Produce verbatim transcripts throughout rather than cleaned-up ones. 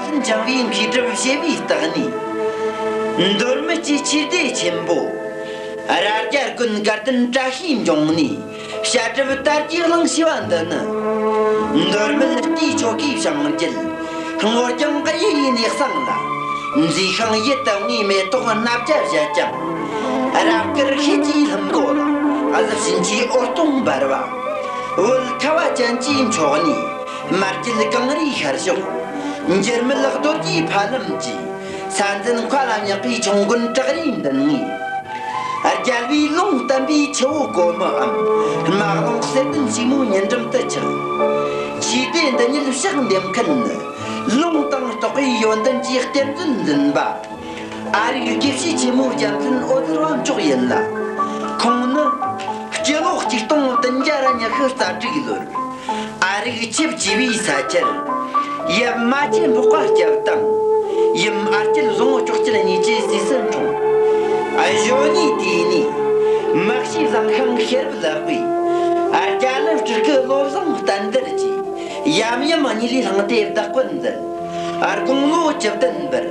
འཛམ་བུའི་མཁས་གྲུབ་བྱེ་བའི་སྟེང་ནས། མདོ་སྨད་ཀྱི་ཆོས་སྡེ་ཆེན་པོ། རྭ་རྒྱ་དགོན་དགའ་ལྡན་བཀྲ་ཤིས་འབྱུང་གནས། བཤད་སྒྲུབ་དར་རྒྱས་གླིང་ཞེས་པ་འདི་ནི། མདོ་སྨད་ལྟའི་ཆོ་གའི་བྱང་རྒྱུད། སྔོ་ལྗང་གཡས་གཡོན་ནས་བསྲངས་ལ། མཛེས་ཤིང་ཡིད་དུ་འོང་བའི་མེ་ཏོག་སྣ་བརྒྱ་བཞད་ཅིང་། རབ་དཀར་ཤེལ་གྱི་ལྷུན་པོ་ལ། གཟི་བྱིན་གྱི་འོད་སྟོང་འབར་བ། བོད་ཁ་བ་ཅན་གྱི་མཆོག་ནི། མར་གྱུར་གངས་རིའི་ཤར་ཕྱོགས། འགྱུར་མེད་རྡོ་རྗེའི་ཕ་ལམ་གྱི། ས་འཛིན་མཁའ་ལ་བསྙེགས་པའི་ཆོམ་རྐུན་བྲག་རིའི་མདུན་ངོས། རྒྱལ་བའི་ལུང་བསྟན་པའི་ཆུ་བོ་གོ་མི་འམ། རྨ་ཀླུང་གསེར་ལྡན་ཕྱུག་མོའི་ཉེ་འགྲམ་དུ་ཆགས། ཆོས་སྡེ་འདི་ཉིད་ཕྱག་འདེབས་མཁན་ནི། ལུང་དང་རྟོགས་པའི་ཡོན་ཏན་གྱིས་གཏེར་མཛོད་འཛིན་པ། ཨ་རིག་དགེ་བཤེས་ཆེན་མོ་རྒྱལ་མཚན་འོད་ཟེར་བ་མཆོག་ཡིན་ལ། ཁོང་ནི། སྤྱི་ལོ་གཅིག་སྟོང་བདུན་བརྒྱ་ར་ཉི་ཤུ་རྩ་དྲུག་ལོར། ཨ་རིག་ཆིབས་བཅས་པའི་ས་ཆར། ཡབ་རྨ་ཆེན་འཕགས་པ་སྐྱབས་དང་། ཡུམ་ཨ་སྐྱིད་བཟང་པོ་མཆོག་སྐྱིད་གཉིས་ཀྱི་སྲས་སུ་འཁྲུངས། གཞོན་ནུའི་དུས་ནས། མི་གཤིས་བཟང་ཤིང་ཤེས་རབ་ལེགས་པས། རྒྱ་ལམ་སྤྲུལ་སྐུ་བློ་བཟང་བསྟན་དར་གྱིས། ཡབ་ཡུམ་གཉིས་ལས་བླངས་ཏེ་བདག་པོ་མཛད། དགུང་ལོ་བཅུ་བདུན་པར།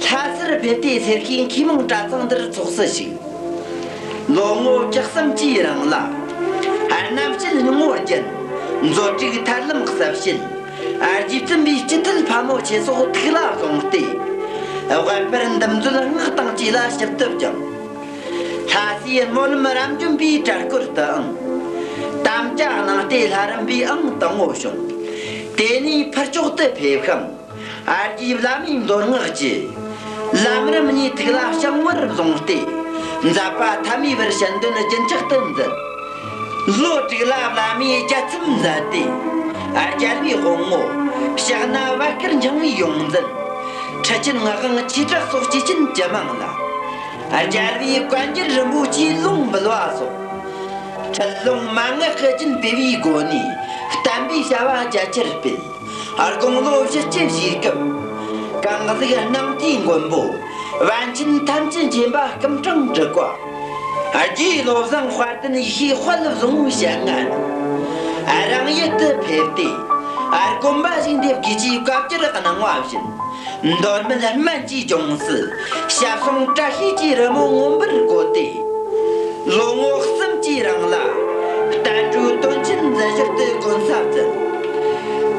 ལྷ་སར་ཕེབས་ཏེ་སེར་ཤུལ་མཁས་མང་གྲྭ་ཚང་འདིར་ཚོགས་སུ་ཞུགས། ལོ་ངོ་བཅུ་གསུམ་གྱི་རིང་ལ། རྣམ་བཤད་སྙིང་བོར་བརྒྱན། མཛོད་དྲུག་ཐར་ལམ་གསལ་བྱེད། རྗེ་བཙུན་པའི་སྤྱི་ཐུལ་ཕ་མོ་ཆེ་སོགས་ཐུགས་ལ་བཟུང་སྟེ། དབུས་པར་འདུམ་མཛོད་སྔགས་དང་བཅས་ལ་ཞིབ་ཏུ་སྦྱངས། ལྷ་སའི་སྨོན་ལམ་རབ་འབྱམས་པའི་གྲལ་སྐོར་དུའང་། དམ་བཅའ་གནང་སྟེ་ལྷ་རམས་པའི་ཨང་དང་པོ་བྱུང་། དེ་ནས་ཕར་ཕྱོགས་དུ་ཕེབས་ཤིང་། ཨ་རྒྱའི་བླ་མའི་མདོ་སྔགས་ཀྱི་ལམ་རིམ་གཉིས་ཐུགས་ལ་བྱང་བར་བཟུང་སྟེ། མཛད་པ་ཐ་མའི་བར་ཞལ་འདོན་རྒྱུན་ཆགས་སུ་མཛད། ལོ་དྲུག་ལ་བླ་མའི་རྒྱལ་ཚབ་མཛད་དེ། རྒྱལ་བའི་དཔུང་ངོ་ཕྱག་ན་བད་དཀར་འཕྱང་བའི་ཡོངས་འཛིན། ཁྲི་ཆེན་ངག་དབང་ཆོས་གྲགས་སོགས་སྐྱེས་ཆེན་ཇི་མང་ལ། རྒྱལ་བའི་བཀའ་འགྱུར་རིན་པོ་ཆེའི་ལུང་འབུལ་བ་སོགས། ཁྲིད་ལུང་མན་ངག་གི་རྒྱུན་སྤེལ་བའི་སྒོ་ནས་བསྟན་པའི་བྱ་བ་རྒྱ་ཆེར་སྤེལ། དགུང་ལོ་བཞི་བཅུ་བཞེས་སྐབས། གང་ཟིག་སྣང་མཐའི་མགོན་པོ། པཎ་ཆེན་ཐམས་ཅད་མཁྱེན་པ་སྐུ་ཕྲེང་དྲུག་པ། རྒྱའི་བློ་བཟང་དཔལ་ལྡན་ཡེ་ཤེས་དཔལ་བཟང་པོའི་ཞལ་སྔ་ནས། རང་ཡུལ་དུ་ཕེབས་ཏེ། དགོན་པ་ཞིག་འདེབས་དགོས་ཀྱི་བཀའ་བཀྱོན་གནང་བ་བཞིན། མདོ་སྨད་སྨན་གྱི་ལྗོངས་སུ། ཞབས་ཟུང་བཀྲ་ཤིས་ཀྱི་རི་མོ་མངོན་པར་བཀོད་དེ། ལོ་ངོ་གསུམ་གྱི་རིང་ལ། བསྟན་འགྲོའི་དོན་ཆེན་མཛད་བཞག་ཏུ་དགོན་ས་བཙུགས།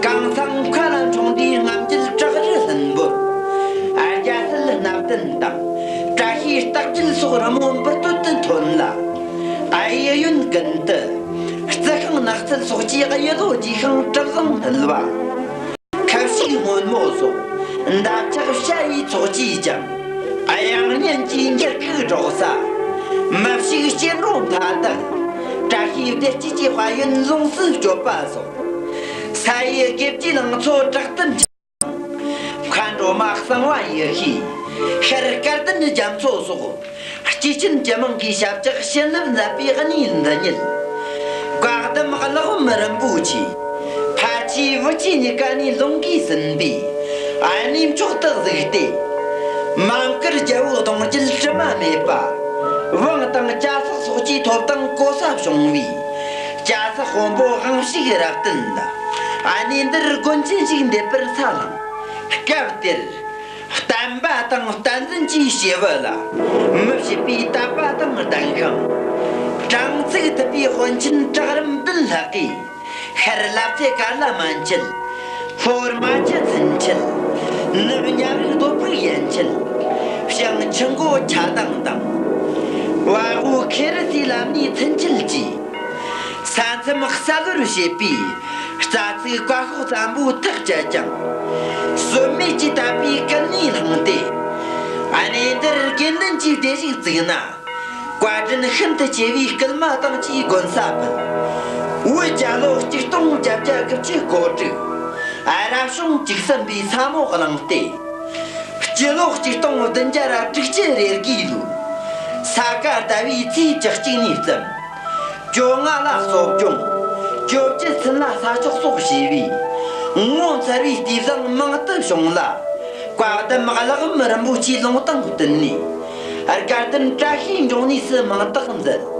གང་ཟག་མཁའ་ལ་འཁྲུངས་དུས་རྔམ་བརྗིད་བྲག་རི་ལྷུན་པོར། རྒྱ་སྲིད་སྣ་བདུན་དང་། བཀྲ་ཤིས་རྟགས་བརྒྱད་སོགས་རི་མོ་འབུར་དོད་དུ་ཐོན་ལ། གཡས་གཡོན་ཀུན་ཏུ། རྩི་ཤིང་ནགས་ཚལ་སོགས་ཀྱི་གཡུ་ལོ་རྒྱས་ཤིང་གྲུ་གཟིངས་སྣུལ་བ། ཁབ་ཞིག་སྔོན་མོ་སོགས། འདབ་ཆགས་བྱ་ཡི་ཚོགས་ཀྱིས་ཀྱང་། དབྱངས་སྙན་གྱི་འགྱུར་ཁུག་སྒྲོག་ས། མི་ཕྱུགས་སྐྱེ་འགྲོ་མཐའ་དག། བཀྲ་ཤིས་བདེ་སྐྱིད་ཀྱི་དཔལ་ཡོན་ལོངས་སུ་སྤྱོད་པ་སོགས། ས་ཡི་དགེ་བཅུའི་ལང་ཚོ་དྲག་ཏུ་འཆར། མཁའ་འགྲོ་མ་གསང་བ་ཡེ་ཤེས། ཤར་སྐལ་ལྡན་རྒྱ་མཚོ་སོགས། སྐྱེས་ཆེན་ཇི་མང་གིས་ཞབས་བཅགས་བྱིན་རླབས་མཛད་པའི་གནས་འདི་ཉིད། བཀའ་གདམས་གླེགས་བམ་རིན་པོ་ཆེ། ཕལ་ཆེར་བུ་ཆེ་གཉིས་ཀ་ནས་ལུང་གིས་ཟིན་པའི། གནས་མཆོག་ཏུ་གཟིགས་ཏེ། མ་མགར་རྒྱལ་པོའི་གདུང་རྒྱུད་དྲི་མ་མེད་པ། བང་དང་བྱ་སོགས་སོགས་ཀྱི་ཐོབ་ཐང་གོ་ས་བྱུང་བའི། བྱ་སོགས་དཔོན་པོ་དབང་ཕྱུག་རབ་བརྟན་ལ། གནས་འདིར་དགོན་ཆེན་ཞིག་འདེབས་པར་ས་བླངས། སྐབས་དེར། བསྟན་པ་དང་བསྟན་འཛིན་གྱི་སྐྱེས་བུ་ལ། མི་བྱེད་པའི་དད་པ་དང་ལྡན་ཞིང་། དྲང་ཚིག་ཐུབ་པའི་དཔོན་ཆེན་གྲལ་རིམ་བདུན་ལྷག་གིས། ཤར་ལབ་ཙེ་ཀ་ལ་མན་ཆད། ལྷོར་རྨ་ཆུ་ཚུན་ཆད། ནུབ་མཉམ་རིག་རྡོ་ཕུག་ཡན་ཆད། བྱང་ཆུ་མགོ་ཆ་དང་དང་། བ་ཧུ་ཁེ་རི་སི་ལམ་ནས་ཚུན་ཆད་ཀྱི། ས་མཚམས་གསལ་བོར་བྱེད་པའི་རྩ་ཚིག་བཀའ་ཤོག་བཙན་པོའི་ཐག་བཅད་ཅིང་། ཟོལ་མེད་ཀྱིས་དད་པའི་ཀུན་ནས་བསླངས་ཏེ། གནས་འདིར་དགེ་འདུན་གྱི་སྡེ་ཞིག་བཙུགས་ན། བཀའ་དྲིན་ཤིན་ཏུ་ཆེ་བའི་སྐུལ་མ་དང་བཅས་དགོན་ས་ཕུལ། བོད་རྒྱལ་ལོ་གཅིག་སྟོང་བརྒྱད་བརྒྱ་དགུ་བཅུ་གོ་དྲུག་རབ་བྱུང་བཅུ་གསུམ་པའི་ས་མོ་གླིང་སྟེ། སྤྱི་ལོ་གཅིག་སྟོང་བདུན་བརྒྱ་དྲུག་ཅུ་རེ་དགུའི་ལོའི་ས་ག་ཟླ་བའི་ཚེས་བཅུ་གཅིག་ནས་བརྩམས། བཅོ་ལྔ་ལ་གསོ་སྦྱོང་། བཅོ་བརྒྱད་ཚུན་ལ་ས་ཆོག་སོགས་བྱས་པས། ངོ་མཚར་བའི་ལྟས་བཟང་མང་དུ་བྱུང་ལ། བཀའ་གདམས་གླེགས་བམ་རིན་པོ་ཆེའི་ལུང་དང་བསྟུན་ནས། དགའ་ལྡན་བཀྲ་ཤིས་འབྱུང་གནས་སུ་མིང་རྟགས་མཛད།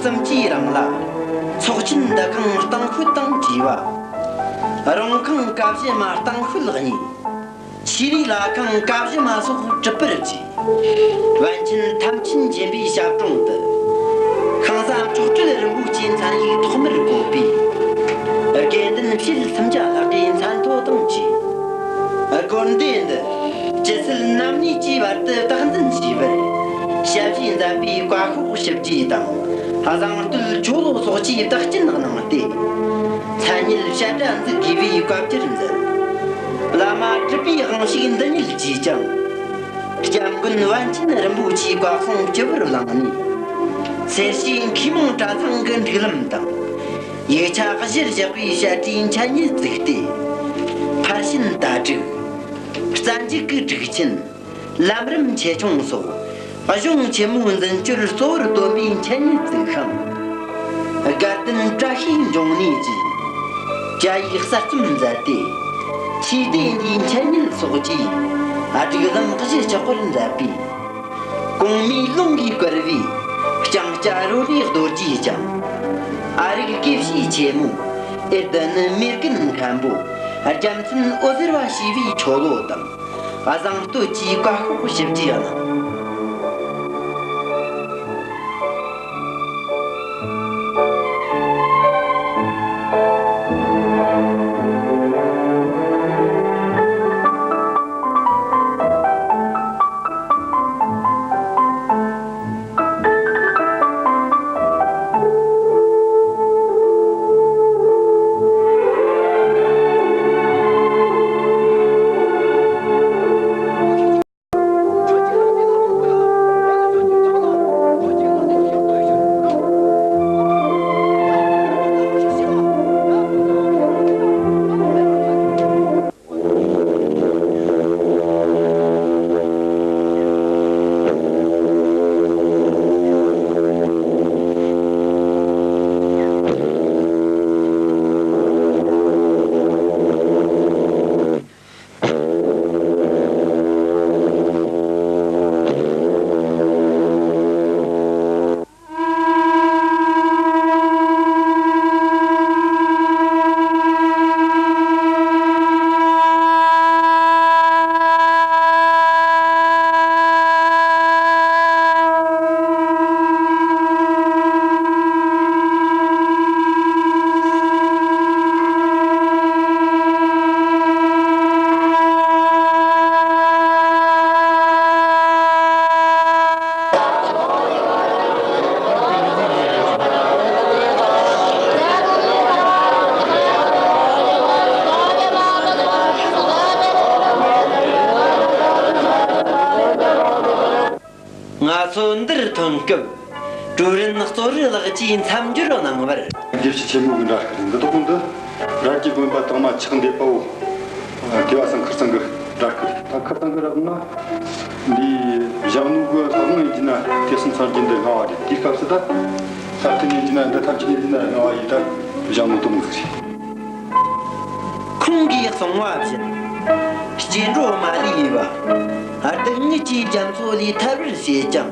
ཙམ་གྱིས་རང་ལ། ཚོགས་ཆེན་འདུ་ཁང་གཏོང་ཤོག་དང་བཅས་པ། རོང་ཁང་ཀ་བཞི་མ་གཏོང་ཤོག་གཉིས། ཆེ་ལས་ལྷ་ཁང་ཀ་བཞི་མ་སོགས་གྲུབ་པར་བྱས། པཎ་ཆེན་ཐམས་ཅད་མཁྱེན་པའི་ཞབས་དྲུང་དུ། ཤིང་བཟའ་མཆོག་སྤྲུལ་རིན་པོ་ཆེའི་མཚན་ཡིག་ཐོག་མར་བཀོད་པའི། དགེ་འདུན་ཕྱེད་སུམ་བརྒྱ་ལྷག་གི་མཚན་ཐོ་དང་བཅས། དགོན་སྡེ་འདི་ཇི་སྲིད་ནམ་གནས་ཀྱི་བར་དུ་བདག་འཛིན་བྱས་པར། ཞབས་ཕྱི་མཛད་པའི་བཀའ་ཤོག་ཞིབ་རྒྱས་དང་། བཟང་བསྟོད་ཆོ་ལོ་སོགས་ཀྱིས་བདག་རྐྱེན་གནང་སྟེ། མཚན་སྙན་བཤད་གྲྭ་འཛུགས་དགོས་པའི་བཀའ་བཀྱོན་མཛད། བླ་མ་གྲུབ་པའི་དབང་ཕྱུག་འདི་ཉིད་ཀྱིས་ཀྱང་། སྐྱབས་མགོན་པཎ་ཆེན་རིན་པོ་ཆེའི་བཀའ་གསུང་སྤྱི་བོར་བླངས་ནས། སེར་བྱེས་མཁས་མང་གྲྭ་ཚང་གི་སྒྲིག་ལམ་དང་། ཡིག་ཆ་གཞིར་བཞག་པའི་བཤད་གྲྭའི་མཚན་སྙན་བཙུགས་ཏེ། ཕར་ཕྱིན་དྭ་ཕྲུག། རྩ་འཇུག་གི་སྒྲིག་ཆེན། ལམ་རིམ་ཆེ་ཆུང་སོགས། གཞུང་ཆེན་མོའི་འཛིན་སྐྱོང་གཙོ་བོར་བཏོན་པའི་མཚན་སྙན་བཙུགས་ཤིང་། དགའ་ལྡན་བཀྲ་ཤིས་འབྱུང་གནས་ཀྱིས། བཅའ་ཡིག་གསར་རྩོམ་མཛད་དེ། ཆོས་སྡེ་འདིའི་མཚན་སྙན་སོགས་ཀྱིས། སྒྲིག་ལམ་གཞི་ཆགས་པར་མཛད་པས། གོང་མའི་ལུང་གིས་བསྐུལ་བའི། ལྕང་སྐྱ་རོལ་ལེའི་རྡོ་རྗེས་ཀྱང་། ཨ་རིག་དགེ་བཤེས་ཆེན་མོ། ཨེ་ཏི་ནི་མེར་གན་མཁན་པོ། རྒྱལ་མཚན་འོད་ཟེར་བ་ཞེས་པའི་ཆོ་ལོ་དང་། བཟང་བསྟོད་ཀྱི་བཀའ་ཤོག་ཞིབ་རྒྱས་གནང་། ང་ཚོ་འདིར་ཐོན་སྐབས། ཀྲུའུ་རེན་གཙོ་རིག་ལགས་ཀྱིས་མཚམས་སྦྱོར་གནང་བར། དགེ་བཤེས་ཆེན་མོ་གི་འདྲ་སྐར་འདི་དག་འདི། ར་རྒྱའི་དགོན་པ་དང་མ་ཆགས་འདེབས་པའོ། ཨ། ཐེ་བ་སང་ཁིར་ཚང་གི་འདྲ་སྐར། ད་ཁིར་ཚང་གི་རག་ན། འདི་ཞང་ནུ་གི་ལྷ་ཁང་ཡིན་གྱི་ན་དེ་སང་སངས་རྒྱས་འདི་ལྷ་བ་རེད། དེའི་སྐབས་སུ་ད་ས་ཐེ་ཡིན་གྱི་ན་འདི་ཐམས་ཅད་ཡིན་གྱི་ན་ལྷ་བ་ཡིན། ད་ཞང་ནུ་དུ་མོ་ཟིག་རེད། ཁོང་གིས་གསུངས་པ་བཞིན། སྐྱེ་འགྲོ་མ་ལུས་པ། སྡུག་བསྔལ་གྱི་རྒྱ་མཚོ་ལས་ཐར་བར་བྱེད་ཅིང་།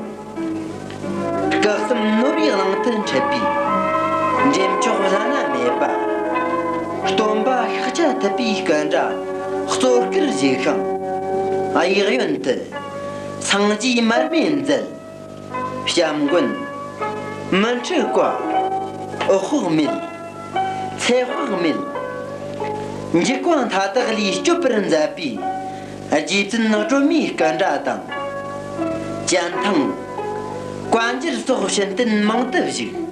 སྐུ་གསུམ་ནོར་བུའི་གླིང་དུ་འཁྲིད་པའི། འདྲེན་མཆོག་བླ་ན་མེད་པ། སྟོན་པ་ཤཱཀྱ་ཐུབ་པའི་སྐུ་འདྲ་གཙོ་བཀུར་བཞུགས་ཤིང་། གཡས་གཡོན་དུ། སངས་རྒྱས་མར་མེ་མཛད། བྱམས་མགོན། མི་འཁྲུགས་བཀའ། འོད་དཔག་མེད། ཚེ་དཔག་མེད། འཇིགས་པ་མཐའ་དག་ལས་སྐྱོབ་པར་མཛད་པའི་རྗེ་བཙུན་སྒྲོལ་མའི་སྐུ་འདྲ་དང་། སྤྱན་ཐང་། བཀའ་འགྱུར་སོགས་བྱིན་རྟེན་མང་དུ་བཞུགས།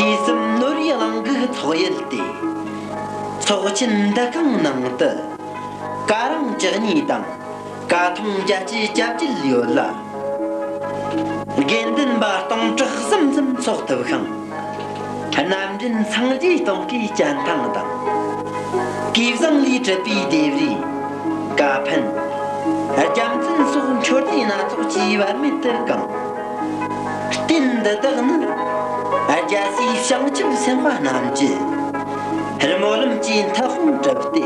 ཐོས་བསམ་ནོར་བུའི་གླིང་གི་ཚོགས་ཡུལ་ཏེ། ཚོགས་ཆེན་འདུ་ཁང་ནང་དུ། ཀ་རིང་བཅུ་གཉིས་དང་། ཀ་ཐུང་བརྒྱད་ཅུ་གྱ་བརྒྱད་ཡོད་ལ། དགེ་འདུན་པ་སྟོང་ཕྲག་གསུམ་ཙམ་ཚོགས་ཐུབ་ཤིང་། རྣམ་འདྲེན་སངས་རྒྱས་སྟོང་གི་སྤྱན་ཐང་དང་། གོས་བཟང་ལས་གྲུབ་པའི་ལྡེབས་རིས། ཀ་ཕན། རྒྱལ་མཚན་སོགས་མཆོད་རྫས་སྣ་ཚོགས་ཀྱིས་བར་མེད་དུ་གང་། རྟེན་འདི་དག་ནི། རྒྱལ་སྲས་བྱང་ཆུབ་སེམས་དཔའ་རྣམས་ཀྱི། སྨོན་ལམ་གྱི་མཐུ་དཔུང་གྲུབ་སྟེ།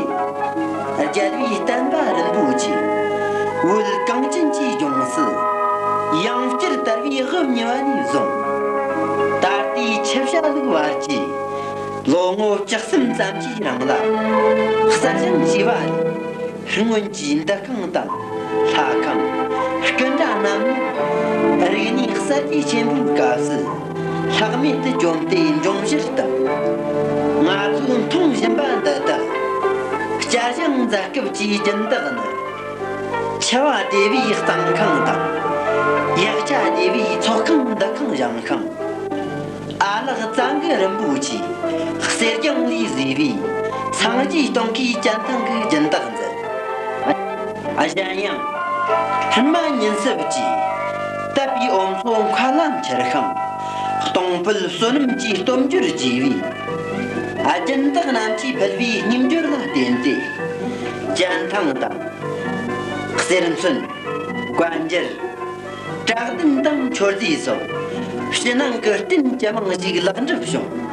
རྒྱལ་བའི་བསྟན་པ་རིན་པོ་ཆེ། བོད་གངས་ཅན་གྱི་ལྗོངས་སུ། ཡང་བསྐྱར་དར་བའི་དབུ་བརྙེས་པ་ནས་བཟུང་། ད་ལྟའི་ཆུ་བྱ་ལུག་བར་གྱི། ལོ་ངོ་བཅུ་གསུམ་ཙམ་གྱི་རིང་ལ། གསར་བཞེངས་བྱས་པ་རེད། སྔོན་གྱི་འདུ་ཁང་དང་། ལྷ་ཁང་། སྐུ་འདྲ་རྣམས་ནི། རིག་གནས་གསར་བརྗེ་ཆེན་པོའི་སྐབས་སུ། ལྷག་མེད་དུ་གྱོན་ཏེ་འཇོམས་བྱེད་དང་། ང་ཚོས་མཐོང་བཞིན་པ་འདི་དག། བསྐྱར་བཞེངས་མཛད་སྐབས་ཀྱི་སྦྱིན་བདག་ནི། འཆི་བ་སྡེ་བའི་གཙང་ཁང་དང་། ཡག་ཆ་སྡེ་བའི་ཚོགས་ཁང་འདུ་ཁང་བཞེངས་ཤིང་། ཨ་ལགས་བཙན་གི་རིན་པོ་ཆེ། གསེར་སྦྱངས་ལས་བཟོས་པའི། སངས་རྒྱས་སྟོང་གི་སྤྱན་ཐང་གི་སྦྱིན་བདག་མཛད། གཞན་ཡང་། སྨན་ཉིན་སྲིབ་ཀྱིས། དད་པའི་འོམ་མཚོ་མཁའ་ལ་འཁྱིལ་ཤིང་། སྟོང་ཕུད་བསོད་ནམས་ཀྱི་སྟོབས་འབྱོར་རྒྱས་པའི། སྦྱིན་བདག་རྣམས་ཀྱིས་ཕུལ་བའི་སྙིང་འབྱོར་ལ་བརྟེན་ཏེ། སྤྱན་ཐང་དང་། གསེར་མཚོན། བཀའ་འགྱུར། བཀྲག་མདུན་དང་མཆོད་རྫས་སོགས། ཕྱི་ནང་གི་རྟེན་ཇི་མང་ཞིག་ལེགས་འགྲུབ་བྱུང་།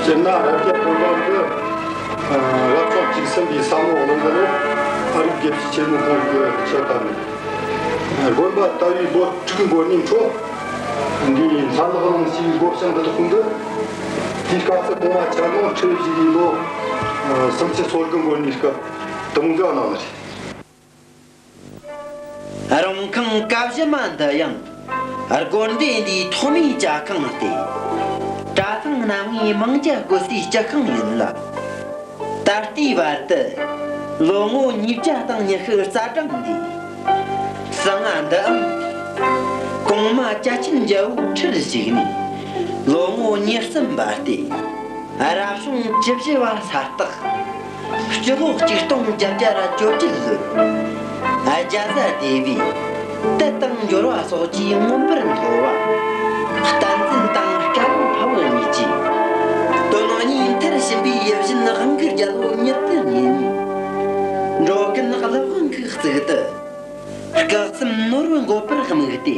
སྤྱིར་ན་རབ་རྒྱས་དགོན་པ་འདི། ཨ། རབ་བྱུང་བཅུ་གསུམ་པའི་ས་ལོ་གླིང་གི་ལོ། ཨ་རིག་དགེ་བཤེས་ཆེན་མོ་ཁོང་གི་ཆེད་དུ། དགོན་པ་དར་བའི་ལོ་དྲུག་འགོར་ནས་འཕྲོ། འདིའི་མཚན་ལག་ལུང་ཞེས་སྒོ་བྱང་འདི་དག་འདི། དེའི་སྐབས་སུ་གོང་མ་ཆ་ནོ་ཁྲི་བཞི་པའི་ལོ། ཨ། སུམ་ཅུ་སོ་དགུ་འགོར་ནས་སྐབས་དུམ་བུ་གནང་ནི་རེད། རུང་ཁང་ཀ་བཞི་མ་འདི་ཡང་། དགོན་སྡེ་འདིའི་ཐོག་མའི་ཇ་ཁང་སྟེ། གྲྭ་ཚང་རྣམ་ལྔའི་མང་ཇ་བགོ་སའི་སྤྱི་ཁང་ཡིན་ལ། ད་ལྟའི་བར་དུ། ལོ་ངོ་ཉིས་བརྒྱ་དང་ཉི་ཤུ་རྩ་གྲངས་འདས། གསང་སྔགས་འདིའང་། གོང་མ་ཅ་ཆེན་རྒྱལ་པོའི་ཁྲིར་བཞུགས་ནས། ལོ་ངོ་ཉེར་གསུམ་འབར་ཏེ། རབ་བྱུང་བཅུ་བཞི་བ་ས་སྟག། སྤྱི་ལོ་གཅིག་སྟོང་བརྒྱད་བརྒྱ་ར་བཅོ་བརྒྱད་ལོར། རྒྱ་བཟའ་སྡེ་བའི་དད་དང་འབྱོར་བ་སོགས་ཀྱིས་མངོན་པར་མཐོ་བ། བསྟན་འཛིན་དང་སྐལ་བཟང་ཕ་བུ་གཉིས་ཀྱིས། དོན་གཉིས་མཐར་ཕྱིན་པའི་ཡིད་བཞིན་དབང་གི་རྒྱལ་པོ་ཉིད་དུ་བརྙེས་ནས། འགྲོ་མགོན་ཀླུ་དབང་གིས་གཙུག་ཏུ། སྐུ་གསུམ་ནོར་བུ་འགོད་པར་དམིགས་ཏེ།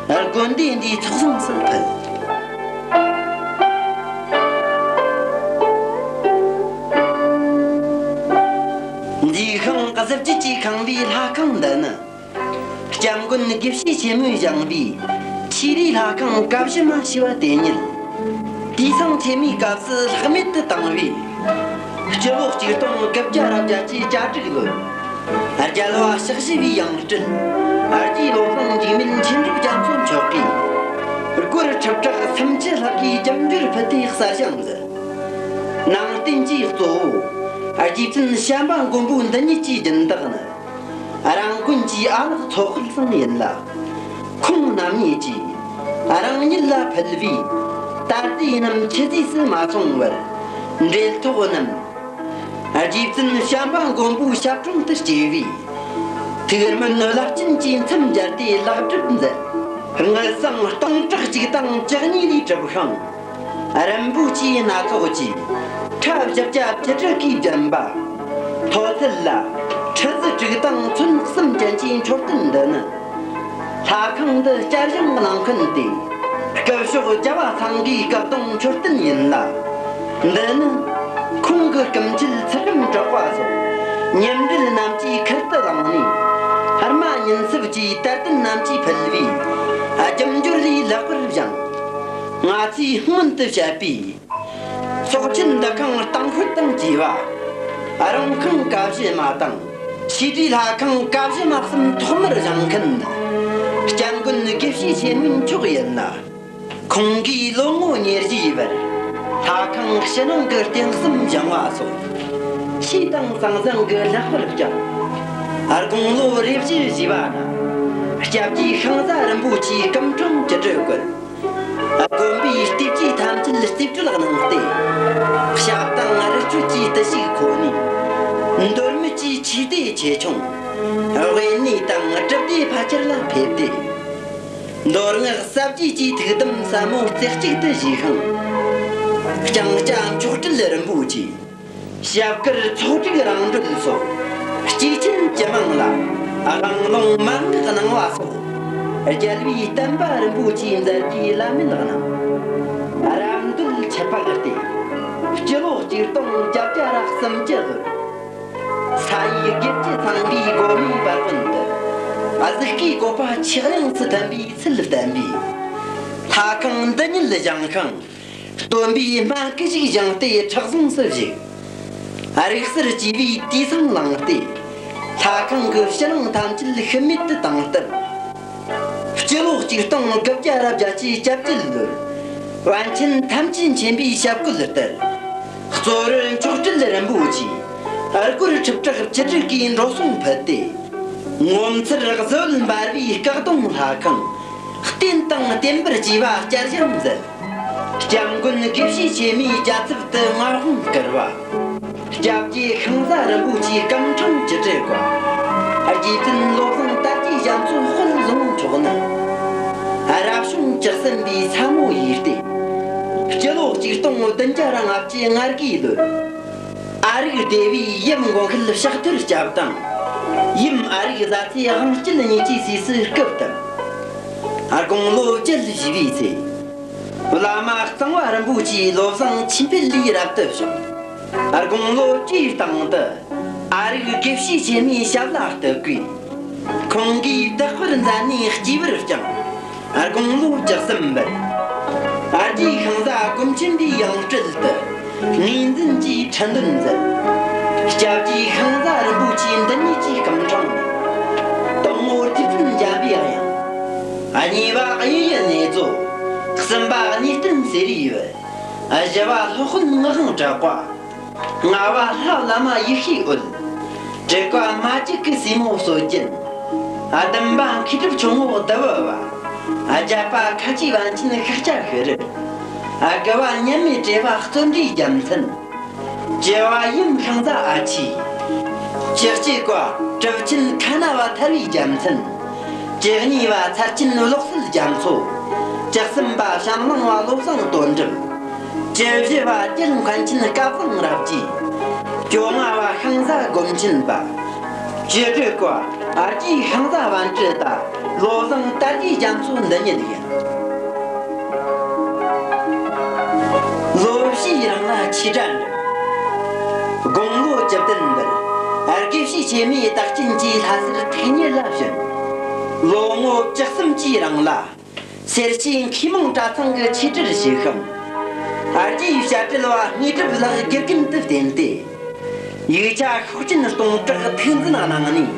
དགོན་སྡེ་འདིའི་ཚོགས་ཟངས་སུ་ཕུལ། མཛེས་ཤིང་གཟི་བརྗིད་ཀྱིས་ཁེངས་པའི་ལྷ་ཁང་འདི་ནི། སྐྱབས་མགོན་དགེ་བཤེས་ཆེན་མོས་བཞེངས་པའི་ཆོས་རའི་ལྷ་ཁང་ཀ་བཞི་མ་ཞེས་པ་དེ་ཉིད། དུས་ཚང་ཐེ་མིའི་སྐབས་སུ་ལྷག་མེད་དུ་བཏང་བས། སྤྱི་ལོ་གཅིག་སྟོང་དགུ་བརྒྱ་ར་བརྒྱད་ཅུ་གྱ་དྲུག་ལོར། རྒྱལ་བ་ཞག་བཞི་པའི་ཡང་སྤྲུལ། རྗེ་བློ་བཟང་འཇིགས་མེད་མཁྱེན་གྲུབ་རྒྱ་མཚོ་མཆོག་གིས། སྒོར་ཁྲི་ཕྲག་སུམ་ཅུ་ལྷག་གི་རྒྱབ་འགྱུར་ཕུལ་ཏེ་གསར་བཞེངས་མཛད། ནང་རྟེན་གྱི་གཙོ་བོ། རྗེ་བཙུན་བྱམས་པ་མགོན་པོ་འདི་ཉིད་ཀྱི་སྦྱིན་བདག་ནི། རང་དགོན་གྱི་ཨ་ལགས་ཚོགས་དཔོན་ཚང་ཡིན་ལ། ཁོང་རྣམ་གཉིས་ཀྱིས་རང་ཉིད་ལ་ཕུལ་བའི་ད་ལྟའི་རྣམས་ཆུད་ཟོས་སུ་མ་སོང་བར། འབྲེལ་ཐོགས་རྣམས། རྗེ་བཙུན་བྱམས་པ་མགོན་པོའི་ཞབས་དྲུང་དུ་སྐྱེས་པས། ཐུགས་སྨོན་རླབས་ཆེན་གྱི་མཚམས་སྦྱར་ཏེ་ལེགས་གྲུབ་མཛད། དངུལ་ཟངས་སྟོང་ཕྲག་གཅིག་དང་བཅུ་གཉིས་ལས་གྲུབ་ཤིང་། རིན་པོ་ཆེའི་སྣ་ཚོགས་ཀྱིས། ཁྲ་བཞི་བརྒྱ་བཅུ་དྲུག་གིས་བརྒྱན་པ། མཐོ་ཚད་ལ། ཁྲི་ཟུར་དྲུག་དང་མཚོན་གསུམ་ཅན་གྱི་མཆོད་རྟེན་འདི་ནི། ལྷ་ཁང་འདི་བསྐྱར་བཞེངས་གནང་མཁན་ཏེ། སྐུ་ཞབས་རྒྱལ་བ་ཚང་གི་སྐུ་གདུང་མཆོད་རྟེན་ཡིན་ལ། འདི་ནི། ཁོང་གི་སྐུ་མཆེད་ཚུལ་ཁྲིམས་གྲགས་པ་སོགས། ཉེ་འབྲེལ་རྣམས་ཀྱིས་ཁུར་དུ་བླངས་ནས། ཧར་མ་ཉིན་སྲིབ་ཀྱི་དད་ལྡན་རྣམས་ཀྱིས་ཕུལ་བའི། རྒྱུ་འབྱོར་ལས་ལེགས་པར་བཞེངས། ང་ཚོས་སྔོན་དུ་བཤད་པའི། ཚོགས་ཆེན་འདུ་ཁང་སྟེང་ཤོད་དང་བཅས་པ། རང་ཁང་ཀ་བཞི་མ་དང་། ཆོས་སྒྲོན་ལྷ་ཁང་ཀ་བཞི་མ་གསུམ་ཐོག་མར་བཞེངས་མཁན། སྐྱབས་མགོན་དགེ་བཤེས་ཆེན་མོའི་མཆོག་ཡིན་ལ། ཁོང་གིས་ལོ་ངོ་ཉེར་བཞིའི་བར། ལྷ་ཁང་ཕྱི་ནང་གི་རྟེན་གསུམ་བཞེངས་པ་སོགས། ཆོས་དང་ཟང་ཟིང་གི་ལེགས་པར་བསྐྱངས། དགུང་ལོ་རེ་བཞི་བཞེས་པ་ན། སྐྱབས་རྗེ་ཤིང་བཟའ་རིན་པོ་ཆེའི་སྐུ་འཕྲེང་བཅུ་དྲུག་བཀོད། དགོན་པའི་ལྟེབ་ཀྱི་ཐམས་ཅད་རྩིས་སྤྲོད་གནང་སྟེ། ཞབས་དང་རི་ཁྲོད་ཀྱི་བརྟུལ་ཞུགས་ཁོ་ནས། མདོ་སྨད་ཀྱི་ཆོས་སྡེ་ཆེ་ཆུང་། དབེན་གནས་དང་སྒྲུབ་སྡེ་ཕལ་ཆེར་ལ་ཕེབས་ཏེ། མདོ་སྔགས་ཟབ་རྒྱས་ཀྱི་ཐུགས་དམ་ཟབ་མོ་རྩེ་གཅིག་ཏུ་བཞེས་ཤིང་། ལྕང་སྐྱ་མཆོག་སྤྲུལ་རིན་པོ་ཆེ། ཞབས་དཀར་ཚོགས་དྲུག་རང་གྲོལ་སོགས། སྐྱེས་ཆེན་ཇི་མང་ལ་དབང་ལུང་མན་ངག་གནང་བ་སོགས། རྒྱལ་བའི་བསྟན་པ་རིན་པོ་ཆེའི་མཛད་རྗེས་བླ་མེད་གནང་། རབ་འདོད་ཆུ་ཕག་སྟེ། སྤྱི་ལོ་གཅིག་སྟོང་བརྒྱད་བརྒྱ་ར་སུམ་ཅུ་ལོར། ས་ཡི་དགེ་བཅུ་ཚང་པའི་སྒོ་མོའི་བར་དོན་དུ། གཟུགས་ཀྱི་བཀོད་པ་ཆེས་ཡངས་སུ་ཐོན་པའི་ཚུལ་བསྟན་པས། ལྷ་ཁང་འདི་ཉིད་བཞེངས་ཤིང་། སྟོན་པའི་སྨན་སྐུ་ཞིག་བཞེངས་ཏེ་མཁྲེགས་བཟུང་སུ་བཞུགས། རིག་གསར་གྱིས་པའི་དུས་སང་བླངས་ཏེ། ལྷ་ཁང་གི་ཕྱི་ནང་ཐམས་ཅད་ཤུལ་མེད་དུ་བཏང་སྟབས། སྤྱི་ལོ་གཅིག་སྟོང་དགུ་བརྒྱ་ར་བརྒྱད་ཅུ་གྱ་བརྒྱད་ལོར། པཎ་ཆེན་ཐམས་ཅད་མཁྱེན་པའི་ཞབས་བཀོད་ལྟར། གཙོ་བོར་མཆོག་སྤྲུལ་རིན་པོ་ཆེ། སྒོར་ཁྲི་ཕྲག་བཅུ་དྲུག་གིས་འགྲོ་སོང་ཕུལ་ཏེ། ངོ་མཚར་གཟི་འོད་འབར་བའི་སྐུ་གདུང་ལྷ་ཁང་། རྟེན་དང་བརྟེན་པར་བཅས་པ་བསྐྱར་བཞེངས་མཛད། སྐྱབས་མགོན་དགེ་བཤེས་ཆེན་མོའི་རྒྱལ་ཚབ་ཏུ་མངའ་དབང་བསྐུར་བ། སྐྱབས་རྗེ་ཤིང་བཟའ་རིན་པོ་ཆེའི་སྐུ་འཕྲེང་བཅུ་དྲུག་པ། རྗེ་བཙུན་བློ་བཟང་དར་རྒྱས་རྒྱ་མཚོ་དཔལ་བཟང་མཆོག་ནི། རབ་བྱུང་བཅུ་གསུམ་པའི་ས་མོ་ཡོས་ཏེ། སྤྱི་ལོ་གཅིག་སྟོང་བདུན་བརྒྱ་ར་ལྔ་བཅུ་ང་དགུའི་ལོར། ཨ་རིག་སྡེ་བའི་ཡུམ་མགོན་ཁྱེད་ཕྱག་ཐུར་སྐྱབས་དང་། ཡུམ་ཨ་རིག་བཟའ་ཚེ་དབང་སྐྱིད་གཉིས་ཀྱི་སྲས་སུ་སྐུ་བལྟམས། དགུང་ལོ་བརྒྱད་བཞེས་པའི་ཚེ། བླ་མ་གཙང་བ་རིན་པོ་ཆེའི་བློ་བཟང་ཆོས་འཕེལ་ལས་རབ་ཏུ་བྱུང་། དགུང་ལོ་བཅུའི་སྟེང་དུ་ཨ་རིག་དགེ་བཤེས་ཆེན་མོའི་ཞབས་ལ་གཏུགས་པས། ཁོང་གིས་བདག་པོར་མཛད་ནས་སྐྱེས་པར་བསྐྱངས། དགུང་ལོ་བཅུ་གསུམ་པར། ཨ་རྒྱའི་ཤིང་བཟའ་སྒོམ་ཆེན་པའི་ཡང་སྤྲུལ་དུ། ངོས་འཛིན་གྱིས་ཁྲི་འདོན་མཛད། སྐྱབས་རྗེ་ཤིང་བཟའ་རིན་པོ་ཆེ་འདི་ཉིད་ཀྱི་སྐུ་འཕྲེང་ནས། དང་པོ་རྗེ་བཙུན་འཇམ་པའི་དབྱངས། གཉིས་པ་གཡས་གཡོན་གནས་མཛོད། གསུམ་པ་གནས་བརྟན་ཟས་རིགས་ཡོད། བཞི་པ་སློབ་དཔོན་ངག་དབང་གྲགས་པ། ལྔ་པ་ལྷ་བླ་མ་ཡེ་ཤེས་འོད། དྲུག་པ་མ་གཅིག་གི་སྲས་མོ་སྲོལ་རྒྱུན། བདུན་པ་མཁས་གྲུབ་ཆུང་ངུ་ལྡེ་བི་བ། བརྒྱད་པ་ཁ་ཆེའི་པཎ་ཆེན་ཤཱཀྱ་ཤྲཱི། དགུ་པ་མཉམ་མེད་བྲེ་བ་བརྩོན་འགྲུས་རྒྱལ་མཚན། བཅུ་པ་ཡུམ་ཤིང་བཟའ་ཨ་ཆེ། བཅུ་གཅིག་པ་གྲུབ་ཆེན་ཁ་ན་བ་ཐར་བའི་རྒྱལ་མཚན། བཅུ་གཉིས་པ་ཚར་ཆེན་གློག་གསལ་རྒྱ་མཚོ། བཅུ་གསུམ་པ་བྱམས་གླིང་བ་བློ་བཟང་དོན་གྲུབ། བཅུ་བཞི་པ་རྒྱལ་མཁན་ཆེན་སྐལ་བཟང་རབ་རྒྱས། བཅོ་ལྔ་པ་ཤིང་བཟའ་སྒོམ་ཆེན་པ། བཅུ་དྲུག་པ་ཨ་རྒྱའི་ཤིང་བཟའ་པཎ་ཏི་ཏ། བློ་བཟང་དར་རྒྱས་རྒྱ་མཚོ་འདི་ཉིད་ཡིན། ལོ་བཞིའི་རིང་ལ་ཆོས་གྲྭ་འགྲིམས། དགུང་ལོ་བཅུ་བདུན་པར་དགེ་བཤེས་ཆེན་མོའི་བདག་རྐྱེན་གྱིས་ལྷ་སར་ཐུགས་ཉིད་ལ་བྱོན། ལོ་ངོ་བཅུ་གསུམ་གྱི་རིང་ལ། སེར་སྐྱའི་མཁས་མང་གྲྭ་ཚང་གི་ཆོས་གྲྭར་ཞུགས་ཤིང་། ཨ་རྒྱའི་བཤད་གྲྭ་བ་དངོས་གྲུབ་ལགས་དགེ་རྒན་དུ་བསྟེན་ཏེ། ཡིག་ཆ་ཤུགས་ཅན་སྟོང་ཕྲག་ཐུགས་འཛིན་གནང་ནས།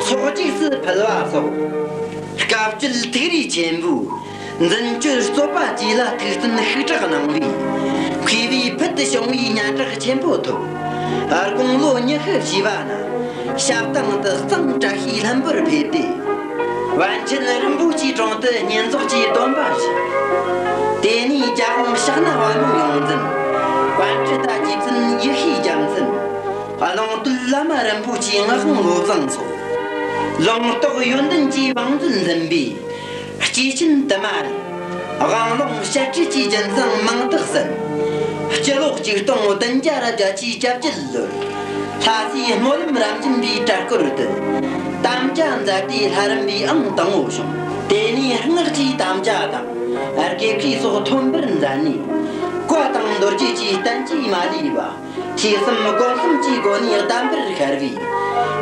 ཚོགས་རྗེས་སུ་ཕུལ་བ་སོགས། སྐབས་བཅུའི་ཐུགས་རིག་ཆེན་པོས། འཛིན་སྤྱོད་རྩོད་པ་བཅས་ལ་ཐུགས་བརྩོན་ཤུགས་དྲག་གནང་བས། མཁས་པའི་ཕུལ་དུ་བྱུང་བའི་སྙན་གྲགས་ཆེན་པོ་ཐོབ། དགུང་ལོ་ཉི་ཤུ་བཞེས་པ་ན། ཞབས་སྟེང་དུ་གཙང་བཀྲ་ཤིས་ལྷུན་པོར་ཕེབས་ཏེ། པཎ་ཆེན་རིན་པོ་ཆེའི་དྲུང་དུ་བསྙེན་རྫོགས་ཀྱི་སྡོམ་པ་བཞེས། དེ་ནས་རྒྱལ་དབང་ཕྱག་ན་བ་མོའི་ཡོངས་འཛིན། པཎ་ཏི་ཏ་ བླ་མ་རིན་པོ་ཆེའི་ངག་དབང་བློ་བཟང་སོགས། ལུང་རྟོགས་ཡོན་ཏན་གྱི་བང་མཛོད་འཛིན་པའི་སྐྱེས་ཆེན་དུ་མ་ཡིས། དབང་ལུང་བཤད་ཁྲིད་ཀྱི་རྒྱུན་བཟང་མིང་རྟགས་ཟིན། སྤྱི་ལོ་གཅིག་སྟོང་བདུན་བརྒྱ་ར་བརྒྱད་ཅུ་གྱ་བརྒྱད་ལོར། ལྷ་སའི་སྨོན་ལམ་རབ་འབྱམས་པའི་གྲལ་སྐོར་དུ། དམ་བཅའ་མཛད་དེ་ལྷ་རམས་པའི་ཨང་དང་པོ་བྱུང་། དེ་ནས་སྔགས་ཀྱི་དམ་བཅའ་དང་། དགེ་བཤེས་སོགས་ཐོན་པར་མཛད་ནས། བཀའ་དང་མདོ་རྒྱུད་ཀྱི་བསྟན་བཅོས་མ་ལུས་པ། ཐོས་བསམ་སྒོམ་གསུམ་གྱི་སྒོ་ནས་གདམས་པར་ཤར་བས།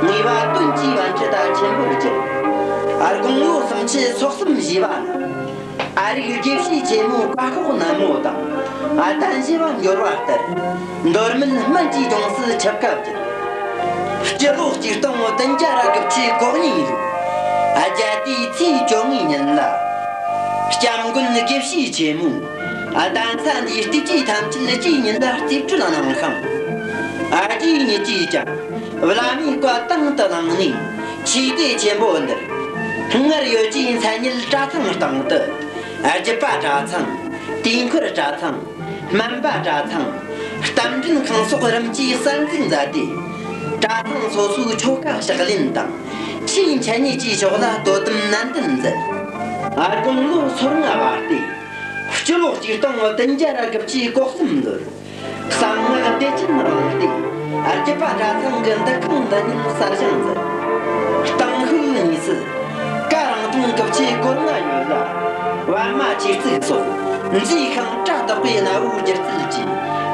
ངེས་པ་དོན་གྱི་པཎ་ཆེན་ཆེན་པོར་གྱུར། དགུང་ལོ་སུམ་ཅུ་སོ་གསུམ་བཞེས་པ་ན། ཨ་རིག་དགེ་བཤེས་ཆེན་མོའི་བཀའ་ཤོག་ནན་མོ་དང་། ཨ་གདན་ཞུ་བ་འབྱོར་བ་ལྟར། མདོ་སྨད་སྨན་གྱི་ལྗོངས་སུ་ཆིབས་ཁ་བསྒྱུར། སྤྱི་ལོ་གཅིག་སྟོང་བདུན་བརྒྱ་ར་དགུ་བཅུ་གོ་གཉིས་ལོའི་རྒྱལ་དུས་ཚེས་བཅོ་ལྔའི་ཉིན་ལ། སྐྱབས་མགོན་དགེ་བཤེས་ཆེན་མོས། གདན་ས་འདིའི་སྡིག་སྤྱོད་ཐམས་ཅད་རྗེ་ཉིད་ལ་རྩིས་སྤྲོད་གནང་ཤིང་། རྗེ་ཉིད་ཀྱིས་ཀྱང་བླ་མའི་བཀའ་དང་དུ་བླངས་ནས། ཆོས་སྡེ་ཆེན་པོ་འདིར་སྔར་ཡོད་ཀྱི་མཚན་ཉིད་གྲྭ་ཚང་སྟེང་དུ། བརྒྱུད་པ་གྲྭ་ཚང་། དུས་འཁོར་གྲྭ་ཚང་། སྨན་པ་གྲྭ་ཚང་། རྟ་མགྲིན་ཁང་སོགས་རིམ་གྱིས་གསར་འཛུགས་མཛད་དེ། གྲྭ་ཚང་སོ་སོའི་ཆོ་ག་ཕྱག་ལེན་དང་། ཆོས་འཆད་ཉན་གྱི་ཕྱོགས་ལ་དོ་དམ་ནན་ཏན་མཛད། དགུང་ལོ་སོ་ལྔ་བ་སྟེ། སྤྱི་ལོ་གཅིག་སྟོང་བདུན་བརྒྱ་ར་དགུ་བཅུ་གོ་གསུམ་ལོར། གསང་སྔགས་བདེ་ཆེན་རིང་ལུགས་ཏེ། བརྒྱུད་པ་གྲྭ་ཚང་གི་འདུ་ཁང་འདི་ཉིད་གསར་བཞེངས་མཛད། སྟེང་ཤུལ་གཉིས་སུ། བཀའ་རིང་ཐུང་གི་ཆས་གོ་ལྔ་ཡོད་ལ། པདྨ་ཆོས་གཙུག་སོགས་མཛེས་ཤིང་སྒྲ་དག་པའི་གནའ་བོའི་སྒྱུ་རྩལ་གྱི་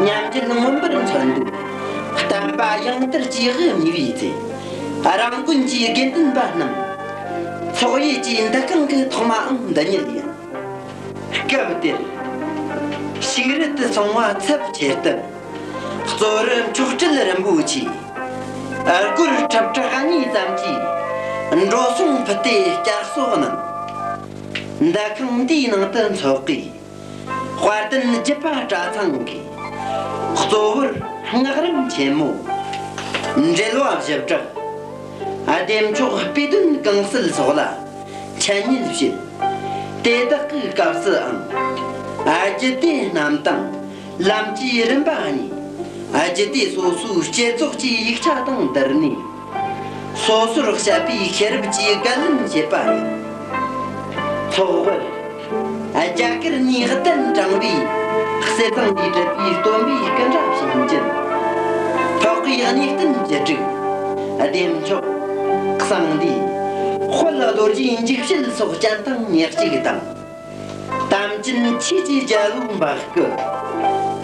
ཉམས་འགྱུར་མངོན་པར་མཚོན་འདུག། བསྟན་པ་ཡང་དར་གྱི་དབུ་བརྙེས་པའི་ཚེ། རང་དགོན་གྱི་དགེ་འདུན་པ་རྣམས་ཚོགས་ཡིད་ཀྱི་འདུ་ཁང་གི་ཐོག་མའང་འདི་ཉིད་ཡིན། སྐབས་དེར་ཕྱུགས་རི་དུ་སོང་བ་ཚབས་ཆེ་སྟབས། གཙོ་བོར་མཆོག་སྤྲུལ་རིན་པོ་ཆེ། སྒོར་ཁྲི་ཕྲག་གཉིས་ཙམ་གྱིས་འགྲོ་སོང་ཕུལ་ཏེ་བསྐྱར་གསོ་གནང་། འདུ་ཁང་འདིའི་ནང་དུ་འཚོགས་པའི་དཔལ་ལྡན་རྒྱུད་པ་གྲྭ་ཚང་གིས་གཙོ་བོར་སྔགས་རིམ་ཆེན་མོ། འགྲེལ་བ་བཞི་སྦྲགས། བདེ་མཆོག་དཔེ་དོན་གང་གསལ་སོགས་ལ་འཆད་ཉན་བྱེད། དེ་དག་གི་སྐབས་སུའང་། རྒྱུད་སྡེ་རྣམས་དང་ལམ་གྱི་རིམ་པ་གཉིས། རྒྱུད་སྡེ་སོ་སོའི་བསྐྱེད་རྫོགས་ཀྱི་ཡིག་ཆ་དང་བསྡུར་ནས། སོ་སོར་བཤད་པའི་ཤེས་རབ་ཀྱིས་བརྒལ་ལན་བྱེད་པ་ཡིན། ཚོགས་དཔེར། རྒྱ་གར་ནས་གདན་དྲངས་པའི་ཟས་གཙང་གིས་གྲུབ་པའི་སྟོན་པའི་སྐུ་འདྲ་བྱིན་ཅན། འཕགས་པའི་གནས་བརྟན་བཅུ་དྲུག། བདེ་མཆོག། གསང་འདུས། དཔལ་རྡོ་རྗེ་འཇིགས་བྱེད་སོགས་སྤྱན་དང་ཉེར་གཅིག་དང་། དམ་ཅན་ཆོས་ཀྱི་རྒྱལ་པོ་འབའ་སྐུ།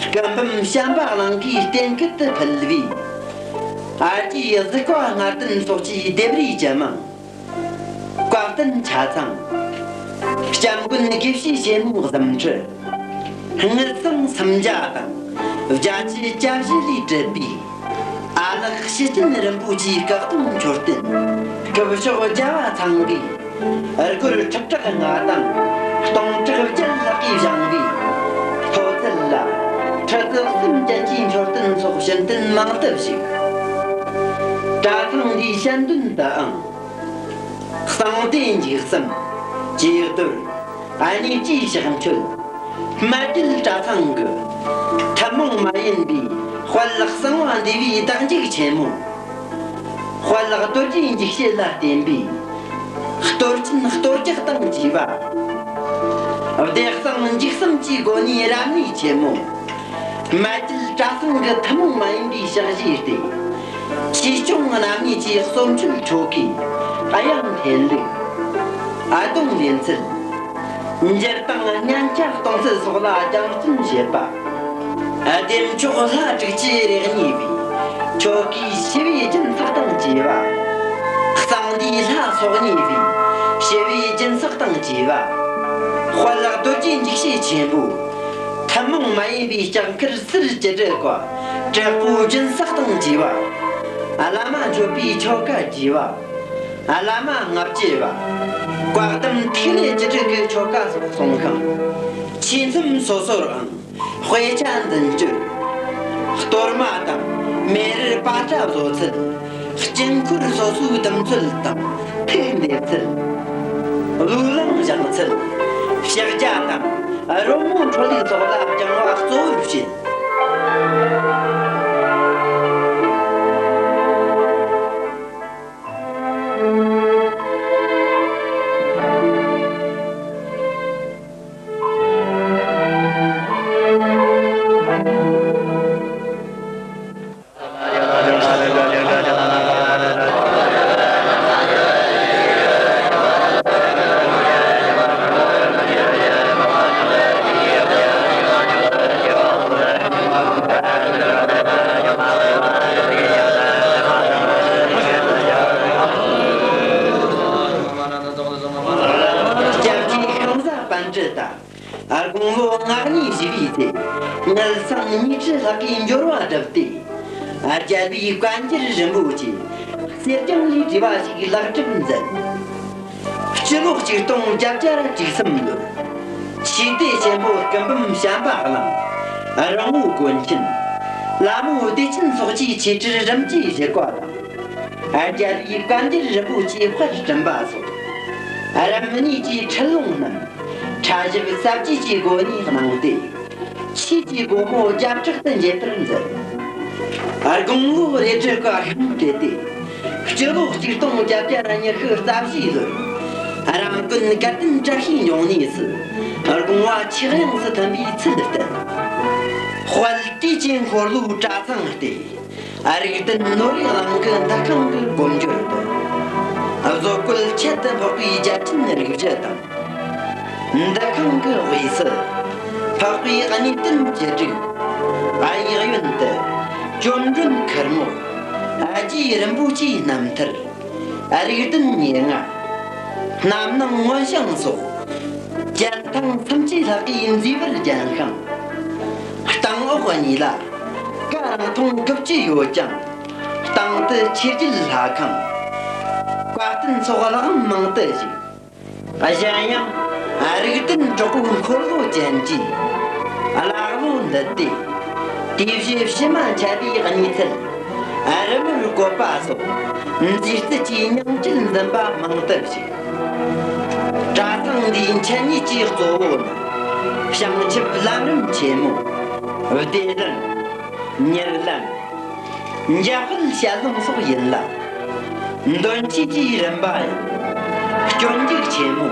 སྐུ་འབུམ་བྱམས་པ་གླིང་གའི་རྟེན་སྐུ་དུ་ཕུལ་བའི། ཨ་ཏིའི་གཟིགས་པ་ལྔ་ལྡན་སོགས་ཀྱི་ལྡེབས་རིས་ཇེ་མང་། བཀའ་བསྟན་ཆ་ཚང་། སྐྱབས་མགོན་དགེ་བཤེས་ཆེན་མོའི་གཟིམ་ཁྲི། དངུལ་ཚང་སུམ་བརྒྱ་དང་བརྒྱད་ཅུ་གྱ་བཞི་ལས་གྲུབ་པའི་ཨ་ལགས་ཞི་སྤྱན་རིན་པོ་ཆེའི་བཀའ་གདམས་མཆོད་རྟེན། སྐུ་ཞབས་རྒྱལ་བ་ཚང་གིས་སྒོར་ཁྲི་ཕྲག་ལྔ་དང་སྟོང་ཕྲག་བརྒྱད་ལྷག་གིས་བཞེངས་པའི་ལྷོ་ཚད་ལ་ཁྲི་ཙག་གསུམ་ཅན་གྱི་མཆོད་རྟེན་སོགས་བྱིན་རྟེན་མང་དུ་བཞུགས། གྲྭ་ཚང་འདིའི་ཞལ་འདོན་དུའང་། གསང་བདེ་འཇིགས་གསུམ། ཇུས་གཏོར། གནས་བཅུའི་ཕྱག་མཆོད། སྨད་རྒྱུད་གྲྭ་ཚང་གི་ཐུན་མོང་མ་ཡིན་པའི་དཔལ་གསང་བ་འདུས་པའི་བདག་འཇུག་ཆེན་མོ། དཔལ་རྡོ་རྗེ་འཇིགས་བྱེད་ལ་བརྟེན་པའི་གཏོར་སྐྱོན་གཏོར་རྒྱག་དང་བཅས་པ། བདེ་གསང་འཇིགས་གསུམ་གྱི་སྒོ་ནས་རབ་གནས་ཆེན་མོ། སྨད་རྒྱུད་གྲྭ་ཚང་གི་ཐུན་མོང་མ་ཡིན་པའི་ཕྱག་བཞེས་ཏེ། ཆོས་སྐྱོང་རྣམ་གཉིས་ཀྱི་གསོལ་མཆོད་ཆོ་གའི་དབྱངས་འཐེན་ལུགས། ཨ་དོང་ལེན་ཚུལ། འགྱུར་དང་སྙན་ཆ་གཏོང་ཚུལ་སོགས་ལ་སྦྱང་བརྩོན་བྱེད་པ། བདེ་མཆོག་ལྷ་དྲུག་ཅུ་རེ་གཉིས་པའི་ཆོ་གའི་ཞི་བའི་སྦྱིན་སྲེག་དང་བཅས་པ། གསང་འདུས་ལྷ་ཚོགས་གཉིས་པའི་ཞི་བའི་སྦྱིན་སྲེག་དང་བཅས་པ། དཔལ་རྡོ་རྗེ་འཇིགས་བྱེད་ཆེན་པོའི་ཐུན་མོང་མ་ཡིན་པའི་ལྕགས་མཁར་ཟུར་བཅུ་དྲུག་གི་དྲག་པོའི་སྦྱིན་སྲེག་དང་བཅས་པ། བླ་མ་མཆོད་པའི་ཆོ་ག་བཅས་པ། བླ་མ་ལྔ་བཅུ་པ། བཀའ་གདམས་ཐིག་ལེ་བཅུ་དྲུག་གི་ཆོ་ག་སོགས་གསུངས་ཤིང་། ཆོས་མཚམས་སོ་སོར་འང་དཔེ་ཆ་འཛིན་སྤྱོད། གཏོར་མ་དང་མེ་རུར་པ་ཏྲ་བཟོ་ཚུལ། དཀྱིལ་འཁོར་སོ་སོའི་བསྡུམ་ཚུལ་དང་ཐིག་འདེབས་ཚུལ། བློས་བསླངས་བཞེངས་ཚུལ། ཕྱག་རྒྱ་དང་རོལ་མོ་འཕྲོ་ལུགས་སོགས་ལ་སྦྱང་བ་གཙོ་བོར་བྱེད། དངུལ་སྲང་ཉིས་ཁྲི་ལྷག་གི་འབྱོར་བ་བསྒྲུབས་ཏེ། རྒྱལ་བའི་བཀའ་འགྱུར་རིན་པོ་ཆེ་གསེར་སྦྱངས་ལས་བྲིས་པ་ཞིག་ལག་གྲུབ་མཛད། སྤྱི་ལོ་ཆིག་སྟོང་བརྒྱད་བརྒྱ་དྲུག་ཅུ་རྩ་གསུམ་ལོར། ཆོས་སྡེ་ཆེན་པོ་སྐུ་འབུམ་བྱམས་པ་གླིང་། རོང་བོ་དཀོན་ཆེན། ལ་མོ་བདེ་ཆེན་སོགས་ཀྱི་ཆོས་ཁྲིར་རིམ་གྱིས་བཞུགས་པ་དང་། རྒྱལ་བའི་བཀའ་འགྱུར་རིན་པོ་ཆེ་དཔར་བསྐྲུན་པ་སོགས། རིམ་གཉིས་ཀྱི་ཁྲིད་ལུང་རྣམས་ཕྲ་ཞིབ་ཟབ་རྒྱས་ཀྱི་སྒོ་ནས་གནང་སྟེ། ཆོས་ཀྱི་སྒོ་མོ་བརྒྱ་ཕྲག་ཏུ་འབྱེད་པར་མཛད། དགུང་ལོ་རེ་དྲུག་གི་ཤིང་སྤྲེལ་ཏེ། སྤྱི་ལོ་ཆིག་སྟོང་བརྒྱད་བརྒྱ་ཉི་ཤུ་རྩ་བཞིའི་ལོར། རང་དགོན་དགའ་ལྡན་བཀྲ་ཤིས་འབྱུང་གནས་སུ་དགོངས་པ་ཆོས་དབྱིངས་སུ་ཐིམ་པའི་ཚུལ་བསྟན། དཔལ་དུས་ཀྱི་འཁོར་ལོའི་གྲྭ་ཚང་སྟེ། རིགས་ལྡན་ནོར་བུའི་གླིང་གི་འདུ་ཁང་གི་སྒོ་འབྱོར་དུ། བཟོ་བཀོད་ཁྱད་དུ་འཕགས་པའི་རྒྱལ་ཕྲན་རིགས་བཞི་དང་། འདུ་ཁང་གི་དབུས་སུ་འཕགས་པའི་གནས་བརྟན་བཅུ་དྲུག། གཡས་གཡོན་དུ་ཅོ་འདྲོན་ཁུར་ངོགས། རྗེ་རིན་པོ་ཆེའི་རྣམ་ཐར། རིགས་ལྡན་ཉེར་ལྔ། རྣམ་སྣང་མངོན་བྱང་སོགས། རྒྱན་ཐང་སུམ་ཅུ་ལྷག་གིས་མཛེས་པར་བརྒྱན་ཤིང་། སྟེང་འོག་གཉིས་ལ་ཀ་རིང་ཐུང་དགུ་བཅུ་ཡོད་ཀྱང་། སྟེང་དུ་ཆོས་རྒྱལ་ལྷ་ཁང་། བཀའ་བསྟན་སོགས་ལྷ་ཁང་མང་དུ་བཞུགས། གཞན་ཡང་རིགས་ལྡན་གྲོགས་པོ་འཁོར་ལོ་ཅན་གྱིས་ཀླ་ཀློ་འདུད་དེ། དུས་བཞི་ཕྱི་མ་འཆད་པའི་གནས་ཚུལ་རི་མོར་བཀོད་པ་སོགས་མཛེས་རྩལ་གྱི་མྱང་བརྒྱུད་འཛིན་པ་མང་དུ་བཞུགས། གྲྭ་ཚང་འདིའི་འཆད་ཉན་གྱི་གཙོ་བོ་ནི། བྱང་ཆུབ་ལམ་རིམ་ཆེན་མོ། བདེ་ལམ། མྱུར་ལམ། འཇམ་དཔལ་ཞལ་ལུང་སོགས་ཡིན་ལ། འདོན་ཆོས་ཀྱི་རིམ་པ་ཡང་། སྤྱོད་འཇུག་ཆེན་མོ།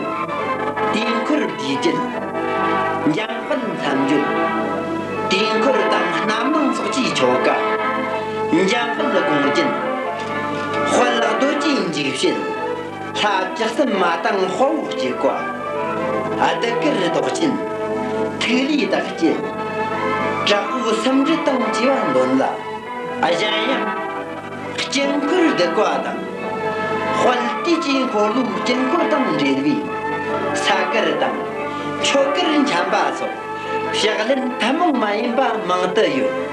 དུས་འཁོར་བསྡུས་རྒྱུད། འཇམ་དཔལ་མཚམས་སྦྱོར། དུས་འཁོར་དང་རྣམ་སྣང་སོགས་ཀྱི་ཆོ་ག། འཇམ་དཔལ་དགོངས་རྒྱན། དཔལ་རྡོ་རྗེ་འཇིགས་བྱེད། ལྷ་བཅུ་གསུམ་མ་དང་དཔའ་བོ་གཅིག་པ། ཨ་ཏི་ཀིར་བདག་ཆེན། ཐིག་ལེའི་བདག་བསྐྱེད། དྲག་པོའི་སུམ་སྒྲིལ་དང་བཅས་པ་འདོན་ལ། གཞན་ཡང་། དཀྱིལ་འཁོར་བསྡུ་བ་དང་། དཔལ་དུས་ཀྱི་འཁོར་ལོའི་དཀྱིལ་འཁོར་དང་འབྲེལ་བའི་ས་དཀར་དང་ཆོས་དཀར་འཆམ་པ་སོགས་ཕྱག་ལེན་ཐུན་མོང་མ་ཡིན་པ་མང་དུ་ཡོད།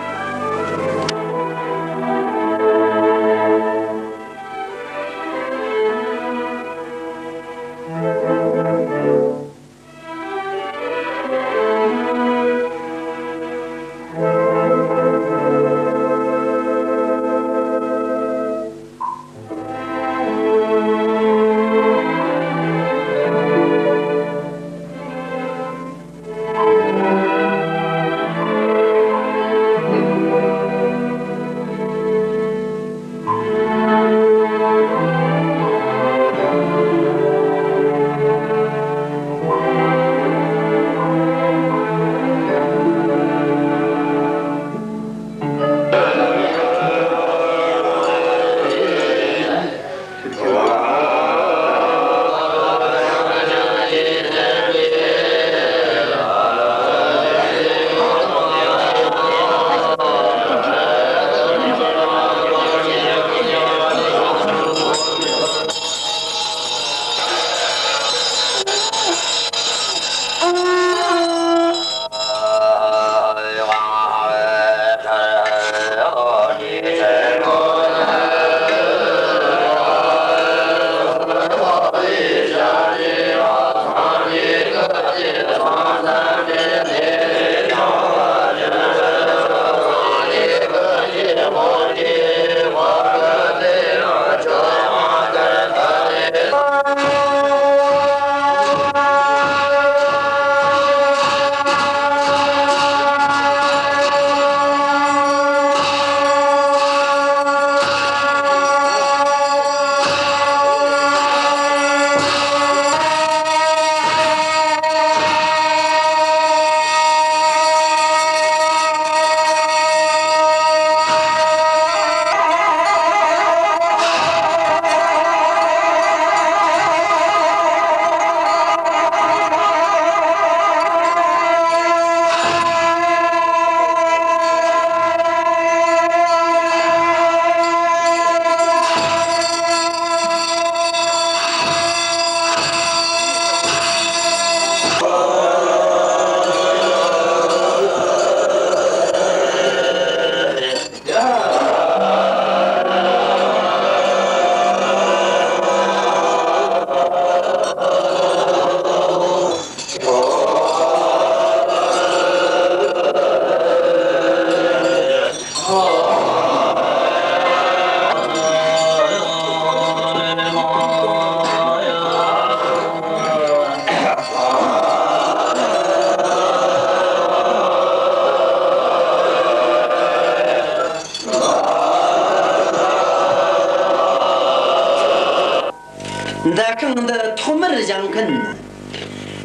འདུ་ཁང་འདི་ཐོག་མར་བཞེངས་མཁན་ནི་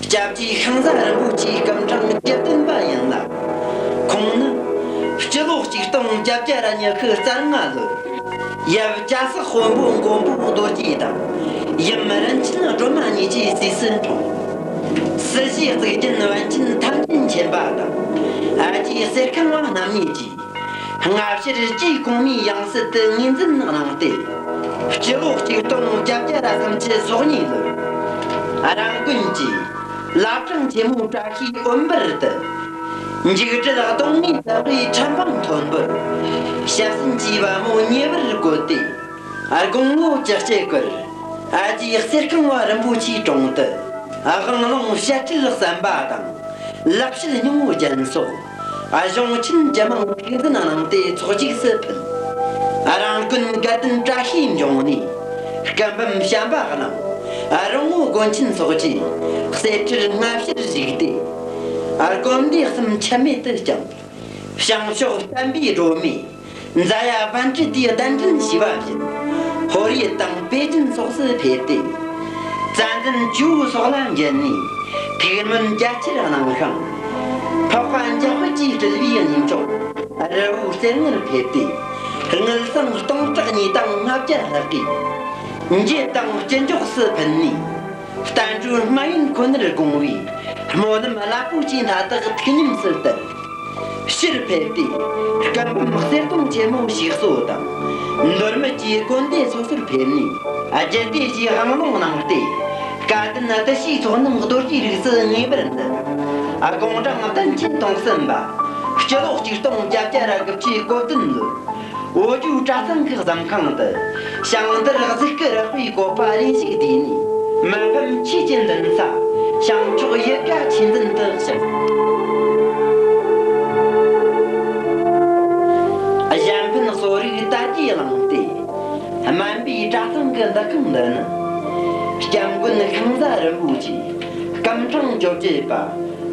སྐྱབས་རྗེ་ཤིང་བཟའ་རིན་པོ་ཆེའི་སྐུ་ཕྲེང་བཅུ་བདུན་པ་ཡིན་ལ། ཁོང་ནི་སྤྱི་ལོ་གཅིག་སྟོང་བརྒྱད་བརྒྱ་ཉི་ཤུ་རྩ་ལྔ་ལོར་ཡབ་སྐྱ་སེར་དཔོན་པོ་མགོན་པོ་རྡོ་རྗེ་དང་ཡུམ་རིན་ཆེན་སྒྲོལ་མ་གཉིས་ཀྱི་སྲས་སུ་འཁྲུངས། སྲིད་ཞིའི་གཙུག་རྒྱན་པཎ་ཆེན་ཐམས་ཅད་མཁྱེན་པ་དང་ཨ་ཅེ་གསེར་ཁང་བ་རྣམ་གཉིས་ཀྱིས། སྔ་ཕྱིར་ཅི་གོང་མའི་ཡང་སྲིད་དུ་ངོས་འཛིན་གནང་སྟེ། སྤྱི་ལོ་གཅིག་སྟོང་བརྒྱད་བརྒྱ་ར་སུམ་ཅུ་སོ་གཉིས་ལོར། རང་དགོན་གྱི་བླ་བྲང་ཆེན་མོའི་བཀྲ་ཤིས་འོད་འབར་དུ། འཇིགས་བྲལ་གདོང་ལྔའི་ཟླ་བའི་ཁྲ་འཕང་མཐོན་པོར། ཞབས་སེན་གྱི་པདྨོ་ཉེ་བར་བཀོད་དེ། དགུང་ལོ་བཅུ་གཅིག་པར་ཨ་ཅེ་གསེར་ཁང་བ་རིན་པོ་ཆེའི་དྲུང་དུ་དབང་ལུང་བཤད་ཁྲིད་གསན་པ་དང་ལེགས་བཤད་སྙིང་པོ་རྒྱན་སོགས་གཞུང་ཆེན་ཇི་མང་ཐུགས་འཛིན་གནང་སྟེ་ཚོགས་རྗེས་སུ་ཕུལ། རང་དགོན་དགའ་ལྡན་བཀྲ་ཤིས་འབྱུང་གནས་སྐུ་འབུམ་བྱམས་པ་གླིང་རོང་བོ་དགོན་ཆེན་སོགས་ཀྱི་གསེར་ཁྲིར་སྔ་ཕྱིར་བཞུགས་ཏེ། དགོན་སྡེ་གསུམ་འཆི་མེད་དུ་བསྐྱངས། བྱང་ཕྱོགས་བསྟན་པའི་སྒྲོན་མེ་མཛའ་ཡ་པཎ་ཌི་ཏའི་གདན་འདྲེན་ཞུས་པ་བཞིན་ཧོར་ཡུལ་དང་པེ་ཅིན་སོགས་སུ་ཕེབས་ཏེ། བཙན་འཛུལ་ཇོ་བོ་སོག་ལ་འགྱེལ་ནས་ཐུགས་སྨོན་རྒྱ་ཆེར་གནང་ཞིང་། འཕགས་པ་འཇམ་དཔལ་གྱིས་སྤྲུལ་པའི་གནས་མཆོག་རི་བོ་རྩེ་ལྔར་ཕེབས་ཏེ། དངུལ་སྲང་སྟོང་ཕྲག་གཉིས་དང་ལྔ་བརྒྱ་ལྷག་གིས་འགྱེད་དང་སྐྱིན་འཇོག་སུ་ཕུལ་ནས། བསྟན་འགྲོའི་སྨན་ཡོན་ཁོ་ནར་དགོངས་པའི་སྨོན་ལམ་རླབས་པོ་ཆེའི་མཐའ་དག་ཐུགས་ཉམས་སུ་བསྟར། ཕྱིར་ཕེབས་ཏེ་སྐུ་འབུམ་གསེར་སྡོང་ཆེན་མོ་ཞིག་གསོ་དང་། མདོ་སྨད་ཀྱི་དགོན་སྡེ་སོ་སོར་ཕེབས་ནས་རྒྱུད་སྡེ་བཞིའི་དབང་ལུང་གནང་སྟེ། སྐལ་ལྡན་བདུད་བཞིའི་ཚོགས་རྣམས་རྡོ་རྗེའི་རིགས་སུ་ངེས་པར་འཛིན། དགུང་གྲངས་བདུན་ཅུ་དོན་གསུམ་པ། སྤྱི་ལོ་གཅིག་སྟོང་བརྒྱད་བརྒྱ་ར་དགུ་བཅུ་གོ་བདུན་ལོར། བོད་ལྗོངས་གྲྭ་ཚང་གི་གཟིམ་ཁང་དུ་ཞིང་འདུལ་གཟིགས་སྐུ་རག་པའི་བཀོད་པ་རེ་ཞིག་བསྡུས་ནས། མི་ཕམ་ཆོས་ཀྱི་འདུན་ས་བྱང་ཕྱོགས་ཡུལ་དགའ་ཆོས་འཛིན་དུ་གཤེགས། གཞན་ཕན་གསོ་རིག་དར་རྒྱས་བླངས་ཏེ། སྨན་པའི་གྲྭ་ཚང་གི་འདུ་ཁང་འདི་ནི། སྐྱབས་མགོན་ཤིང་བཟའ་རིན་པོ་ཆེ་སྐུ་ཕྲེང་བཅོ་བརྒྱད་པ།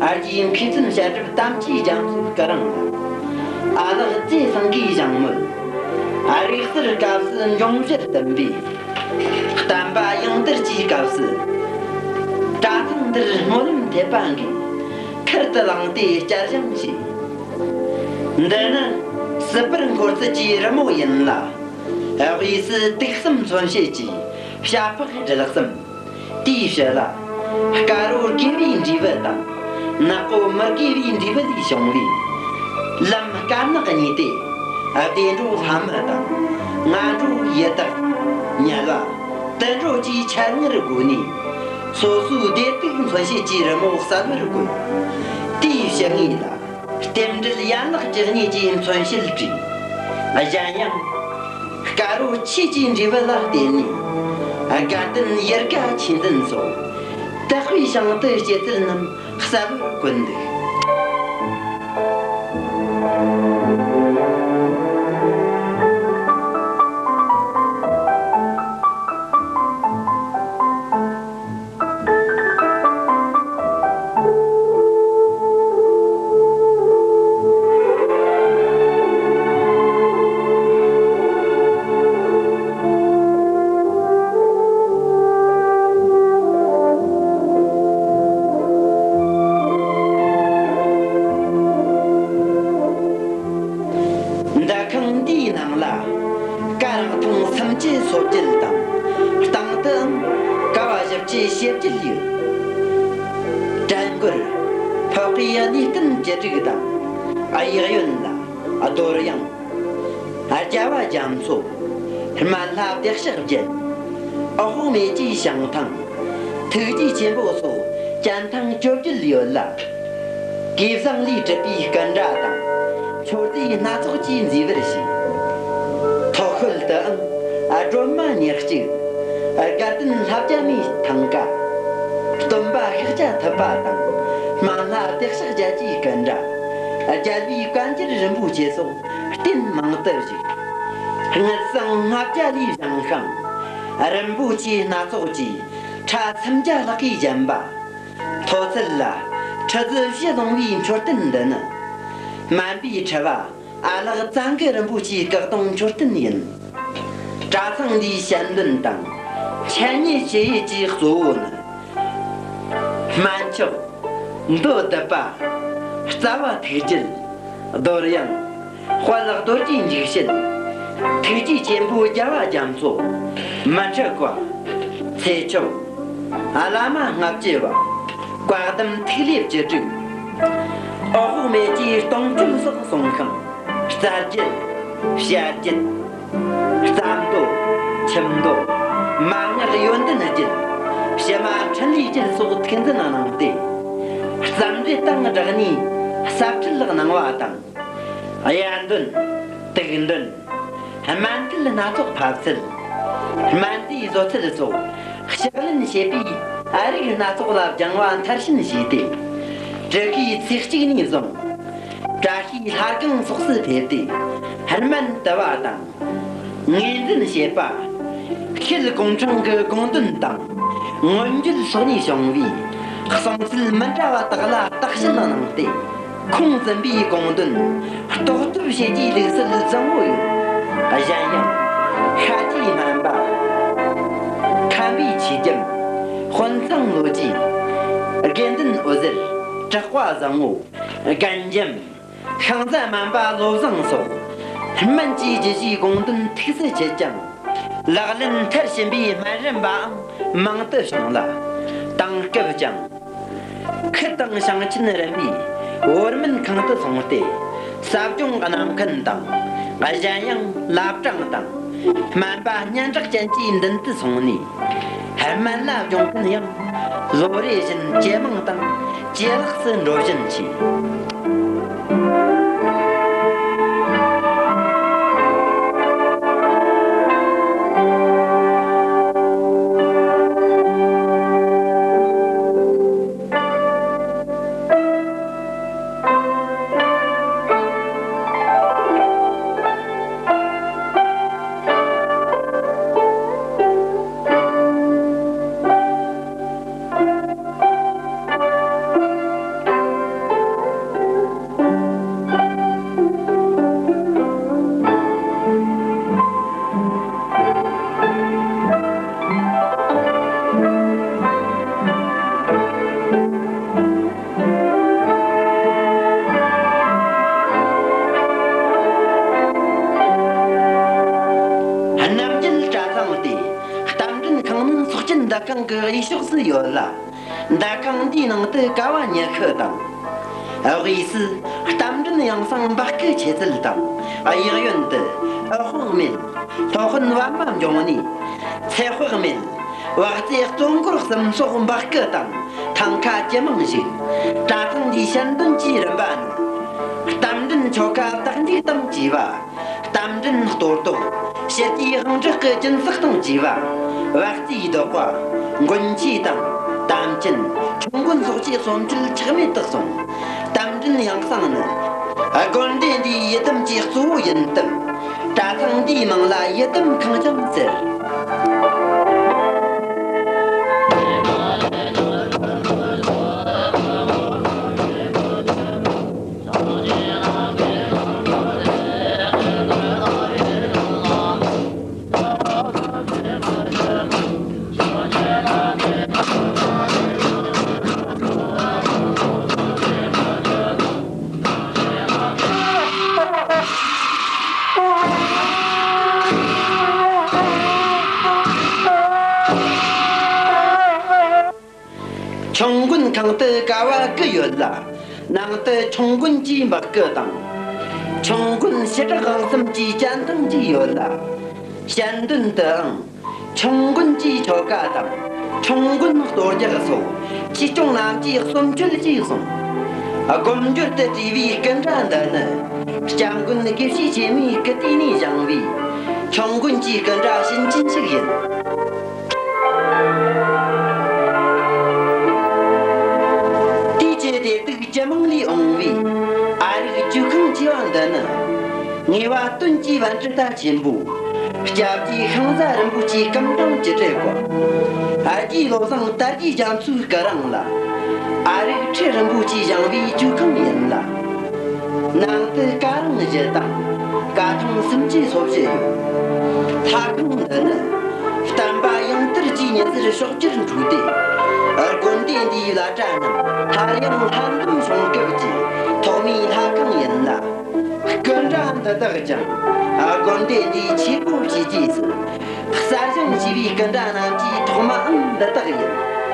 ཨ་ཅེ་མཁས་བཙུན་བཤད་སྒྲུབ་དམ་ཆོས་རྒྱ་མཚོའི་སྐུ་རིང་ལ། ཨ་ལགས་རྩེ་ཚང་གིས་བཞེངས་མོལ། ཨ། རིག་གསར་སྐབས་སུ་འབྱུང་བཞིར་བསྟིམ་པའི། བསྟན་པ་ཡང་དར་གྱི་སྐབས་སུ། གྲྭ་ཚང་འདིར་སྨོན་ལམ་ཐེབས་པ་འགས། ཁུར་དུ་བླངས་ཏེ་བསྐྱར་བཞེངས་བྱས། འདི་ནི་སྲིད་པར་འཁོར་ཚུལ་གྱི་རི་མོ་ཡིན་ལ། དབུས་སུ་དུག་གསུམ་མཚོན་བྱེད་ཀྱི་བྱ་ཕག་སྦྲུལ་གསུམ། དེའི་ཕྱི་ལ། དཀར་པོ་དགེ་བའི་འབྲས་བུ་དང་། ནག་པོ་མི་དགེ་བའི་འབྲས་བུ་ལས་བྱུང་བའི། ལམ་དཀར་ནག་གཉིས་ཏེ། བདེ་འགྲོ་ལྷ་མི་དང་། ང་འགྲོ་ཡི་དྭགས། དམྱལ་བ། དུད་འགྲོ་བཅས་ཆ་ལྔར་བགོས་ནས། སོ་སོའི་བདེ་སྡུག་མཚོན་བྱེད་ཀྱི་རི་མོ་གསལ་བར་བཀོད། དེའི་ཕྱི་ངོས་ལ། རྟེན་འབྲེལ་ཡན་ལག་བཅུ་གཉིས་ཀྱི་མཚོན་བྱེད་བྲིས། གཞན་ཡང་། དཀར་པོ་ཆོས་ཀྱི་འབྲས་བུ་ལ་བརྟེན་ནས། དགའ་ལྡན་ཡུལ་དགའ་ཆོས་འཛིན་སོགས། དག་པའི་ཞིང་དུ་སྐྱེ་ཚུལ་རྣམས་གསལ་བར་བཀོད་འདུག། འདུ་ཁང་འདིའི་ནང་ལ། ཀ་ར་ཐང་སུམ་ཅུ་སོ་བརྒྱད་དང་། སྟེང་དུའང་ཀ་བ་བཞི་བཅུ་ཞེ་བརྒྱད་ཡོད། བྲན་སྐོར། འཕགས་པའི་གནས་བརྟན་བཅུ་དྲུག་དང་། གཡས་གཡོན་ལ་རྡོར་གཡང་། རྒྱལ་བ་རྒྱ་མཚོ། སྨན་བླ་བདེ་གཤེགས་བརྒྱད། འོག་མིན་གྱི་བྱང་ཐང་། ཐུགས་རྗེ་ཆེན་པོ་སོགས་སྤྱན་ཐང་བཅོ་བརྒྱད་ཡོད་ལ། གོས་བཟང་ལས་གྲུབ་པའི་སྐུ་འདྲ་དང་། མཆོད་རྫས་སྣ་ཚོགས་ཀྱིས་མཛེས་པར་བྱས། ཐོག་ཤོད་དུའང་སྒྲོལ་མ་ཉེར་གཅིག། དགའ་ལྡན་ལྷ་བརྒྱ་མའི་ཐང་ཀ། སྟོན་པ་ཤཱཀྱ་ཐུབ་པ་དང་། སྨན་བླ་བདེ་གཤེགས་བརྒྱད་ཀྱི་སྐུ་འདྲ། རྒྱལ་བའི་བཀའ་འགྱུར་རིན་པོ་ཆེ་སོགས་རྟེན་མང་དུ་བཞུགས། དངུལ་སྲང་ལྔ་བརྒྱ་ལས་བཞེངས་ཤིང་། རིན་པོ་ཆེ་སྣ་ཚོགས་ཀྱི་ཕྲ་སུམ་བརྒྱ་ལྷག་གིས་བརྒྱན་པ། མཐོ་ཚད་ལ་ཁྲི་ཟུར་བཞི་ལོངས་པའི་མཆོད་རྟེན་འདི་ནི། སྨན་པའི་ཁྲི་བ་ཨ་ལགས་གཙང་གི་རིན་པོ་ཆེའི་སྐུ་གདུང་མཆོད་རྟེན་ཡིན། གྲྭ་ཚང་འདིའི་ཞལ་འདོན་དང་ འཆད་ཉན་བྱེད་ཡུལ་གྱི་གཙོ་བོ་ནི། སྨན་མཆོག་མདོ་སྡུད་པ། རྩ་བ་ཐུགས་རྒྱུད་རྡོར་དབྱངས། དཔལ་རྡོ་རྗེ་འཇིགས་བྱེད། ཐུགས་རྗེ་ཆེན་པོ་རྒྱལ་བ་རྒྱ་མཚོ། མི་ཁྲི་བཀའ། ཚེ་མཆོག་བླ་མ་ལྔ་བཅུ་པ། བཀའ་གདམས་ཐིག་ལེ་བཅུ་དྲུག་འོད་དཔག་མེད་ཀྱི་སྟོང་བཅོས་སོགས་གསུང་ཁང་། རྩ་རྒྱུད། བཤད་རྒྱུད། རྩ་མདོ། ཁྱིམ་མདོ། མན་ངག་ཡོན་ཏན་རྒྱུད། ཕྱི་མ་འཕྲིན་ལས་རྒྱུད་སོགས་ཐུགས་འཛིན་གནང་སྟེ། རྩོམ་འབྲི་དང་སྦྲགས་ནས་ཟབ་ཁྲིད་གནང་བ་དང་། དབྱར་འདོན། དུག་འདོན། སྨན་སྐུལ་སྣ་ཚོགས་ཕབ་ཚད། སྨན་རྫས་བཟོ་ཚད་སོགས་ཕྱག་ལེན་བྱེད་པའི་རིགས་སྣ་ཚོགས་ལ་སྦྱང་བ་མཐར་ཕྱིན་བྱས་ཏེ། གྲུ་ཁའི་ཚེས་གཅིག་ནས་བཟུང་། བཀྲ་ཤིས་ལྷ་སྒང་སོགས་སུ་ཕེབས་ཏེ། སྨན་དུ་བ་དང་། ངོས་འཛིན་བྱེད་པ། ཤེལ་གུང་ཕྲེང་གི་དགོངས་དོན་དང་། མངོན་བརྗོད་སོགས་ནས་བྱུང་བའི་གསུང་ཚུལ་མི་འདྲ་བ་དག་ལ་བརྟག་དཔྱད་གནང་སྟེ། ཁུངས་བཙུན་པའི་དགོངས་དོན་རྟོགས་ཐབས་བྱེད་ཀྱི་ལུགས་སྲོལ་བཟང་བོ་ཡོད། གཞན་ཡང་། ཤཱཀྱའི་སྨན་པ། ཁམས་པའི་ཆོས་རྒྱམ། དཔོན་ཚང་ལོ་རྒྱུས། དགེ་འདུན་འོད་ཟེར། གྲགས་པ་བཟང་བོ། རྒན་འཇམ། ཤིང་བཟའ་སྨན་པ་བློ་བཟང་སོགས། སྨན་གྱི་རྒྱུད་བཞིའི་དགོངས་དོན་ཐུགས་སུ་ཆུད་ཅིང་། ལག་ལེན་མཐར་ཕྱིན་པའི་སྨན་རམས་པའང་མང་དུ་བྱུང་ལ། དེང་སྐབས་ཀྱང་། ཁུལ་དང་ཞིང་ཆེན་རིམ་པའི་བོད་སྨན་ཁང་དུ་སོང་སྟེ། ཟབ་སྦྱོང་གནང་མཁན་དང་། གཞན་ཡང་བླ་བྲང་དང་། སྨན་པ་སྙན་གྲགས་ཅན་གྱི་མདུན་དུ་སོང་ནས། སྨན་བླ་སྦྱོང་མཁན་ཡང་ལོ་རེ་བཞིན་ཇེ་མང་དང་ཇེ་ལེགས་སུ་འགྲོ་བཞིན་མཆིས། རྣམ་རྒྱལ་གྲྭ་ཚང་སྟེ། རྟ་མགྲིན་ཁང་ནི་ཚོགས་ཆེན་འདུ་ཁང་གི་གཡས་ཕྱོགས་སུ་ཡོད་ལ། འདུ་ཁང་འདིའི་ནང་དུ་ཀ་བ་ཉི་ཤུ་དང་། དབུས་སུ་རྟ་མགྲིན་ཡང་གསང་འབག་སྐུ་ཆེ་ཚུལ་དང་། གཡས་གཡོན་དུ་འོད་དཔག་མེད། སློབ་དཔོན་པདྨ་འབྱུང་གནས། ཚེ་དཔག་མེད། དབུ་རྩེ་གཙོ་འཁོར་གསུམ་སོགས་འབག་སྐུ་དང་ཐང་ཀ་ཇེ་མང་ཞིག་གྲྭ་ཚང་འདིའི་ཞལ་འདོན་གྱི་རིམ་པ་ནི། རྟ་མགྲིན་ཆོ་ག་དག་འཇུག་དང་བཅས་པ། རྟ་མགྲིན་གཏོར་བཟློག་ཕྱི་དུས་དབང་དྲག་གི་སྦྱིན་སྲེག་དང་བཅས་པ། དབུ་རྩེའི་བཟློག་པ། མགོན་ཆས་དང་། དམ་ཅན། ཆོམ་མགོན་སོགས་ཀྱི་གསོལ་མཆོད་ཆག་མེད་དུ་གསུངས། རྟ་མགྲིན་ཡང་གསང་ནི། དགོན་སྡེ་འདིའི་ཡི་དམ་གྱི་གཙོ་བོ་ཡིན་སྟབས། གྲྭ་ཚང་འདིའི་མིང་ལ་ཡི་དམ་ཁང་ཀྱང་ཟེར། ཆོམ་མགོན་ཁང་དུ་ཀ་བ་དགུ་ཡོད་ལ། ནང་དུ་ཆོམ་མགོན་གྱི་འབག་སྐུ་དང་། ཆོམ་མགོན་ཞི་དྲག་དབང་གསུམ་གྱི་སྤྱན་ཐང་གཅིག་ཡོད་ལ། ཞལ་འདོན་དུའང་ཆོམ་མགོན་གྱི་ཆོ་ག་དང་ཆོམ་མགོན་གཏོར་རྒྱག་སོགས་ཆོས་སྐྱོང་རྣམས་ཀྱི་གསོལ་མཆོད་ཅེས་གསུངས། སྒོམ་སྦྱོར་དུ་བྲིས་པའི་སྐུ་འདྲ་འདི་ནི་སྐྱབས་མགོན་དགེ་བཤེས་ཆེན་མོའི་སྐུ་དུས་ནས་བཞེངས་པའི་ཆོམ་མགོན་གྱི་སྐུ་འདྲ་བྱིན་ཅན་ཞིག་ཡིན། དུས་ཀྱི་བདེ་སྡུག་ཇི་མང་ལས་འོངས་པའི་ཨ་རིག་ཇོ་ཁང་ཆེ་བ་འདི་ནི། ངེས་པ་དོན་གྱི་པཎྜི་ཏ་ཆེན་པོ། སྐྱབས་རྗེ་ཤིང་བཟའ་རིན་པོ་ཆེའི་སྐུ་འཕྲེང་བཅུ་དྲུག་པ། རྗེ་བློ་བཟང་དར་རྒྱས་རྒྱ་མཚོའི་སྐུ་རིང་ལ། ཨ་རིག་ཁྲི་རིན་པོ་ཆེས་བཞེངས་པའི་ཇོ་ཁང་ཡིན་ལ། ནང་དུ་བཀའ་རིང་བཞི་དང་བཀའ་ཐང་སུམ་ཅུ་སོ་བཞི་ཡོད། ལྷ་ཁང་འདི་ནི་བསྟན་པ་ཡང་དར་གྱི་ ཉི་ཟེར་ཕྱོགས་བཅུར་འཕྲོས་ཏེ། དགོན་སྡེ་འདིའི་བླ་གྲྭ་རྣམས་སླར་ཡང་ལྷ་འཛོམས་བྱུང་སྐབས་ཀྱི་ཐོག་མའི་ལྷ་ཁང་ཡིན་ལ། སྐུ་འདྲ་འདི་དག་ཀྱང་དགོན་སྡེ་འདིའི་ཆེད་དུ་བྱས་རྗེས་སུ་གསར་བཞེངས་བྱས་པའི་སྐུ་འདྲ་རྣམས་ཀྱི་ཐོག་མའང་འདི་དག་ཡིན།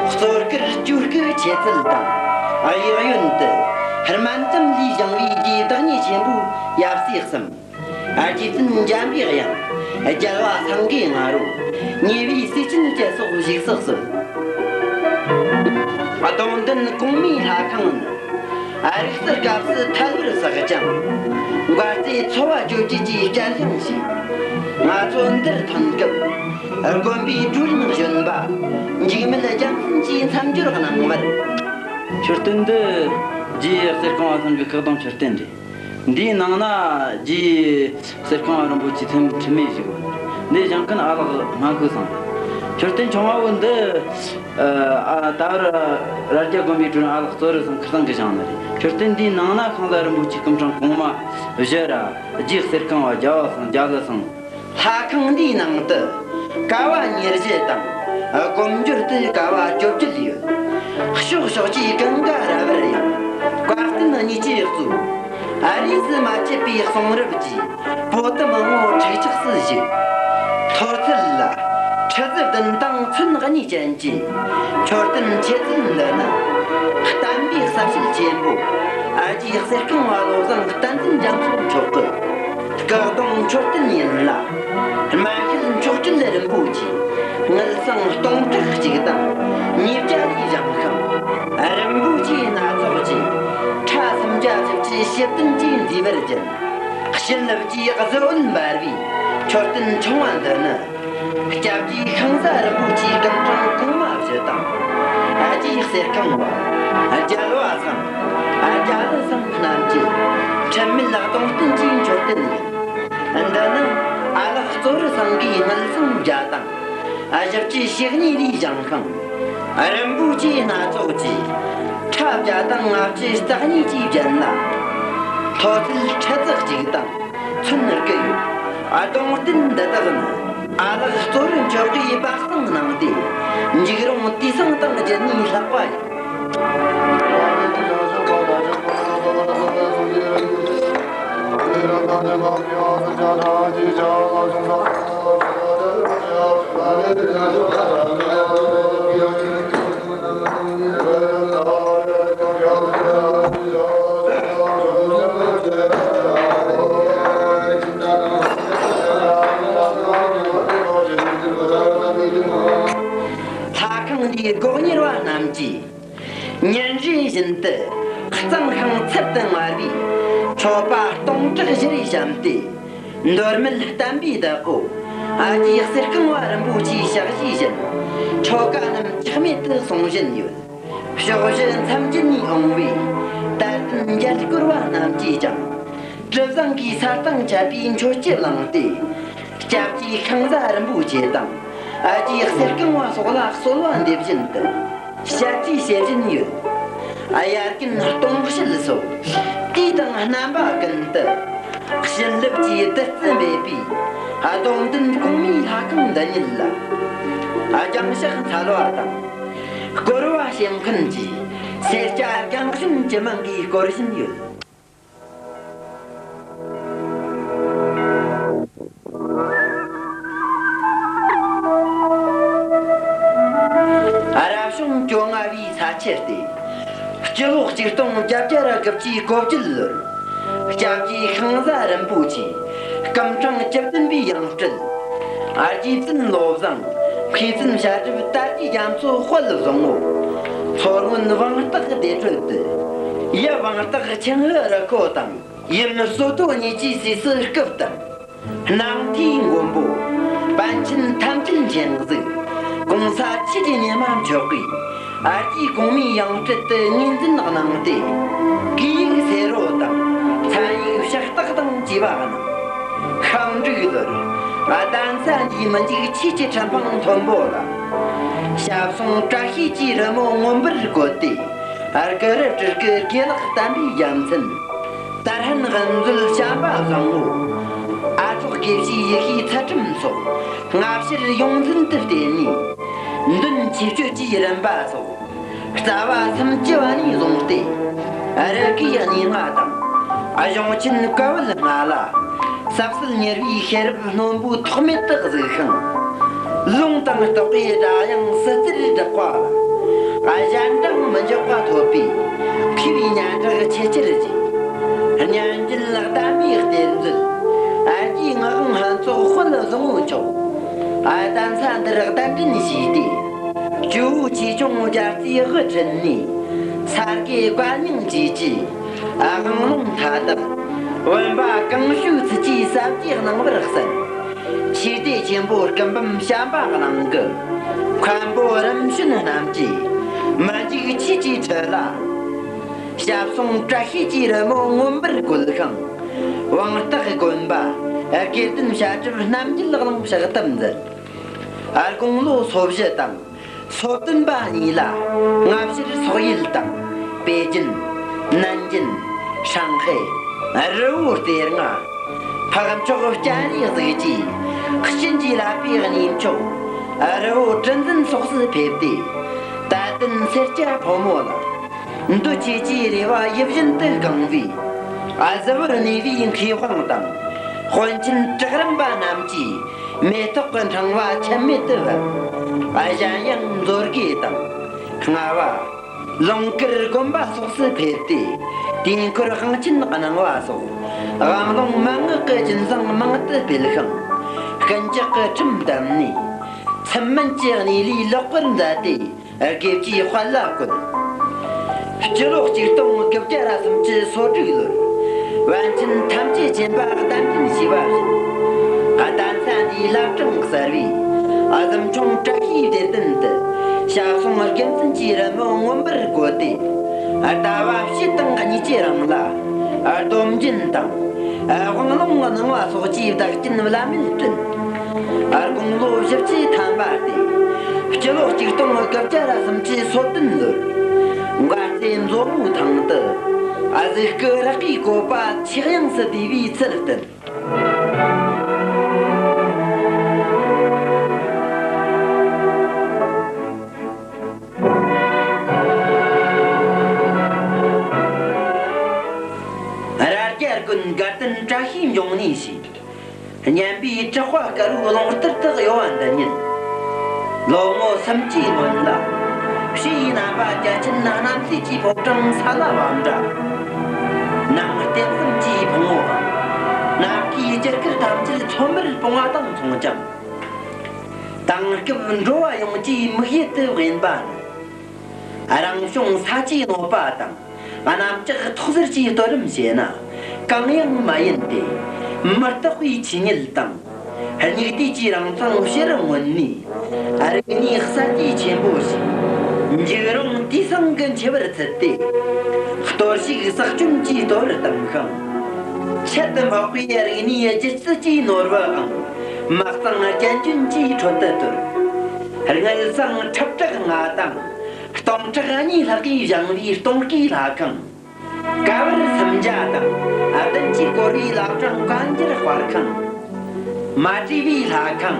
གཙོ་གུར་གྱོན་གོས་ཆེ་ཚད་དང་གཡས་གཡོན་དུ་སྨན་ཙམ་ལས་བཞེངས་པའི་རྗེས་བདག་ཉིད་ཆེན་པོའི་ཡབ་སྲས་གསུམ། རྗེ་བཙུན་འཇམ་པའི་དབྱངས། རྒྱལ་བ་སེང་གེ་ང་རོ། ཉེ་བའི་སྲས་ཆེན་བཅུ་སོགས་བཞུགས་སུ་གསོལ། གདུང་མདུན་གོང་མའི་ལྷ་ཁང་ནི། རིག་རྩལ་སྐབས་སུ་ཐལ་བར་བསགས་ཀྱང་། མགར་རྩེའི་འཚོ་བ་བཅོ་བརྒྱད་ཀྱིས་བསྐྱལ་བཞེངས་ཤིང་། ང་ཚོ་འདིར་ཐོན་སྐབས། དགོན་པའི་གྲོས་རིམ་གཞོན་པ། འཇིགས་མེད་རྒྱལ་མཚན་གྱིས་མཚམས་སྦྱོར་གནང་བར། མཆོད་རྟེན་འདི་རྗེ་གསེར་ཁང་བ་ཚང་གི་བཀག་སྡོམ་མཆོད་རྟེན་རེད། འདིའི་ནང་ན་རྗེ་གསེར་ཁང་རིན་པོ་ཆེ་ཐིམ་ཐིམ་མེ་བཞུགས་པ་རེད། འདི་བཞེངས་མཁན་ཨ་ལགས་སྔ་ཁུ་ཚང་རེད། མཆོད་རྟེན་ཆུང་བ་བོ་འདི། ཨ་ད་བར་རྭ་རྒྱ་དགོན་པའི་གྲོས་རིམ་ཨ་ལགས་གཙོ་རུ་ཚང་ཁུ་ཚང་གིས་བཞེངས་ནི་རེད། མཆོད་རྟེན་འདིའི་ནང་ན་ཤིང་བཟའ་རིན་པོ་ཆེ་སྐུ་ཕྲེང་གོང་མ་བཞི་ར། རྗེ་གསེར་ཁང་བ་རྒྱལ་བ་སེང་རྒྱལ་བ་སེང་། ལྷ་ཁང་འདིའི་ནང་དུ་ཀ་བ་ཉེར་བཞི་དང་། སྒོམ་སྦྱོར་དུ་ཀ་བ་བཅོ་བརྒྱད་ཡོད། ཕྱོགས་ཕྱོགས་ཀྱི་གང་ག་ར་བར་ཡང་བཀའ་བསྟན་གཉིས་ཀྱིས་གཙོས། ཨ་རིས་སུ་མ་ཆད་པའི་གསུང་རབ་ཀྱི་པོ་ཏི་མང་བོ་ཁྲིག་ཁྲིག་སུ་བཞུགས། མཐོ་ཚད་ལ་ཁྲི་ཚོ་བདུན་དང་ཚོན་གཉིས་ཅན་གྱི་མཆོད་རྟེན་ཆེ་ཚད་འདི་ནི། བསྟན་པའི་ཟབ་ཞལ་ཆེན་པོ་ཨ་རྒྱའི་གསེར་ཁང་བ་བློ་བཟང་བསྟན་འཛིན་རྒྱ་མཚོ་མཆོག་གི་བཀག་སྡོམ་མཆོད་རྟེན་ཡིན་ལ། སྨན་ཤེལ་མཆོག་སྤྲུལ་རིན་པོ་ཆེ་དངུལ་སྲང་སྟོང་ཕྲག་གཅིག་དང་ཉིས་བརྒྱ་ལས་བཞེངས་ཤིང་། རིན་པོ་ཆེ་སྣ་ཚོགས་ཀྱི་ཕྲ་སུམ་བརྒྱ་བཞི་བཅུ་ཞེ་བདུན་གྱིས་མཛེས་པར་བརྒྱན། བྱིན་རླབས་ཀྱི་གཟི་འོད་འབར་བའི་མཆོད་རྟེན་ཆུང་བ་འདི་ནི། སྐྱབས་རྗེ་ཤིང་བཟའ་རིན་པོ་ཆེའི་སྐུ་ཕྲེང་གོང་མ་བཞི་དང་། རྗེ་གསེར་ཁང་བ། རྒྱལ་བ་སེང་། རྒྱལ་བུ་སེང་རྣམས་ཀྱི་འཁྲུལ་མེད་གདུང་རྟེན་གྱི་མཆོད་རྟེན་ཡིན། འདི་ནི་ཨ་ལགས་གཙོ་བོ་སེང་གེའི་དངུལ་སྲང་བརྒྱ་དང་བཞི་བཅུ་ཞེ་གཉིས་ལས་བཞེངས་ཤིང་། རིན་པོ་ཆེའི་སྣ་ཚོགས་ཀྱི་ཕྲ་བརྒྱ་དང་ལྔ་བཅུ་རྩ་གཉིས་ཀྱིས་བརྒྱན་ལ། མཐོ་ཚད་ཁྲི་ཚོ་གཅིག་དང་། ཚོན་དགུ་ཡོད། གདུང་རྟེན་འདི་དག་ནི་ཨ་ལགས་གཙོ་བོ་མཆོག་གིས་སྦ་གསང་གནང་སྟེ། འཇིགས་རུང་དུས་བཟང་དང་རྒྱུད་གཉིས་ལྷག་པ་ཡིན། ལྷ་ཁང་འདིའི་སྒོ་གཉེར་བ་རྣམས་ཀྱིས། ཉིན་རེ་བཞིན་དུ་གཙང་ཤིང་ཚར་དུ་དངར་བའི་མཆོད་པ་སྟོང་ཕྲག་བཞི་རེ་བཤམས་ཏེ། མདོ་སྨད་བསྟན་པའི་བདག་པོ་ཨ་ཏི་གསེར་ཁང་བ་རིན་པོ་ཆེའི་ཕྱག་བཞེས་བཞིན་ཆོ་ག་རྣམས་ཆག་མེད་དུ་གསུང་བཞིན་ཡོད། ཕྱོགས་བཞི་མཚམས་བརྒྱད་ནས་འོང་བའི་དད་ལྡན་མཇལ་སྐོར་བ་རྣམས་ཀྱིས་ཀྱང་གྲུ་གཟིངས་ཀྱི་ས་སྟེང་ཆད་པའི་མཆོད་ཅི་བླངས་ཏེ། སྐྱབས་རྗེ་ཤིང་བཟའ་རིན་པོ་ཆེ་དང་ཨ་ཏི་གསེར་ཁང་བ་སོགས་ལ་གསོལ་བ་འདེབས་བཞིན་དུ་ཞལ་རྩིས་བྱེད་བཞིན་ཡོད། དབྱར་ཀུན་སྟོང་བཤལ་སོགས་དུས་དང་རྣམ་པ་ཀུན་ཏུ་བྱིན་རླབས་ཀྱི་བདུད་རྩི་འབེབས་པའི་གདུང་རྟེན་གོང་མའི་ལྷ་ཁང་འདི་ཉིད་ལ། རྒྱང་ཞགས་འཚལ་བ་དང་སྐོར་བ་བྱེད་མཁན་གྱི་སེར་སྐྱ་རྒན་གཞོན་ཇི་མང་གིས་སྐོར་བཞིན་ཡོད། རབ་བྱུང་བཅོ་ལྔ་བའི་ས་ཁྱི་སྟེ། སྤྱི་ལོ་གཅིག་སྟོང་བརྒྱད་བརྒྱ་དགུ་བཅུ་གོ་བརྒྱད་ལོར། སྐྱབས་རྗེ་ཤིང་བཟའ་རིན་པོ་ཆེ་སྐུ་ཕྲེང་བཅུ་བདུན་པའི་ཡང་སྤྲུལ། རྗེ་བཙུན་བློ་བཟང་མཁས་བཙུན་བྱ་གྲུབ་དར་གྱི་རྒྱ་མཚོ་དཔལ་བཟང་བོ། མཚོ་སྔོན་བང་སྟག་སྡེ་སྲིད་དུ། ཡབ་བང་སྟག་ཆིང་ཧི་རུ་ཁོ་དང་། ཡུམ་བསོད་དོ་གཉིས་ཀྱི་སྲས་སུ་སྐུ་བལྟམས། སྣང་མཐའི་མགོན་པོ་པཎ་ཆེན་ཐམས་ཅད་མཁྱེན་གཟིགས། གོང་ས་ཆོས་ཀྱི་ཉི་མ་མཆོག་གིས་ཨ་ཏི་གོང་མའི་ཡང་སྤྲུལ་དུ་ངོས་འཛིན་གནང་སྟེ། གུས་ཡིག་སེ་རོ་དང་མཚན་ཡིག་ཕྱག་རྟགས་དང་བཅས་པ་གནང་། ཤིང་འབྲུག་ལོར་གདན་ས་འདིའི་མི་འཇིགས་ཆོས་ཀྱི་ཁྲི་འཕང་མཐོན་པོ་ལ། ཞབས་ཟུང་བཀྲ་ཤིས་ཀྱི་རི་མོ་མངོན་པར་བཀོད་དེ། སྐུ་རབ་སྤྲུལ་སྐུ་དགེ་ལེགས་བསྟན་པའི་རྒྱལ་མཚན། དར་ཧན་དབུ་མཛད་བྱམས་པ་བཟང་བོ། ཨ་ཚོགས་དགེ་བཤེས་ཡེ་ཤེས་ཚུལ་ཁྲིམས་སོགས་སྔ་ཕྱིར་ཡོངས་འཛིན་དུ་བསྟེན་ནས། མདུན་ཆོས་སྤྱོད་ཀྱི་རིམ་པ་སོགས། རྩ་བ་སུམ་ཅུ་བ་ནས་བཟུང་སྟེ། རི་གའི་གནས་ལྔ་དང་། གཞུང་ཆེན་བཀའ་བབས་ལྔ་ལ། ཟབ་གསལ་གཉེར་བའི་ཤེས་རབ་རྣོན་པོའི་ཐོགས་མེད་དུ་གཟིགས་ཤིང་། ལུང་དང་རྟོགས་པའི་སྒྲ་དབྱངས་སིལ་ཙིར་བསྒྲགས་པ་ལ། གཞན་དྲིང་མི་འཇོག་པ་ཐོབ་པས། མཁས་པའི་སྙན་གྲགས་ཆེས་ཆེར་རྒྱས། སྙན་འགྱུར་ལག་བསྟན་པའི་གཏེར་མཛོད། ཨ་རྒྱའི་ངག་དབང་ཕུན་ཚོགས་དཔལ་བཟང་བོ་མཆོག། ཨ་གདན་ས་འདིར་གདན་འདྲེན་ཞུས་ཏེ། ཇོ་བོ་ཆོས་སྐྱོང་རྒྱལ་སྲས་དབུ་ཁྲིད་ནས། ས་དགེ་བཀའ་རྙིང་བཅས་ཀྱི་དབང་ལུང་མཐའ་དག། བུམ་པ་གང་བྱོའི་ཚུལ་གྱིས་ཟབ་རྒྱས་གནང་བར་གསན། ཆོས་སྡེ་ཆེན་པོ་སྐུ་འབུམ་བྱམས་པ་གླིང་གི་མཁན་པོ་རིམ་བྱོན་རྣམས་ཀྱིས་མི་འཇིགས་ཆོས་ཀྱི་ཁྲི་ལ། ཞབས་ཟུང་བཀྲ་ཤིས་ཀྱི་རི་མོ་མངོན་པར་བཀོད་ཤིང་། དབང་རྟགས་དགོན་པ་དགེ་ལྡན་བཤད་སྒྲུབ་རྣམ་རྒྱལ་གླིང་ཕྱག་བཏབ་མཛད། དགུང་ལོ་སོ་བཞི་དང་སོ་བདུན་པ་གཉིས་ལ་སྔ་ཕྱིར་སོག་ཡུལ་དང་པེ་ཅིན། ནན་ཅིན། ཧྲང་ཧའེ། རི་བོ་གཏེར་ལྔ། འཕགས་མཆོག་སྤྱན་རས་གཟིགས་ཀྱིས་བྱིན་གྱིས་བརླབས་པའི་གནས་མཆོག་རི་བོ་གྲུ་འཛིན་སོགས་སུ་ཕེབས་ཏེ། དད་ལྡན་སེར་སྐྱ་ཕོ་མོ་ལ། འདོད་ཆེས་ཀྱི་རེ་བ་ཡིད་བཞིན་དུ་བསྐང་བའི་གཟི་བོར་གནས་པའི་མཁས་དབང་དང་། དཔོན་ཆེན་གྲགས་རིམ་པ་རྣམས་ཀྱིས་མེ་ཏོག་གི་ཕྲེང་བ་ཆད་མེད་དུ་བབས། གཞན་ཡང་མཛོད་དགེ་དང་། རྔ་བ། ལུང་དཀར་དགོན་པ་སོགས་སུ་ཕེབས་ཏེ། དུས་འཁོར་དབང་ཆེན་གནང་བ་སོགས། དབང་ལུང་མན་ངག་གི་རྒྱུན་བཟང་མང་དུ་སྤེལ་ཤིང་། ཀུན་ཀྱག་གི་ཁྲིམས་བསྟན་ནས། ཚུལ་མིན་གྱི་གནས་ལས་ལོག་པར་མཛད་དེ། དགེ་བཅུའི་དཔལ་ལ་བཀོད། སྤྱི་ལོ་གཅིག་སྟོང་དགུ་བརྒྱ་ར་སུམ་ཅུ་སོ་དྲུག་ལོར་པཎ་ཆེན་ཐམས་ཅད་མཁྱེན་པ་གདན་འདྲེན་བྱས་པ་བཞིན། གདན་ས་འདིའི་བླ་བྲང་གསར་བའི་གཟིམ་ཆུང་བཀྲ་ཤིས་བདེ་ལྡན་དུ་ཞབས་ཟུང་དགེ་མཚན་གྱི་རི་མོ་མངོན་པར་བཀོད་དེ། ཟླ་བ་བཞི་དང་གཉིས་ཀྱི་རིང་ལ་སྡོམ་རྒྱུན་དང་དབང་ལུང་གནང་བ་སོགས་ཀྱི་བདག་རྐྱེན་བླ་མེད་བསྐྲུན། དགུང་ལོ་བཞི་བཅུ་ཐམ་པ་སྟེ། སྤྱི་ལོ་གཅིག་སྟོང་དགུ་བརྒྱ་ར་སུམ་ཅུ་སོ་བདུན་ལོར། མགར་རྩེ་མཛོ་མོའི་ཐང་དུ། གཟིག་སྐུ་རག་གི་བཀོད་པ་ཆེས་ཡངས་སུ་བསྡུས་པའི་ཚུལ་བསྟན། རྭ་རྒྱ་དགོན་དགའ་ལྡན་བཀྲ་ཤིས་འབྱུང་གནས་ཞེས། སྙན་པའི་གྲགས་པ་དཀར་བོའི་རླུང་རྟར་དུ་གཡོ་བ་འདི་ཉིད། ལོ་ངོ་སུམ་ཅུའི་སྔོན་ལ། ཕྱི་ཡི་རྣམ་པ་རྒྱ་ཆེན་རྣམ་སྲས་ཀྱི་ཕོ་བྲང་ས་ལ་བབས་འདྲ། ནང་རྟེན་གསུམ་གྱི་ཕུང་བོ། ནམ་མཁའི་རྒྱུ་སྐར་ཐམས་ཅད་མཚོན་པར་སྤུངས་པ་དང་མཚུངས་ཀྱང་། དེང་སྐབས་འགྲོ་བ་ཡོངས་ཀྱི་མིག་ཡིད་དུ་དབེན་པ་ནི། རང་བྱུང་ས་ཆའི་གནོད་པ་དང་། གནམ་ལྕགས་ཐོག་སེར་གྱི་གཏོར་རིམ་བྱས་ན་གང་ཡང་མ་ཡིན་ཏེ། མི་རྟག་པའི་ཆོས་ཉིད་དང་། སྙིགས་དུས་ཀྱི་རང་མཚང་ཕྱིར་མངོན་ནས། རིག་གནས་གསར་བརྗེ་ཆེན་པོ་ཞིག་འཇིགས་རུང་དུས་སང་གི་འཆི་བར་ཚུད་དེ། གཏོར་བཤིག་ཟག་བཅོམ་གྱིས་གཏོར་བཏང་ཤིང་། ཁྱད་དུ་འཕགས་པའི་རིག་གནས་རྒྱུད་ཚུལ་གྱི་ནོར་བུའང་། མ་གཙང་རྒྱན་ལྗོན་གྱི་ཁྲོད་དུ་དོར། དངུལ་ཟངས་ཁྲི་ཕྲག་ལྔ་དང་། སྟོང་ཕྲག་གཉིས་ལྷག་གིས་བཞེངས་པའི་སྟོང་སྐུའི་ལྷ་ཁང་། ཀ་བར་སུམ་བརྒྱ་དང་བདུན་གྱིས་བསྐོར་བའི་བླ་བྲང་བཀའ་འགྱུར་དཔར་ཁང་། མ་བྲིས་པའི་ལྷ་ཁང་།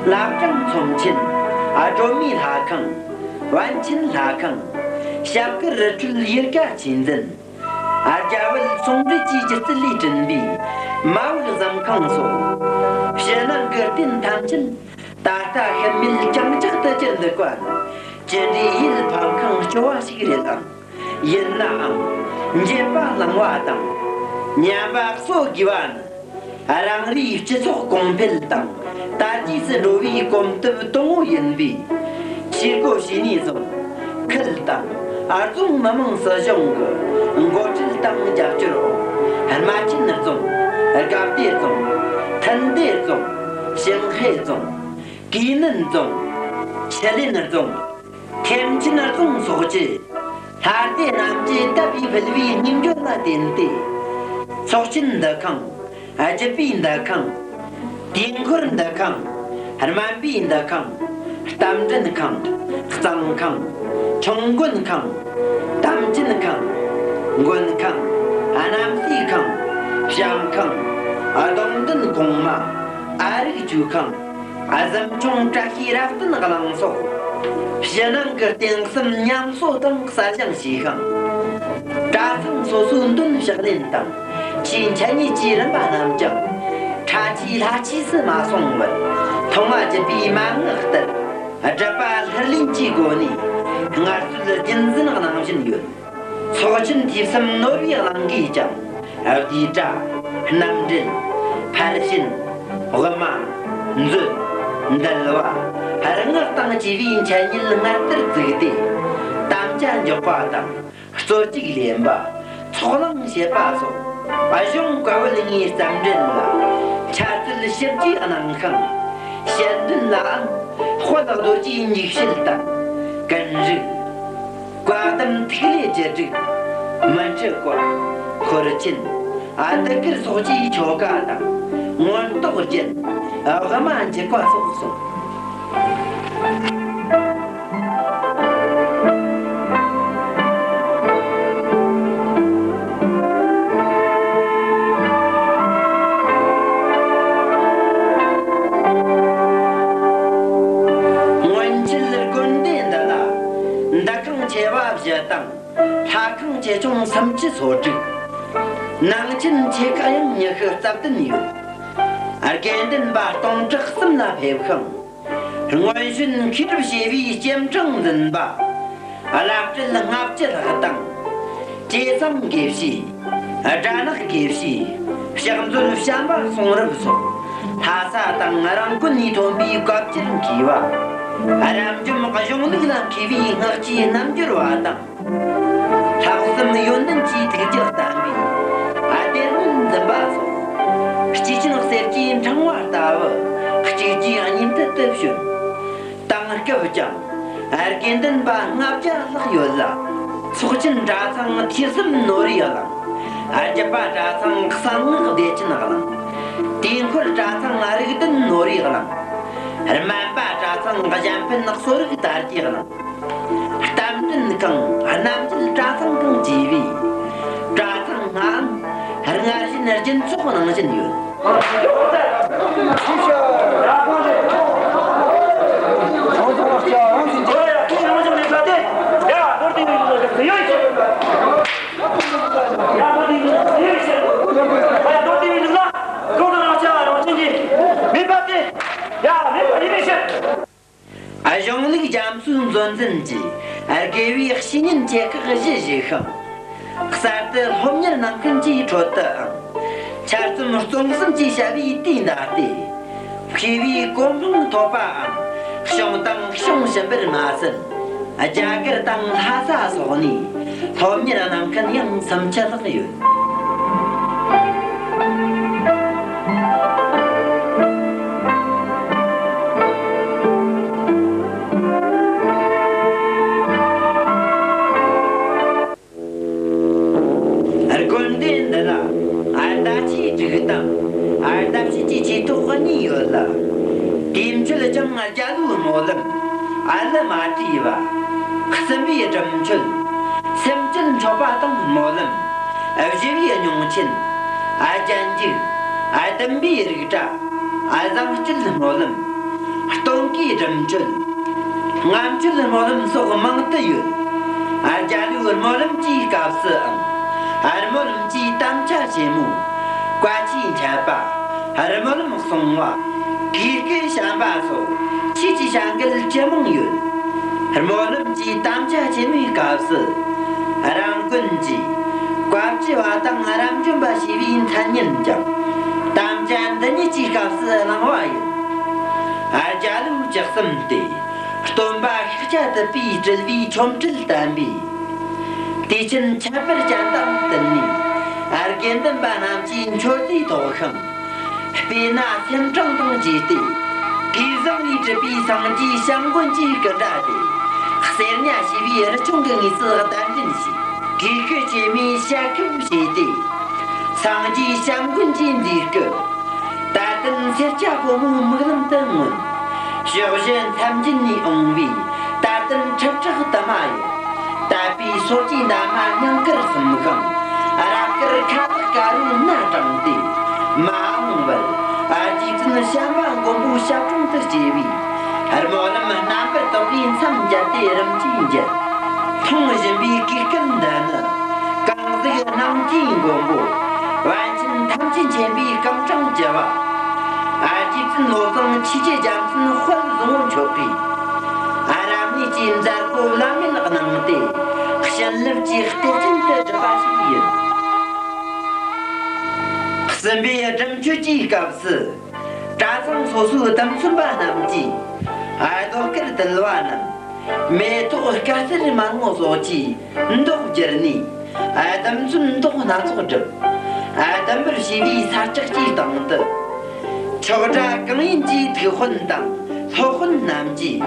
བླ་བྲང་ཚོམས་ཆེན། སྒྲོལ་མའི་ལྷ་ཁང་། པཎ་ཆེན་ལྷ་ཁང་། ཞབས་དཀར་རི་ཁྲོད་ཡུལ་དགའ་ཆོས་འཛིན། རྒྱ་བལ་ཟུང་འབྲེལ་གྱི་སྒྱུ་རྩལ་ལས་བསྐྲུན་པའི་མ་འོག་གཟིམ་ཁང་སོགས། ཕྱི་ནང་གི་རྟེན་ཐམས་ཅད་ད་ལྟ་ཤུལ་མེད་གྱང་ཆག་ཏུ་གྱུར་འདུག་པ་ནི་ཅི་འདྲའི་ཡིད་ཕམ་ཁེངས་སྐྱོ་བ་ཞིག་རེད་ཨང་། ཡིན་ནའང་འགྱོད་པ་ལང་བ་དང་ཉམས་པ་གསོ་དགོས་པ་ནི། རང་རེའི་སྤྱི་ཚོགས་གོང་འཕེལ་དང་དར་རྒྱས་སུ་འགྲོ་བའི་གོམ་སྟབས་དང་པོ་ཡིན་པས། ཆོས་སྒོ་ཕྱེ་ནས་བཟུང་ཁུལ་དང་རྫོང་མི་དམངས་སྲིད་གཞུང་གི་འགོ་ཁྲིད་དང་རྒྱབ་སྐྱོར་འོག་རྨ་ཆེན་རྫོང་། དགའ་བདེ་རྫོང་། ཐུན་ཏེ་རྫོང་། ཞིང་ཧེ་རྫོང་། ཀུའེ་ནན་རྫོང་། ཆི་ལེན་རྫོང་། ཐེམ་ཆེན་རྫོང་སོགས་ཀྱི་ལྷ་སྡེ་རྣམས་ཀྱིས་དད་པས་ཕུལ་བའི་སྙིང་བཅུད་ལ་བརྟེན་ཏེ། ཚོགས་ཆེན་འདུ་ཁང་། རྒྱུད་པའི་འདུ་ཁང་། དུས་འཁོར་འདུ་ཁང་། སྨན་པའི་འདུ་ཁང་། རྟ་མགྲིན་ཁང་། གཙང་ཁང་། ཁྲོམ་མགོན་ཁང་། དམ་ཅན་ཁང་། མགོན་ཁང་། རྣམ་སྲས་ཁང་། བྱམས་ཁང་། སྡོང་འདོན་གོང་མ། ཨ་རིག་ཆོས་ཁང་། གཟིམ་ཆུང་བཀྲ་ཤིས་རབ་བརྟན་གླིང་སོགས། ཕྱི་ནང་གི་རྟེན་གསུམ་ཉམས་གསོ་དང་གསར་བཞེངས་བྱས་ཤིང་། གྲྭ་ཚང་སོ་སོའི་མདུན་ཕྱག་ལེན་དང་། ཆོས་འཆད་ཉན་གྱི་རིམ་པ་རྣམས་ཀྱང་། ཁྲ་ཆུའི་ལྷ་ཆས་སུ་མ་སོང་བར། མཐོང་བ་བརྒྱུད་པའི་མན་ངག་ལྟར། སྒྲུབ་པ་ལྷུར་ལེན་གྱི་སྒོ་ནས། སྔར་སྲོལ་རྒྱུན་འཛིན་གནང་བཞིན་ཡོད། ཚོགས་ཆེན་ཐོས་བསམ་ནོར་བུའི་གླིང་གིས་ཀྱང་། བསྡུས་གྲྭ། རྣམ་འགྲེལ། ཕར་ཕྱིན། དབུ་མ། མཛོད། འདུལ་བ། སྔགས་དང་བཅས་པའི་འཆད་ཉན་སྔར་ལྟར་བཙུགས་ཏེ། དམ་བཅའ་འཇོག་པ་དང་། རྩོད་རྒྱུགས་ལེན་པ། ཚོགས་ལངས་བྱེད་པ་སོགས། གཞུང་བཀའ་བབས་ལྔའི་རྩ་འགྲེལ་ལ། འཆད་རྩོད་ཞིབ་རྒྱས་གནང་ཤིང་། དཔྱད་འདོན་ལའང་། དཔལ་རྡོ་རྗེའི་མྱུག་བཤད་དང་། ཀུན་རིག། བཀའ་གདམས་ཐིག་ལེ་བཅུ་དྲུག། མི་འཁྲུགས་བཀའ། འཁོར་ཆེན། ཨ་ཏི་ཀིར་སོགས་ཀྱི་ཆོ་ག་དང་། མངོན་རྟོགས་རྒྱན། དབུ་མ་འཇུག་པ་སོགས་གསུངས། སྔོན་ཆད་དགོན་སྡེ་འདི་ལ་འདུ་ཁང་ཆེ་བ་བཞི་དང་། ལྷ་ཁང་ཆེ་ཆུང་སུམ་ཅུ་སོ་དྲུག། ནང་ཆེན་ཆེ་ཁག་ཡང་ཉི་ཤུ་རྩ་བདུན་ཡོད། དགེ་འདུན་པ་སྟོང་ཕྲག་གསུམ་ལ་ཕེབས་ཤིང་། སྔོན་བྱོན་མཁས་གྲུབ་བྱེ་བའི་སྤྱན་དྲངས་འཛིན་པ། བླ་སྤྲུལ་ལྔ་བཅུ་ལྷག་དང་། ཀྲེ་ཚང་དགེ་བཤེས། སྦྲ་ནག་དགེ་བཤེས། ཕྱག་མཛོད་བྱམས་པ་གསུང་རབ་སོགས། ལྷ་ས་དང་རང་དགོན་ནས་ཐོན་པའི་བཀའ་བཅུར་མཁས་པ། རབ་འབྱམས་གཞུང་ལུགས་ལ་མཁས་པའི་སྔགས་ཀྱི་རྣལ་འབྱོར་བ་དང་། ལྷག་བསམ་ཡོན་ཏན་གྱི་ཐུགས་རྒྱུད་བརྟན་པའི་གཏེར་སྨན་འཛིན་པ་སོགས། སྐྱེས་ཆེན་གསེར་གྱི་ཕྲེང་བ་ལྟ་བུ་གཅིག་རྗེས་གཉིས་མཐུད་དུ་བྱོན། དེང་སྐབས་ཀྱང་དགེ་འདུན་པ་ལྔ་བརྒྱ་ལྷག་ཡོད་ལ། ཚོགས་ཆེན་གྲྭ་ཚང་ཐོས་བསམ་ནོར་བུའི་གླིང་། རྒྱུད་པ་གྲྭ་ཚང་གསང་སྔགས་བདེ་ཆེན་གླིང་། དུས་འཁོར་གྲྭ་ཚང་རིགས་ལྡན་ནོར་བུའི་གླིང་། སྨན་པ་གྲྭ་ཚང་གཞན་ཕན་གསོ་རིག་དར་གྱི་གླིང་། རྟ་མགྲིན་ཁང་། རྣམ་རྒྱལ་གྲྭ་ཚང་ཁང་བཅས་པའི་གྲྭ་ཚང་ལྔའམ་སྔར་བཞིན་རྒྱུན་འཁྱོངས་གནང་བཞིན་ཡོད། གཞུང་ལུགས་རྒྱ་མཚོའི་མཛོད་འཛིན་གྱིས་དགེ་བའི་བཤེས་གཉེན་ཆེ་ཁག་བཞི་བཞེས་ཤིང་། གསར་དུ་སློབ་གཉེར་གནང་མཁན་གྱི་ཁྲོད་དུའང་། ཆ་རྩོམ་རྩོམ་གསུམ་གྱི་བྱ་བའི་དུས་མདའ་སྟེ། མཁས་པའི་གོ་འཕང་ཐོབ་པའམ་བྱུང་དང་བྱུང་བཞིན་པར་མ་ཟད། རྒྱ་གར་དང་ལྷ་ས་སོགས་ནས་སློབ་གཉེར་གནང་མཁན་ཡང་སུམ་ཅུ་ལྷག་ཡོད། དགོན་སྡེ་འདི་ལ་ཨར་ད་ཆོས་དྲུག་དང་ཨར་ད་བཤད་ཀྱི་ཆོས་ཐོག་གཉིས་ཡོད་ལ། དུས་མཆོད་ཀྱང་རྒྱ་ལོའི་སྨོན་ལམ། ཨ་ལི་མ་བྲིས་པ། གསུམ་པའི་སྒྲུབ་མཆོད། སེམས་བསྐྱེད་མཆོད་པ་དང་སྨོན་ལམ། བཞི་པའི་སྙིང་ཆེན། ཨ་རྒྱན་འཇུག་ཨ་བདུན་པའི་རིགས་གྲྭ། ཨ་བཟང་སྤྱོད་སྨོན་ལམ། སྟོན་ཀའི་སྒྲུབ་མཆོད། ལྔ་མཆོད་སྨོན་ལམ་སོགས་མང་དུ་ཡོད། ཨ་རྒྱ་ལོའི་སྨོན་ལམ་གྱི་སྐབས་སུའང་། ཨ་སྨོན་ལམ་གྱི་དམ་བཅའ་ཆེན་མོ། བཀའ་ཆོས་འཆད་པ། ཨ་སྨོན་ལམ་གསུང་བ། གུས་བཀུར་བྱམས་པ་སོགས་ཆོས་ཀྱི་བྱ་འགུལ་ཇི་མང་ཡོད། སྨོན་ལམ་གྱི་དམ་བཅའ་ཆེན་མོའི་སྐབས་སུ། རང་དགོན་གྱི་བཀའ་བཅུ་པ་དང་རབ་འབྱམས་པ་ཞེས་པའི་མཚན་སྙན་ཀྱང་དམ་བཅའ་འདི་ཉིད་ཀྱི་སྐབས་སུ་གནང་བ་ཡིན། ཨ་རྒྱ་ལོའི་བཅུ་གསུམ་སྟེ། སྟོན་པ་ཤཱཀྱ་ཐུབ་པའི་སྤྲུལ་པའི་ཆོ་འཕྲུལ་བསྟན་པའི་དུས་ཆེན་ཁྱད་པར་ཅན་དང་བསྟུན་ནས། ཨ་དགེ་འདུན་པ་རྣམས་ཀྱིས་མཆོད་རྫས་ཐོགས་ཤིང་། སྤོས་སྣ་སེམས་ཕྲེང་དང་བཅས་ཏེ། གོས་བཟང་གིས་གྲུབ་པའི་སངས་རྒྱས་བྱམས་མགོན་གྱི་སྐུ་འདྲ་སྟེ། གསེར་ཉ་ཞེས་པའི་རི་ཆུང་གི་ངོས་སུ་གདན་འདྲེན་བྱས། གོས་སྐུ་བཅས་མའི་ཞལ་ཁེབས་བྱས་ཏེ། སངས་རྒྱས་བྱམས་མགོན་གྱི་མཛེས་སྐུ། དད་ལྡན་སེར་སྐྱ་ཕོ་མོའི་མིག་ལམ་དུ་མངོན། ཕྱོགས་བཞི་མཚམས་བརྒྱད་ནས་འོང་བའི་དད་ལྡན་ཁྲི་ཕྲག་དུ་མ་ཡོད། དད་པའི་སོགས་ཀྱི་འདབ་མ་ཉིང་ཁར་ཟུམ་ཞིང་། རབ་དཀར་ཁ་བཏགས་དཀར་པོའི་སྣ་དྲངས་ཏེ། མ་འོངས་པར་རྗེ་བཙུན་བྱམས་པ་མགོན་པོའི་ཞབས་དྲུང་དུ་སྐྱེ་བའི་ སྨོན་ལམ་རྣམ་པར་དག་པའི་མཚམས་བཅད་དེ་རིམ་གྱིས་འགྱུར། མཐོང་བཞིན་པའི་གུས་སྐབས་འདི་ནི། གང་ཟག་སྣང་བཅུའི་མགོན་པོ། པཎ་ཆེན་ཐམས་ཅད་མཁྱེན་པའི་རྐང་གྲངས་བཅུ་བ། ཨ། རྗེ་བཙུན་བློ་བཟང་ཆོས་ཀྱི་རྒྱལ་མཚན་དཔལ་བཟང་པོ་མཆོག་གིས། ཨ། རབ་གནས་ཀྱི་མཛད་སྒོ་བླ་མེད་གནང་སྟེ། བྱིན་རླབས་ཀྱི་གཏེར་ཅན་དུ་གྲུབ་པ་ཞིག་ཡིན། གསུམ་པའི་སྒྲུབ་མཆོད་ཀྱི་སྐབས་སུ། གྲྭ་ཚང་སོ་སོའི་གདམས་ཚོན་པ་རྣམས་ཀྱིས། ཨ། རྡོ་དཀར་དུལ་བ་རྣམས། མེ་ཏོག་དཀར་སེར་དམར་སྔོ་སོགས་ཀྱིས་མདོག་བསྒྱུར་ནས། ཨ། གདམས་ཚོན་མདོག་སྣ་ཚོགས་བསྒྲུབས། ཨ། གདམས་པར་བྱས་པའི་ས་བཅག་གི་སྟེང་དུ། ཆོག་གྲྭ་གང་ཡིན་གྱི་ཐུགས་དཔོན་དང་སློབ་དཔོན་རྣམས་ཀྱིས།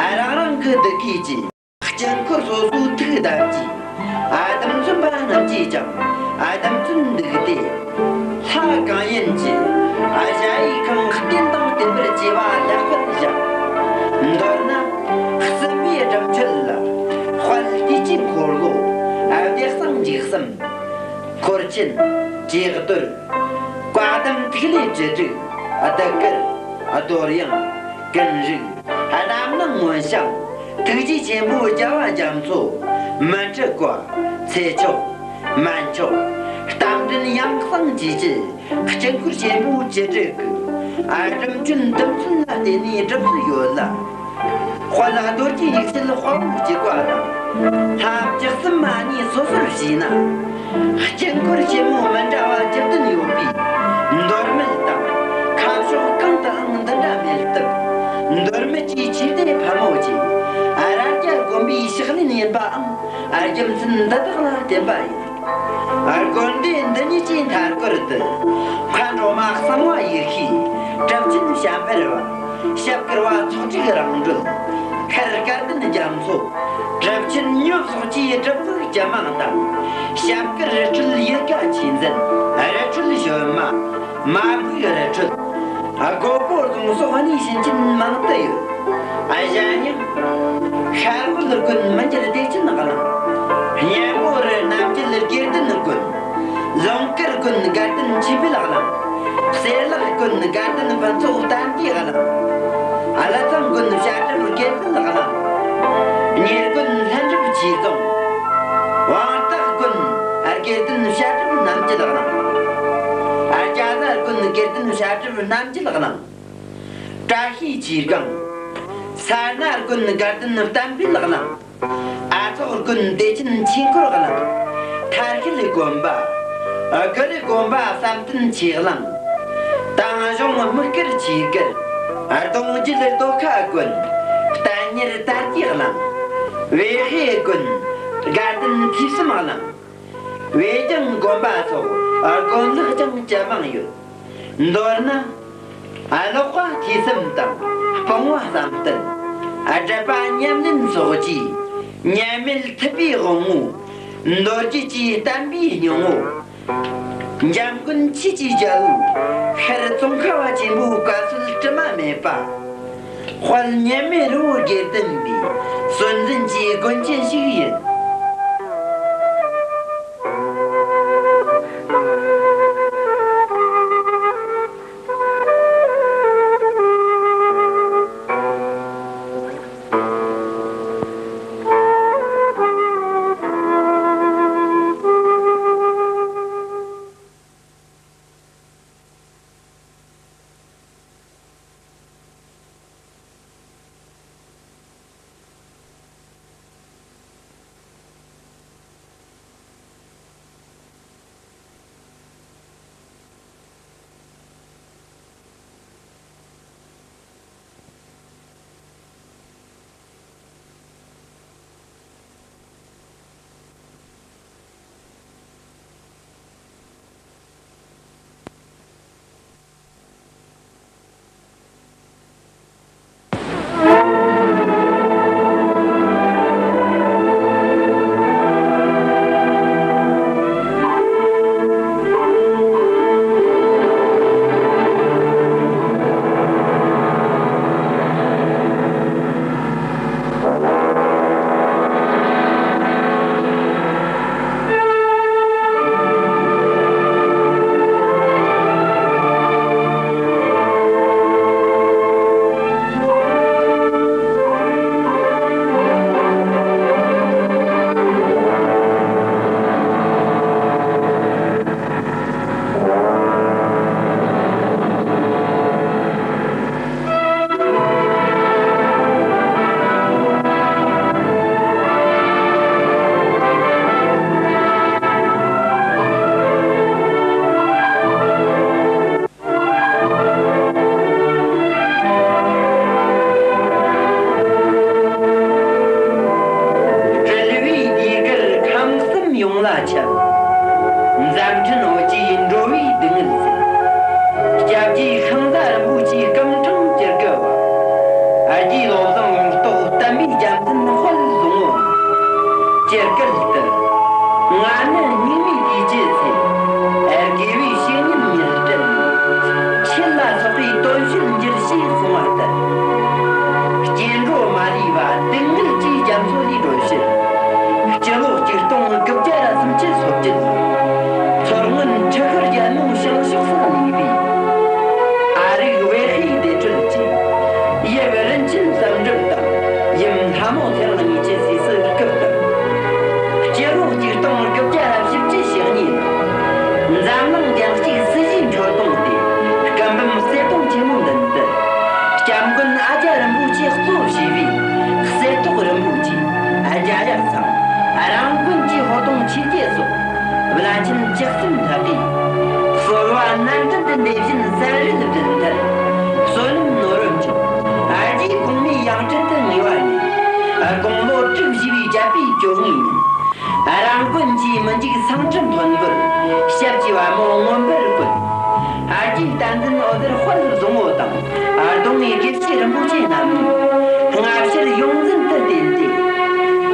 ཨ། རང་རང་གི་གདུགས་ཀྱིས་ཀྱི། དཀྱིལ་འཁོར་སོ་སོའི་ཐུགས་བསྡམས་ཀྱིས། ཨ། གདམས་ཚོན་པ་རྣམས་ཀྱིས་ཀྱང་། ཨ། གདམས་ཚོན་འདུག་སྟེ། ལྷ་གང་ཡིན་གྱི། ཨ། ཞ་ཡི་ཁང་རྟེན་དང་བརྟེན་པར་བཅས་པ་ལེགས་པར་བཞེངས། མདོར་ན། གསུམ་པའི་སྒྲུབ་མཆོད་ལ། དཔལ་དུས་ཀྱི་འཁོར་ལོ། ཨ། བདེ་གསང་འཇིགས་གསུམ། འཁོར་ཆེན། ཇི་ལྟར། བཀའ་གདམས་ཐིག་ལེ་བཅུ་དྲུག། ཨ། གདུགས་དཀར། ཨ། རྡོར་གཡང་། ཀུན་རིག། རྣམ་སྣང་མངོན་ཞིང་། ཐུགས་རྗེ་ཆེན་པོ་རྒྱལ་བ་རྒྱ་མཚོ། མི་འཁྲུགས་པ། ཚེ་མཆོག། སྨན་མཆོག། རྟ་མགྲིན་ཡང་གསང་བཅས་ཀྱི་དཀྱིལ་འཁོར་ཆེན་པོ་བཅུ་དྲུག་གི། ཨ། སྒྲུབ་མཆོད་གདམས་ཚོན་ལ་བརྟེན་ནས་སྒྲུབ་སྲོལ་ཡོད་ལ། དཔལ་རྡོ་རྗེ་ཡེ་ཤེས་དཔའ་བོ་གཅིག་པ་དང་། ལྷ་བཅུ་གསུམ་མ་གཉིས་སོ་སོར་བྱས་ན། དཀྱིལ་འཁོར་ཆེན་མོ་མི་འདྲ་བ་བཅུ་བདུན་ཡོད་པས། མདོར་བསྡུས་དང་། ཁ་ཕྱོགས་གང་དུའང་འདི་འདྲ་མེད་སྟབས། མདོར་བསྡུས་ཀྱི་ཆོས་སྡེ་ཕལ་མོ་ཆེ། ཨ། རྭ་རྒྱ་དགོན་པའི་ཕྱག་ལེན་ཡིན་པའང་། ཨ། རྒྱུ་མཚན་འདི་དག་ལ་བརྟེན་པ་ཡིན། ཨ། དགོན་སྡེ་འདི་ཉིད་ཀྱི་མཐའ་སྐོར་དུ། མཁའ་འགྲོ་མ་གསང་བ་ཡེ་ཤེས། གྲུབ་ཆེན་བྱམས་པ་རི་བ། ཞབས་དཀར་བ་ཚོགས་དྲུག་རང་གྲོལ། ཤར་སྐལ་ལྡན་རྒྱ་མཚོ། གྲུབ་ཆེན་ཉོབ་སོགས་ཀྱི་སྒྲུབ་ཕུག་ཇེ་མང་དང་། ཞབས་དཀར་རི་ཁྲོད་ཡིད་དགའ་ཆོས་འཛིན། རི་ཁྲོད་ཞོལ་མ། མ་བུའི་རི་ཁྲོད། སྒོ་པོ་རྫོང་སོགས་གནས་བྱིན་ཅན་མང་དུ་ཡོད། ཨ། གཞན་ཡང་། ཤར་དབུལ་དགོན་མི་འགྱུར་བདེ་ཆེན་གླིང་། གཉན་པོ་རི་རྣམ་རྒྱལ་དགེ་ལྡན་དགོན། ལུང་དཀར་དགོན་དགའ་ལྡན་ཆོས་འཕེལ་གླིང་། གསེར་ལེགས་དགོན་དགའ་ལྡན་ཕུན་ཚོགས་བསྟན་པའི་གླིང་། ཨ། ལི་ཚང་དགོན་བཤད་སྒྲུབ་དགེ་འཕེལ་གླིང་། གཉེར་དགོན་ལྷུན་གྲུབ་ཆོས་རྫོང་། བང་སྟག་དགོན་དགེ་ལྡན་བཤད་སྒྲུབ་རྣམ་རྒྱལ་གླིང་། ཨ། རྒྱ་བཟའ་དགོན་དགེ་ལྡན་བཤད་སྒྲུབ་རྣམ་རྒྱལ་གླིང་། བཀྲ་ཤིས་ཆོས་སྒང་། ས་སྣ་དགོན་དགའ་ལྡན་བསྟན་འཕེལ་གླིང་། ཨ་ཚོགས་དགོན་བདེ་ཆེན་ཆོས་འཁོར་གླིང་། ཐར་ཤུལ་དགོན་པ། དགུ་རི་དགོན་པ་བསམ་གཏན་ཆོས་གླིང་། དང་གཞུང་དམིགས་བཀར་ཆོས་སྒར། གདུང་རྒྱུད་རྡོ་ཁ་དགོན། བསྟན་གཉེར་དར་རྒྱས་གླིང་། བེ་ཧེ་དགོན། དགའ་ལྡན་ཐོས་བསམ་གླིང་། བེ་ལྗང་དགོན་པ་སོགས་དགོན་ལེགས་ཀྱང་ཇེ་མང་ཡོད། མདོར་ན། ཀློག་པ་ཐོས་བསམ་དང་སྤོང་བ་བསམ་གཏན། སྒྲུབ་པ་ཉམས་ལེན་སོགས་ཀྱིས། ཉམས་མེད་ཐུབ་པའི་དབང་པོ། མདོ་རྒྱུད་ཀྱི་བསྟན་པའི་སྙིང་པོ། འཇམ་མགོན་ཆོས་ཀྱི་རྒྱལ་པོ། ཤར་ཙོང་ཁ་བ་ཆེན་པོའི་བཀའ་སྲོལ་དྲི་མ་མེད་པ། དཔལ་མཉམ་མེད་རི་བོ་དགེ་ལྡན་པའི་སྲོལ་འཛིན་གྱི་དགོན་ཆེན་ཞིག་ཡིན། གཙོ་བྱས་པའི་གསེར་ཏོག་རིན་པོ་ཆེ་རྒྱ་ཡག་ཚང་། རང་དགོན་གྱི་ཧོ་ཏོང་ཆོས་རྒྱལ་སོགས་བླ་ཆེན་བཅུ་གསུམ་ལྷག་གིས་གསོལ་བ་ནན་ཏན་དུ་འདེབས་བཞིན་གསར་རེས་སྒྲུབ་མཐར། བསོད་ནམས་ནོར་བུ་མཆོག་རྗེ་གོང་མའི་ཡང་སྤྲུལ་དུ་ངེས་པ་ཡིན། དགུང་ལོ་དྲུག་བཞེས་པའི་བྱ་པའི་བཅོ་ལྔའི་ཉིན། རང་དགོན་གྱི་མི་འཇིགས་སེང་ཁྲི་མཐོན་པོར་ཞབས་ཀྱི་པད་མོ་མངོན་པར་བཀོད། རྗེ་བསྟན་འཛིན་འོད་ཟེར་དཔལ་བཟང་པོ་དང་གདོང་བའི་དགེ་བཤེས་རིན་པོ་ཆེ་རྣམས་ནས་སྔ་ཕྱིར་ཡོངས་འཛིན་དུ་བསྟེན་ཏེ།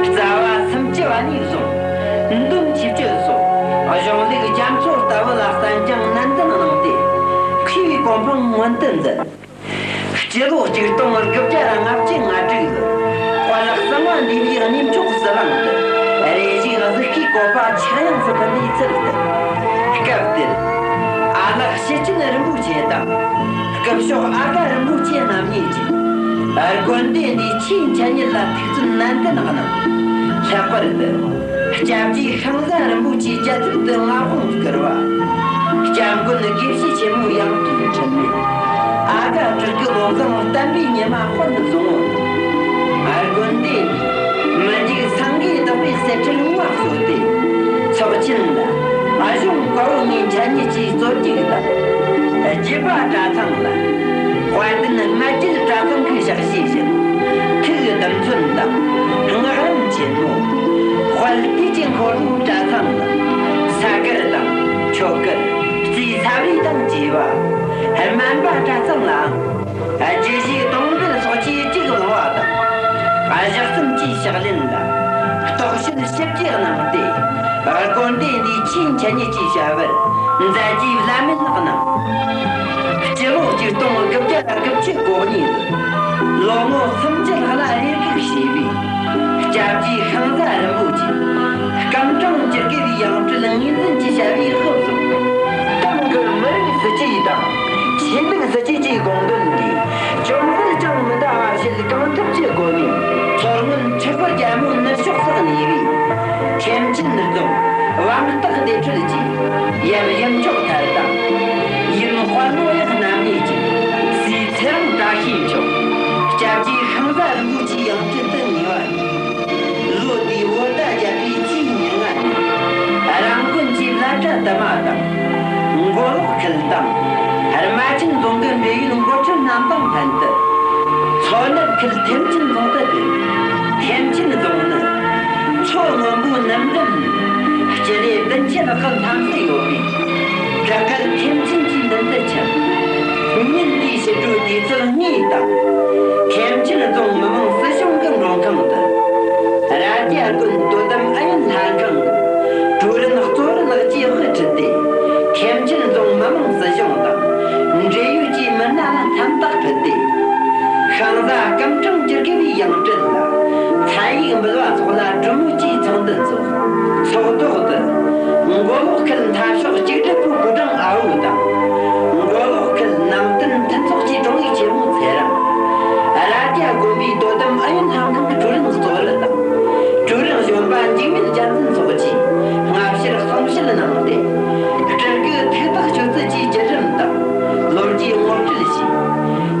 རྩ་བ་སུམ་ཅུ་པ་ནས་བཟུང་འདོན་ཆོས་སྤྱོད་སོགས་གཞུང་ལུགས་རྒྱ་མཚོ་ལྟ་བུ་ལ་གསན་སྦྱོང་ནན་ཏན་གནང་སྟེ། མཁས་པའི་གོ་འཕང་མངོན་དུ་མཛད། སྤྱི་ལོ་གཅིག་སྟོང་དགུ་བརྒྱ་ལྔ་བཅུ་ང་དྲུག་ལོར་དཔལ་གསང་བ་འདུས་པའི་གནས་མཆོག་ཟི་ལིང་དུ་རེ་ཞིག་གཟིགས་སྐུའི་བཀོད་པ་ཆགས་དབྱངས་སུ་ཐིམ་པའི་ཚུལ་དུ། སྐབས་དེར་ཨ་ལགས་ཤེར་ཕྱིན་རིན་པོ་ཆེ་དང་སྐུ་ཞབས་ཨ་དཀར་རིན་པོ་ཆེ་རྣམ་གཉིས་ཀྱིས་དགོན་སྡེ་འདིའི་ཆོས་འཆད་ཉན་ལ་ཐུགས་བརྩོན་ནན་ཏན་གནང་། ལྷག་པར་དུ། སྐྱབས་རྗེ་ཤིང་བཟའ་རིན་པོ་ཆེའི་རྒྱལ་ཚབ་ཏུ་མངའ་དབང་བསྐུར་བ། སྐྱབས་མགོན་དགེ་བཤེས་ཆེན་མོ་ཡང་སྟོན་འཕྲིན་ལས། ཨ་དཀར་སྤྲུལ་སྐུ་བློ་བཟང་བསྟན་པའི་ཉི་མ་དཔོན་བཟང་པོ། དགོན་སྡེ་འདིའི་མི་འཇིགས་སེང་གེ་བདག་པོའི་གསེར་ཁྲིར་ངོ་བསུ་སྟེ། ཚོགས་ཆེན་ལ་གཞུང་བཀའ་བོད་ལྔའི་འཆད་ཉན་གྱི་རྩོད་རྒྱུགས་དང་། རྒྱུད་པ་གྲྭ་ཚང་ལ་དཔལ་ལྡན་སྨད་རྒྱུད་གྲྭ་ཚང་གི་ཕྱག་བཞེས་བཞིན། ཐུགས་བདུད་མཚོན་དང་སྔགས་རམས་ཆེན་མོ། དཔལ་དུས་ཀྱི་འཁོར་ལོའི་གྲྭ་ཚང་ལ་ས་དཀར་དང་ཆོས་དཀར། རྩིས་ས་བྲིས་དང་བཅས་པ། སྨན་པ་གྲྭ་ཚང་ལའང་རྒྱུད་བཞིའི་དུང་འདོན་སོགས་ཀྱི་རྒྱུགས་བླངས་པ་དང་། གཞི་རྩའི་ཕྱག་ལེན་ལ་རྟོག་དཔྱོད་ཞིབ་ཀྱིས་གནང་སྟེ། དགོན་སྡེ་འདིའི་ཆོས་འཆད་ཉན་གྱི་བྱ་བར་མཛད་རྗེས་བླ་མེད་ལགས་གནང་། སྤྱི་ལོ་ཆིག་སྟོང་དགུ་བརྒྱ་དགུ་བཅུ་གོ་གཉིས་ལོར་ལོ་ངོ་སུམ་ཅུ་ལྷག་ལ་རེ་སྒུག་བྱས་པའི་སྐྱབས་རྗེ་ཤིང་བཟའ་རིན་པོ་ཆེ་སྐུ་ཕྲེང་བཅུ་དགུ་པའི་ཡང་སྤྲུལ་ངོས་འཛིན་གྱི་བྱ་བའི་སྐབས་སུ། ཏང་གི་མི་རིགས་སྲིད་ཇུས་དང་ཆོས་ལུགས་སྲིད་ཇུས་ཀྱི་དགོངས་དོན་འདི་ཅུང་ཟད་ཀྱང་མི་འདའ་བ་བྱེད། གང་ཐུབ་ཀྱི་སྒོ་ནས་མཚོ་སྔོན་ཁྲི་སྐོར་རྒྱལ་མོའི་ནུབ་ཕྱོགས་སུ་གནས་པའི་ཐེམ་ཆེན་རྫོང་བང་སྟག་སྡེ་ཁྲོད་ཀྱི་ཡབ་ཡུམ་མཆོག་ཐར་དང་། ཡུམ་དཔལ་མོ་ཡག་རྣམ་གཉིས་ཀྱི་སྲས་ཚེ་རིང་བཀྲ་ཤིས་མཆོག་སྐྱབས་རྗེ་ཤིང་བཟའ་རིན་པོ་ཆེའི་ཡང་སྤྲུལ་དུ་ངེས་པ་ཡིན། ལོ་དེའི་བོད་ཟླ་བརྒྱད་པའི་ཚེས་ཉེར་ལྔ་ཉིན། རང་དགོན་གྱི་བླ་གྲྭ་དུ་མ་དང་། མགོ་ལོག་ཁུལ་དང་། རྨ་ཆེན་རྫོང་གི་འབྲེལ་ཡོད་འགོ་ཁྲིད་རྣམས་དང་ལྷན་དུ། མཚོ་ནུབ་ཁུལ་ཐེམ་ཆེན་རྫོང་དུ་ཕེབས། ཐེམ་ཆེན་རྫོང་ནི་མཚོ་སྔོན་པོའི་ནུབ་འགྲམ་ནས་སྤྱི་ལེ་བདུན་ཅུ་ལྷག་གི་མཚམས་སུ་ཡོད་པས། བྲག་དཀར་ཐེམ་ཆེན་གྱི་མདུན་དུ་ཁྱབ། ཉིན་དེའི་ཕྱི་དྲོའི་དུས་ཚོད་གཉིས་དང་། ཐེམ་ཆེན་རྫོང་མི་དམངས་སྲིད་གཞུང་གི་མགྲོན་ཁང་དུ། རྭ་རྒྱ་དགོན་དོ་དམ་ཨུ་ཡོན་ལྷན་ཁང་གི་ཀྲུའུ་རིན་གཙོ་བོར་ལགས་ཀྱིས་དབུ་ཁྲིད་དེ། ཐེམ་ཆེན་རྫོང་མི་དམངས་སྲིད་གཞུང་དང་འབྲེལ་ཡོད་ཀྱི་མི་སྣ་ལ་མཚན་རྟགས་ཕུལ་ཏེ། ཤིང་བཟའ་སྐུ་ཕྲེང་བཅུ་དགུ་པའི་ཡང་སྤྲུལ་ལ་མཚན་ཡིག་འབུལ་བ་སོགས་ལ་གྲོས་མོལ་གྱི་ཚོགས་འདུ་འཚོགས། ཚོགས་ཐོག་ཏུ། མགོ་ལོག་ཁུལ་མཐའ་ཕྱོགས་གཅིག་སྒྲིལ་པུའུ་ཕོ་བྲང་ཨ་བོ་དང་། མགོ་ལོག་ཁུལ་ནང་བསྟན་མཐུན་ཚོགས་ཀྱི་དྲུང་ཡིག་ཆེན་མོ་ཚེ་རིང་། རྭ་རྒྱ་དགོན་པའི་དོ་དམ་ཨུ་ཡོན་ལྷན་ཁང་གི་ཀྲུའུ་རིན་གཙོ་བོ་དང་། ཀྲུའུ་རིན་གཞོན་པ་འཇིགས་མེད་རྒྱལ་མཚན་སོགས་ཀྱིས་སྔ་ཕྱིར་གསུང་བཤད་གནང་སྟེ། སྤྲུལ་སྐུ་ཐུགས་ཐག་ཆོད་ཚུལ་གྱི་བརྒྱུད་རིམ་དང་ལོ་རྒྱུས་ངོ་སྤྲོད་བྱས།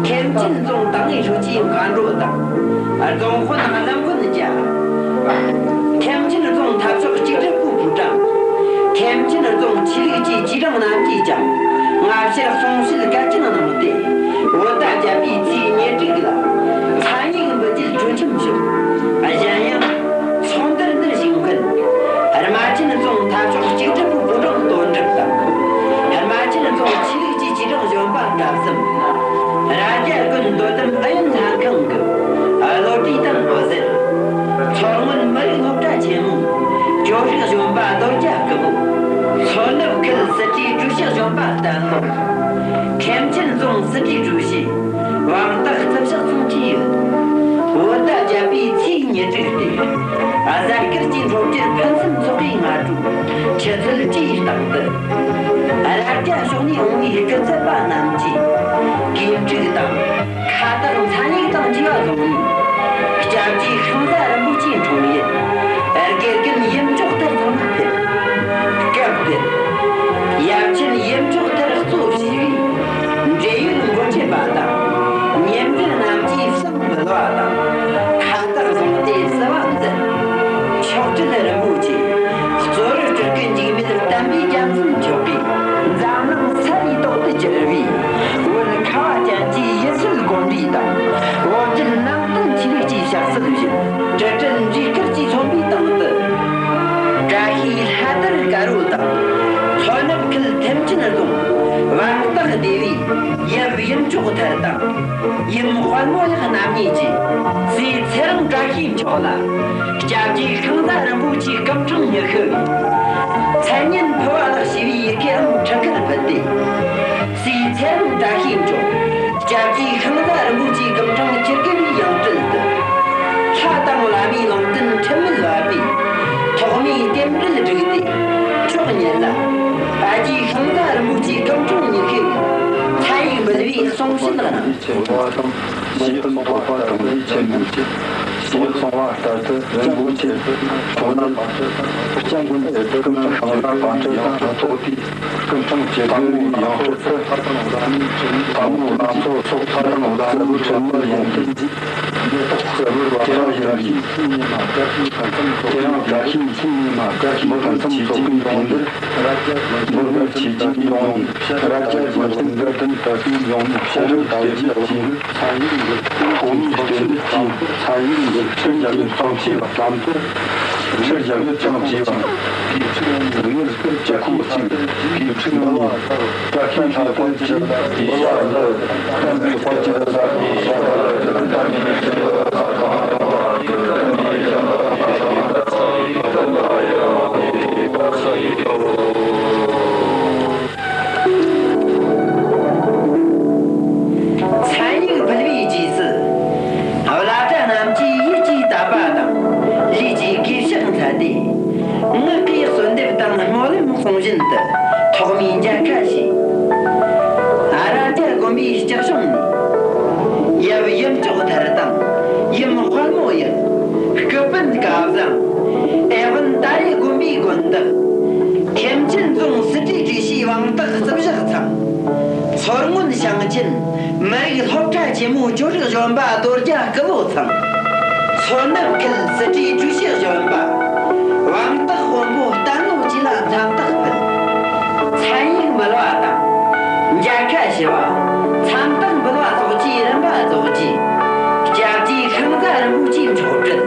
ཐེམ་ཆེན་རྫོང་ཏང་ཨུའི་ཧྲུའུ་ཅི་མཁའ་འགྲོ་དང་། རྫོང་དཔོན་བླ་མགོན་རྒྱལ། ཐེམ་ཆེན་རྫོང་མཐའ་ཕྱོགས་གཅིག་སྒྲིལ་པུའུ་ཕོ་བྲང་། ཐེམ་ཆེན་རྫོང་ཆོས་ལུགས་ཀྱི་ཆོས་གྲོང་རྣམས་ཀྱིས་ཀྱང་སྔ་ཕྱིར་གསུང་བཤད་གལ་ཆེན་གནང་སྟེ། བོད་ཟླ་བརྒྱད་པའི་ཚེས་ཉེར་དྲུག་ལ་མཚན་ཡིག་འབུལ་རྒྱུའི་གྲོས་འཆམ་བྱུང་། གཞན་ཡང་། ཚོགས་འདུར་འདིར་ཞུགས་མཁན། རྨ་ཆེན་རྫོང་མཐའ་ཕྱོགས་གཅིག་སྒྲིལ་པུའུ་ཕོ་བྲང་དོན་གྲུབ་དང་། རྨ་ཆེན་རྫོང་ཆོས་ལུགས་ཀྱི་ཆོས་གྲོང་གཞོན་པ་གྲྭ་གསུམ། རྭ་རྒྱ་དགོན་དོ་དམ་ཨུ་ཡོན་ལྷན་ཁང་གི་བློ་གྲོས་དང་འོད་ཟེར། མཚོ་སྔོན་མི་རིགས་སློབ་གྲྭ་ཆེན་མོའི་ཅོ་རིག་གཞོན་པ་རྡོ་རྒྱ་སྐུ་བོ། མཚོ་ནུབ་ཁུལ་སྲིད་གྲོས་ཀྲུའུ་ཞི་གཞོན་པ་བསྟན་སློབ། ཐེམ་ཆེན་རྫོང་སྲིད་གྲོས་ཀྲུའུ་ཞི། བང་སྟག་རྩིབ་ཤག་ཚང་ཆེན་ཡོད། བོད་ཟླ་བརྒྱད་པའི་ཚེས་ཉེར་དྲུག་སྟེ། གཟའ་སྐར་གྱི་འཕྲོད་སྦྱོར་ཕུན་སུམ་ཚོགས་པའི་སྔ་དྲོའི་ཆུ་ཚོད་བཅུའི་སྟེང་དུ། རྭ་རྒྱ་ཕྱོགས་ནས་འོང་བའི་སྐུ་ཚབ་པ་རྣམས་ཀྱིས་གོས་འཁྲུགས་དང་ཁ་བཏགས་མཚན་ཡིག་དང་བཅས་པ་བཟུང་ནས། སྐྱབས་རྗེ་ཤིང་བཟའ་རིན་པོ་ཆེའི་འཁྲུངས་ཡུལ་དགེ་རྒན་ཡུམ་མཆོག་ཐར་ཚང་ལ་ཕེབས། སྐབས་དེར། ཡབ་ཆེན་ཡུམ་མཆོག་ཐར་གཙོ་བྱས་པའི་འབྲེལ་ཡོད་འགོ་ཁྲིད་པ་དང་ཉེ་འབྲེལ་རྣམས་ཀྱིས་བསང་འབུལ། བ་དང་། ཁ་བཏགས་བཟུང་སྟེ་བསུ་བ་མཛད། མཆོག་སྤྲུལ་རིན་པོ་ཆེ། གཙོ་བོར་སྤྲུལ་སྐུ་འཇིགས་མེད་བསྟན་པའི་རྒྱལ་མཚན་མཆོག་གིས། འཛམ་གླིང་ས་ལས་ཏོག་ཏུ་གྱུར་པའི། བོད་ཁ་བ་ཅན་གྱི་ཡུལ་སྲོལ་གོམས་འདྲིས་དང་། བོད་བརྒྱུད་ནང་བསྟན་ཆོས་ལུགས་ཀྱི་ཞབས་སྲིད་བཞིན། དྲིལ་བསྒྲགས་འབྲས་དཀར་གྱིས་མཚོན་པའི་སྟེང་དུ། བཀྲ་ཤིས་ལྷ་དར་དཀར་པོ་དང་། མཚོ་ནུབ་ཁུལ་ཐེམ་ཆེན་རྫོང་། བང་སྟག་སྡེ་བའི་ཡབ་ཡུམ་མཆོག་ཐར་དང་། ཡུམ་དཔལ་མོ་ཡག་རྣམ་གཉིས་ཀྱིས། སྲས་ཚེ་རིང་བཀྲ་ཤིས་མཆོག་ལ། སྐྱབས་རྗེ་ཤིང་བཟའ་རིན་པོ་ཆེའི་སྐུ་ཕྲེང་ཉི་ཤུ་བའི། མཚན་སྙན་ཕུལ་བ་ལགས་ཞེས་པའི་ཡི་གེའང་ཁྲི་ཁར་ཕུལ་ཏེ། སྲས་ཚེ་རིང་བཀྲ་ཤིས་མཆོག། སྐྱབས་རྗེ་ཤིང་བཟའ་རིན་པོ་ཆེའི་སྐུ་ཕྲེང་བཅུ་དགུ་པའི་ཡང་སྤྲུལ་དུ། ལྷ་དང་བླ་མའི་ལུང་བསྟན་འཁྲུལ་མེད་བབས་པའི། ཐོག་མའི་རྟེན་འབྲེལ་བསྒྲིགས་ཏེ། མཆོག་ཉིད་ལ། ཨ་རྒྱས་ཤིང་བཟའ་རིན་པོ་ཆེའི་སྐུ་ཕྲེང་ཉི་ཤུ་ཡི། མཚན་ཡིག་འབུལ་བའི་གསུང་བཤད་གནང་། ཆེ་བ་དང་། ཞི་བདེ་ཐོབ་པ་དང་ལས་ཆེན་མོ་ཆེ། ཞེས་གསུངས་པ་ལྟར་དུ། རིན་པོ་ཆེ་མཆོག་ནི། སྐྱབས་མགོན་ཨེ་ཏི་ཀུན་ཤང་ལ་བར་ཁྲིད་དང་ཐོག་དེའི། སྐུ་ཕྲེང་བཅུ་དགུ་པའི་ཡང་སྤྲུལ་དུ། ལྷ་དང་བླ་མའི་ཁྲིད་ནི། ལྷ་མོ་ལྷ་མཚོ་སོགས་ལྷ་དང་བླ་མའི་ཁྲིད་ནི་ཡོངས་ཏན་གྱི་མེ་ཏོག་གསལ་བར་བ་དང་ཡིན་པའི། དེ་ཡང་བཀྲ་ཤིས་མཚན་ཉི་མ་བཀྲ་ཤིས་ཕུན་སུམ་ཚོགས་པའི་དགོན་པར། འབུལ་བར་ཆིབས་ཀྱིས་ཡོང་ནས། རྭ་རྒྱ་དགོན་པའི་མགར་སྟོན་དར་གྱིས་ཡོང་ནས། ཕྱི་རིམ་དར་རྒྱས་ཀྱིས། ཐོག་མའི་རྟེན་འབྲེལ་གྱི་མཚན་ཡིག་འདི་ཁྲི་བརྒྱ་གིས་གཙང་བཅས་པ་ཙམ་དུ། ཁྲི་བརྒྱ་གིས་གཙང་བཅས་པ། དེའི་ཕྲུ་གུ་ལ་ངེས་པར་གྱི་ཁུངས་གཅིག་གིས་ཕྲུ་གུ་ནི། བཀྲ་ཤིས་ལྷ་དར་གྱིས་འབུལ་བ་ལ་བསྟན་པའི་དཔལ་གྱི་བཟའ་མཚན་ཡིག་ཕུལ་བའི་རྗེས་སུ། བླ་གྲྭ་རྣམས་ཀྱིས་ཡིད་ཀྱིས་བཏབ་པ་དང་། ལུས་ཀྱིས་གུས་ཕྱག་འཚལ་ཏེ། ངག་གིས་གསོལ་འདེབས་དང་སྨོན་ལམ་གསུང་བཞིན་དུ། ཐོག་མའི་མཇལ་ཁ་བྱས། ཨ། རྭ་རྒྱ་དགོན་པའི་སྐྱབས་བཅོལ་ནས། ཡབ་ཡུམ་མཆོག་ཐར་དང་། ཡུམ་དཔལ་མོ་ཡག། སྐུ་སྤུན་སྐལ་བཟང་། ཨེ་ཝན་ད་རེས་དགོན་པའི་དགོན་བདག། ཐེམ་ཆེན་རྫོང་སྲིད་གྲོས་ཀྲུའུ་ཞི་དབང་རྟགས་རྩིབ་ཞག་ཚང་། མཚོ་སྔོན་ཞིང་ཆེན་མི་རིགས་སློབ་གྲྭ་ཆེན་མོའི་ཆོས་རིག་གཞོན་པ་རྡོ་རྒྱ་སྐུ་ལོ་ཚང་། མཚོ་ནུབ་ཁུལ་སྲིད་གྲོས་ཀྲུའུ་ཞི་གཞོན་པ། དབང་རྟགས་དཔོན་པོ་བསྟན་ལོ་བཅས་ལ་མཚན་རྟགས་ཕུལ། མཚན་ཡིག་འབུལ་བ་དང་། མཇལ་ཁ་ཞུ་བ། མཚན་རྟགས་འབུལ་བ་སོགས་ཀྱི་རིམ་པ་རྫོགས་རྗེས། སྐྱབས་རྗེ་ཤིང་བཟའ་རིན་པོ་ཆེ་མཆོག་སྤྲུལ།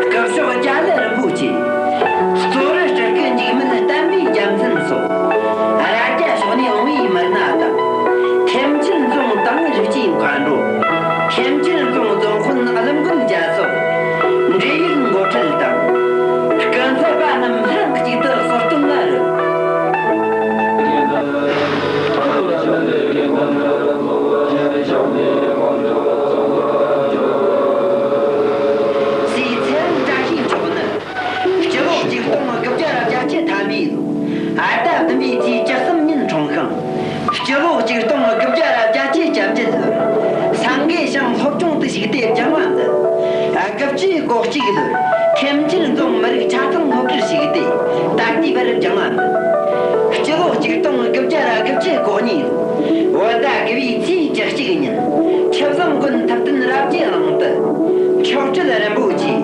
སྐུ་ཞབས་རྒྱ་ལི་རིན་པོ་ཆེ། གཙོ་བོར་སྤྲུལ་སྐུ་འཇིགས་མེད་བསྟན་པའི་རྒྱལ་མཚན་སོགས། རྭ་རྒྱ་ཕྱོགས་ནས་འོང་བའི་མི་སྣ་དང་། ཐེམ་ཆེན་རྫོང་དང་རིགས་ཀྱི་མཁའ་འགྲོ། ཐེམ་ཆེན་རྫོང་རྫོང་དཔོན་ཀླུ་མགོན་རྒྱལ་སོགས། འབྲེལ་ཡོད་འགོ་ཁྲིད་དང་། སྐུ་ཚབ་པ་རྣམས་ལྷན་གཅིག་ཏུ་གསོལ་སྟོན་ལ་རོལ། སྲས་ཚེ་རིང་བཀྲ་ཤིས་མཆོག་ནི། སྤྱི་ལོ་ཆིག་སྟོང་དགུ་བརྒྱ་ར་གྱ་གཅིག་ཐ་མའི་ལོ། ཨ་ཟླ་བདུན་པའི་ཚེས་བཅུ་གསུམ་ཉིན་འཁྲུངས་ཤིང་། སྤྱི་ལོ་ཆིག་སྟོང་དགུ་བརྒྱ་ར་གྱ་གཅིག་གྱ་བརྒྱད་ལོར། སེང་གེ་ཞང་སློབ་ཆུང་དུ་ཞུགས་ཏེ་སྦྱང་བ་མཛད། དགུ་བཅུ་གོ་གཅིག་ལོར་ཐེམ་ཆེན་རྫོང་མི་རིགས་ཆ་ཚང་སློབ་གྲྭར་ཞུགས་ཏེ་ད་ལྟའི་བར་སྦྱང་བ་མཛད། སྤྱི་ལོ་ཆིག་སྟོང་དགུ་བརྒྱ་ར་དགུ་བཅུ་གོ་གཉིས་ལོར། བོད་ཟླ་དགུ་པའི་ཚེས་བཅུ་གཅིག་ཉིན། ཆུ་བཟང་དགོན་ཐུབ་བསྟན་རབ་རྒྱས་གླིང་དུ། མཆོག་སྤྲུལ་རིན་པོ་ཆེ།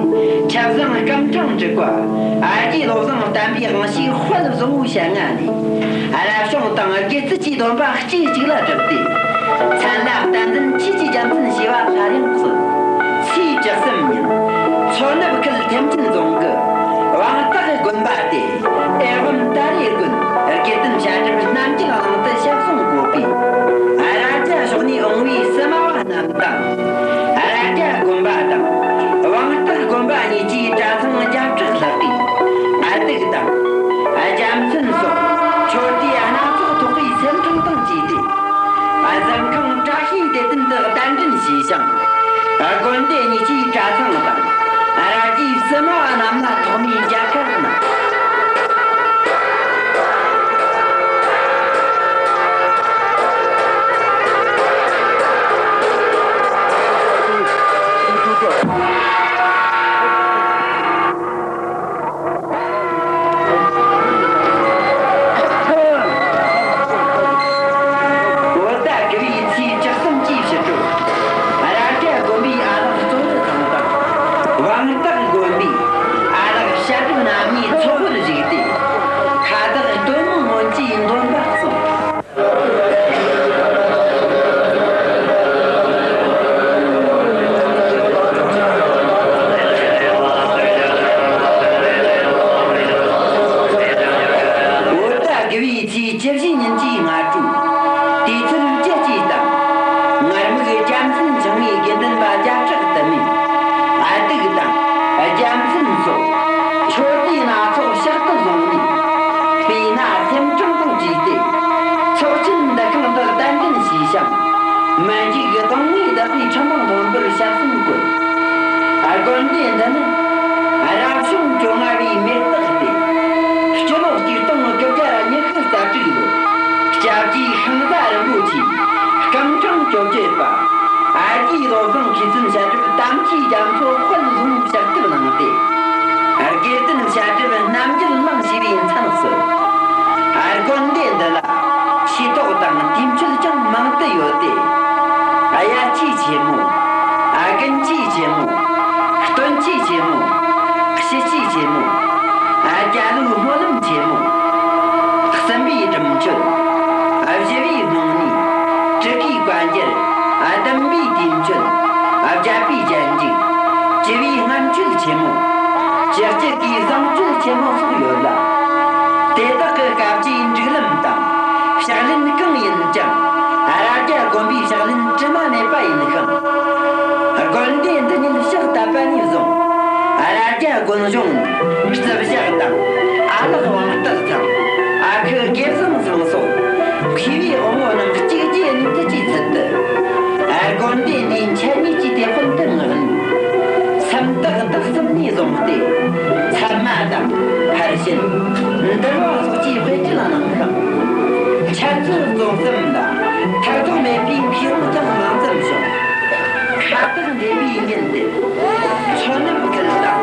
ཆུ་བཟང་སྐུ་ཕྲེང་དྲུག་པ། ཨ་རྒྱས་བློ་བཟང་བསྟན་པའི་དབང་ཕྱུག་དཔལ་བཟང་པོའི་ཞལ་སྔ་ནས། རབ་བྱུང་དང་དགེ་ཚུལ་གྱི་སྡོམ་པ་སྐྱེས་གཅིག་ལ་བསྒྲུབས་ཏེ། མཚན་ལ་བསྟན་འཛིན་ཆོས་ཀྱི་རྒྱལ་མཚན་ཞེས་པ་སླར་ཡང་གསོལ། ཚེས་བཅུ་གསུམ་ཉིན། མཚོ་ནུབ་ཁུལ་ཐེམ་ཆེན་རྫོང་གི་དབང་རྟགས་དགོན་པ་སྟེ། ཨེ་ཝན་ད་རེས་དགོན་དགེ་ལྡན་བཤད་སྒྲུབ་རྣམ་རྒྱལ་གླིང་དུ་ཞབས་སོར་བཀོད་པའི། རྭ་རྒྱ་ཕྱོགས་ནས་འོང་བའི་སི་མ་བ་རྣམས་དང་། རྭ་རྒྱ་དགོན་པ་དང་། དབང་རྟགས་དགོན་པ་གཉིས་ཀྱིས་གྲྭ་ཚང་བརྒྱ་ཕྲག་ལྷག་གིས་གདུགས་དང་། རྒྱལ་མཚན་སོགས་མཆོད་རྟེན་སྣ་ཚོགས་ཐོག་གི་སེམས་ཁྲང་དང་བཅས་ཏེ། གཟིམ་ཁང་བཀྲ་ཤིས་བདེ་ལྡན་དུ་གདན་འདྲེན་བྱས་ཤིང་། དགོན་སྡེ་གཉིས་ཀྱི་གྲྭ་ཚང་དང་། རྭ་རྒྱའི་བསུ་མ་བ་རྣམས་ལ་ཐོག་མའི་མཇལ་ཁ་གནང་། བོད་ཟླ་དགུ་པའི་ཚེས་བཅུ་གསུམ་གྱི་ཕྱི་དྲོ། རྭ་རྒྱ་དགོན་པའི་ཨ་ལགས། མ་འཇིག་གི་དང་མོས་བདག་པོའི་ཁྲི་འཕང་མཐོན་པོར་ཞབས་སེན་བཀོད། དགོན་སྡེ་འདི་ནི་རབ་བྱུང་བཅོ་ལྔ་བའི་མེ་སྟག་སྟེ། སྤྱི་ལོ་གཅིག་སྟོང་དགུ་བརྒྱ་ཉི་ཤུ་རྩ་དྲུག་ལོར་སྐྱབས་རྗེ་ཤིང་བཟའ་རིན་པོ་ཆེས་སྐུ་ཕྲེང་བཅོ་བརྒྱད་པ་ཨ་ཏིའི་བློ་བཟང་མཁས་བཙུན་ཞབས་གྲུབ་དམ་ཅན་རྒྱ་མཚོ་དཔལ་བཟང་ཕྱག་བཏབ་གནང་སྟེ། དགེ་ལྡན་བཤད་སྒྲུབ་རྣམ་འགྱུར་གླིང་ཞེས་པའི་མཚམས་སུ། དགོན་སྡེ་འདི་ལ་ཤེས་རྟོགས་དང་དུས་མཆོད་ཀྱང་མང་དུ་ཡོད་དེ། དབྱར་ཆོས་ཆེན་མོ། དགུན་ཆོས་ཆེན་མོ། སྟོན་ཆོས་ཆེན་མོ། ཕྱི་ཆོས་ཆེན་མོ། རྒྱ་ལོའི་སྨོན་ལམ་ཆེན་མོ། གསུམ་པའི་སྒྲུབ་མཆོད། བཞི་པའི་སྨོན་གནས། དྲུག་གི་བཀའ་འགྱུར། བདུན་པའི་དུས་མཆོད། བརྒྱད་པའི་སྤྱན་འབྱུང་། བཅུ་པའི་ལྔ་མཆོད་ཆེན་མོ། བཅུ་གཅིག་གི་བཟང་སྤྱོད་ཆེན་མོ་སོགས་ཡོད་ལ། དེ་དག་གི་སྐབས་ཀྱི་སྒྲིག་ལམ་དང་ཕྱག་ལེན་གང་ཡིན་ཀྱང་། རྭ་རྒྱ་དགོན་པའི་ཕྱག་ལེན་དྲི་མ་མེད་པ་ཡིན་ཞིང་། དགོན་སྡེ་འདི་ཉིད་ཕྱག་བཏབ་པ་ནས་བཟུང་། རྭ་རྒྱ་དགོན་གཞུང་ནས་རྩིབ་ཞག་དང་ཨ་ལགས་དབང་རྟགས་དང་། ཨ་ཁུ་སྐལ་བཟང་ཚང་སོགས་མཁས་པའི་དབང་པོ་རྣམས་གཅིག་རྗེས་གཉིས་མཐུད་ཀྱིས་ཚུད་དེ། དགོན་སྡེ་འདིའི་འཆད་ཉན་གྱི་དེད་དཔོན་དུ་མངགས་ནས། སུམ་རྟགས་དག་གསུམ་ནས་བཟུང་སྟེ། ཚད་མ་དང་ཕར་ཕྱིན། འདུལ་བ་སོགས་ཀྱི་དཔེ་ཁྲིད་གནང་ཞིང་། འཆད་རྩོད་རྩོམ་གསུམ་ལ་ཐག་གཅོད་མེད་པའི་མཁས་དབང་ཀྱང་མང་ཙམ་བྱུང་། ཁ་བཏགས་འདོན་པའི་ཉིན་དེར། མཚོ་ནུབ་ཁུལ་དང་།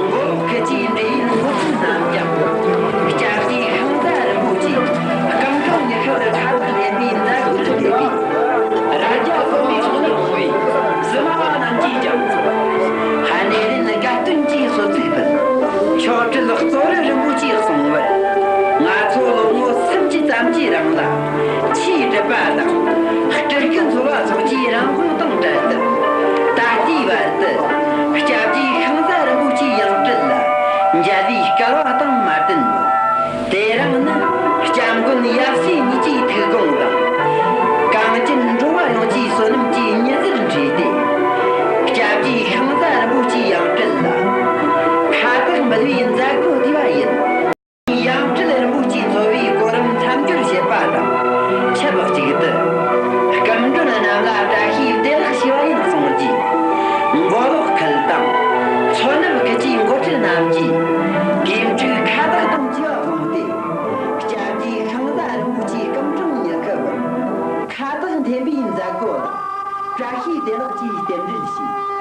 མགོ་ལོག་ཁུལ་གྱི་འབྲེལ་ཡོད་འགོ་ཁྲིད་རྣམས་ཀྱང་། སྐྱབས་རྗེ་ཤིང་བཟའ་རིན་པོ་ཆེའི་སྐུ་ཕྲེང་ཉི་ཤུ་པར་ཁ་བཏགས་འདོན་པའི་མཛད་སྒོར་ཕེབས་པའི་རྭ་རྒྱ་དགོན་པའི་ཚོགས་འདུར་ཡོང་བའི་བཙུན་མ་རྣམས་ཀྱིས་ཀྱང་། ཧ་ནེ་རིན་དགའ་སྟོན་གྱིས་གསོལ་ཚིགས་ཕུལ། མཆོག་སྤྲུལ་གཙོ་བོ་རིན་པོ་ཆེས་གསུངས་པར། ང་ཚོ་ལོ་ངོ་སུམ་ཅུ་ཙམ་གྱི་རིང་ལ། ཆོས་སྒྲུབ་པ་དང་། སྤྲུལ་སྐུ་འཚོལ་བ་སོགས་ཀྱི་རང་དབང་དང་བྲལ་ཏེ། ད་ལྟའི་བར་དུ། སྐྱབས་རྗེ་ཤིང་བཟའ་རིན་པོ་ཆེའི་ཡང་སྤྲུལ་ལ། མཇལ་བའི་སྐལ་བ་དང་མ་བསྟུན་ནོ། དེ་རིང་ནི་སྐྱབས་མགོན་ཡབ་སྲས་གཉིས་ཀྱི་ཐུགས་དགོངས་དང་། གངས་ཅན་འགྲོ་བ་ཡོངས་ཀྱི་བསོད་ནམས་ཀྱི་ཉི་ཟེར་འཕྲོས་ཏེ། སྐྱབས་རྗེ་ཤིང་བཟའ་རིན་པོ་ཆེའི་ཡང་སྤྲུལ་ལ་ཁ་བཏགས་འབུལ་བའི་མཛད་སྒོ་དེ་བ་ཡིན། ཡང་སྤྲུལ་རིན་པོ་ཆེས་འཚོ་བའི་གོ་རིམ་མཚམས་སྦྱོར་བྱེད་པ་དང་ཆབས་ཅིག་ཏུ། སྐུ་མགྲོན་རྣམས་ལ་བཀྲ་ཤིས་བདེ་ལེགས་ཞུ་བ་ཡིན་གསུངས་རྗེས། མགོ་ལོག་ཁུལ་དང་མཚོ་ནུབ་ཁུལ་གྱི་འགོ་ཁྲིད་རྣམས་ཀྱིས་དགེ་ཕྲུག་ཁ་བཏགས་དང་བཅས་པ་བཟུང་སྟེ། སྐྱབས་རྗེ་ཤིང་བཟའ་རིན་པོ་ཆེའི་སྐུ་ཕྲེང་ཉི་ཤུ་པར་ཁ་བཏགས་འཐེན་པའི་མཛད་སྒོ་ལ་བཀྲ་ཤིས་བདེ་ལེགས་ཀྱིས་རྟེན་འབྲེལ་ཞུས།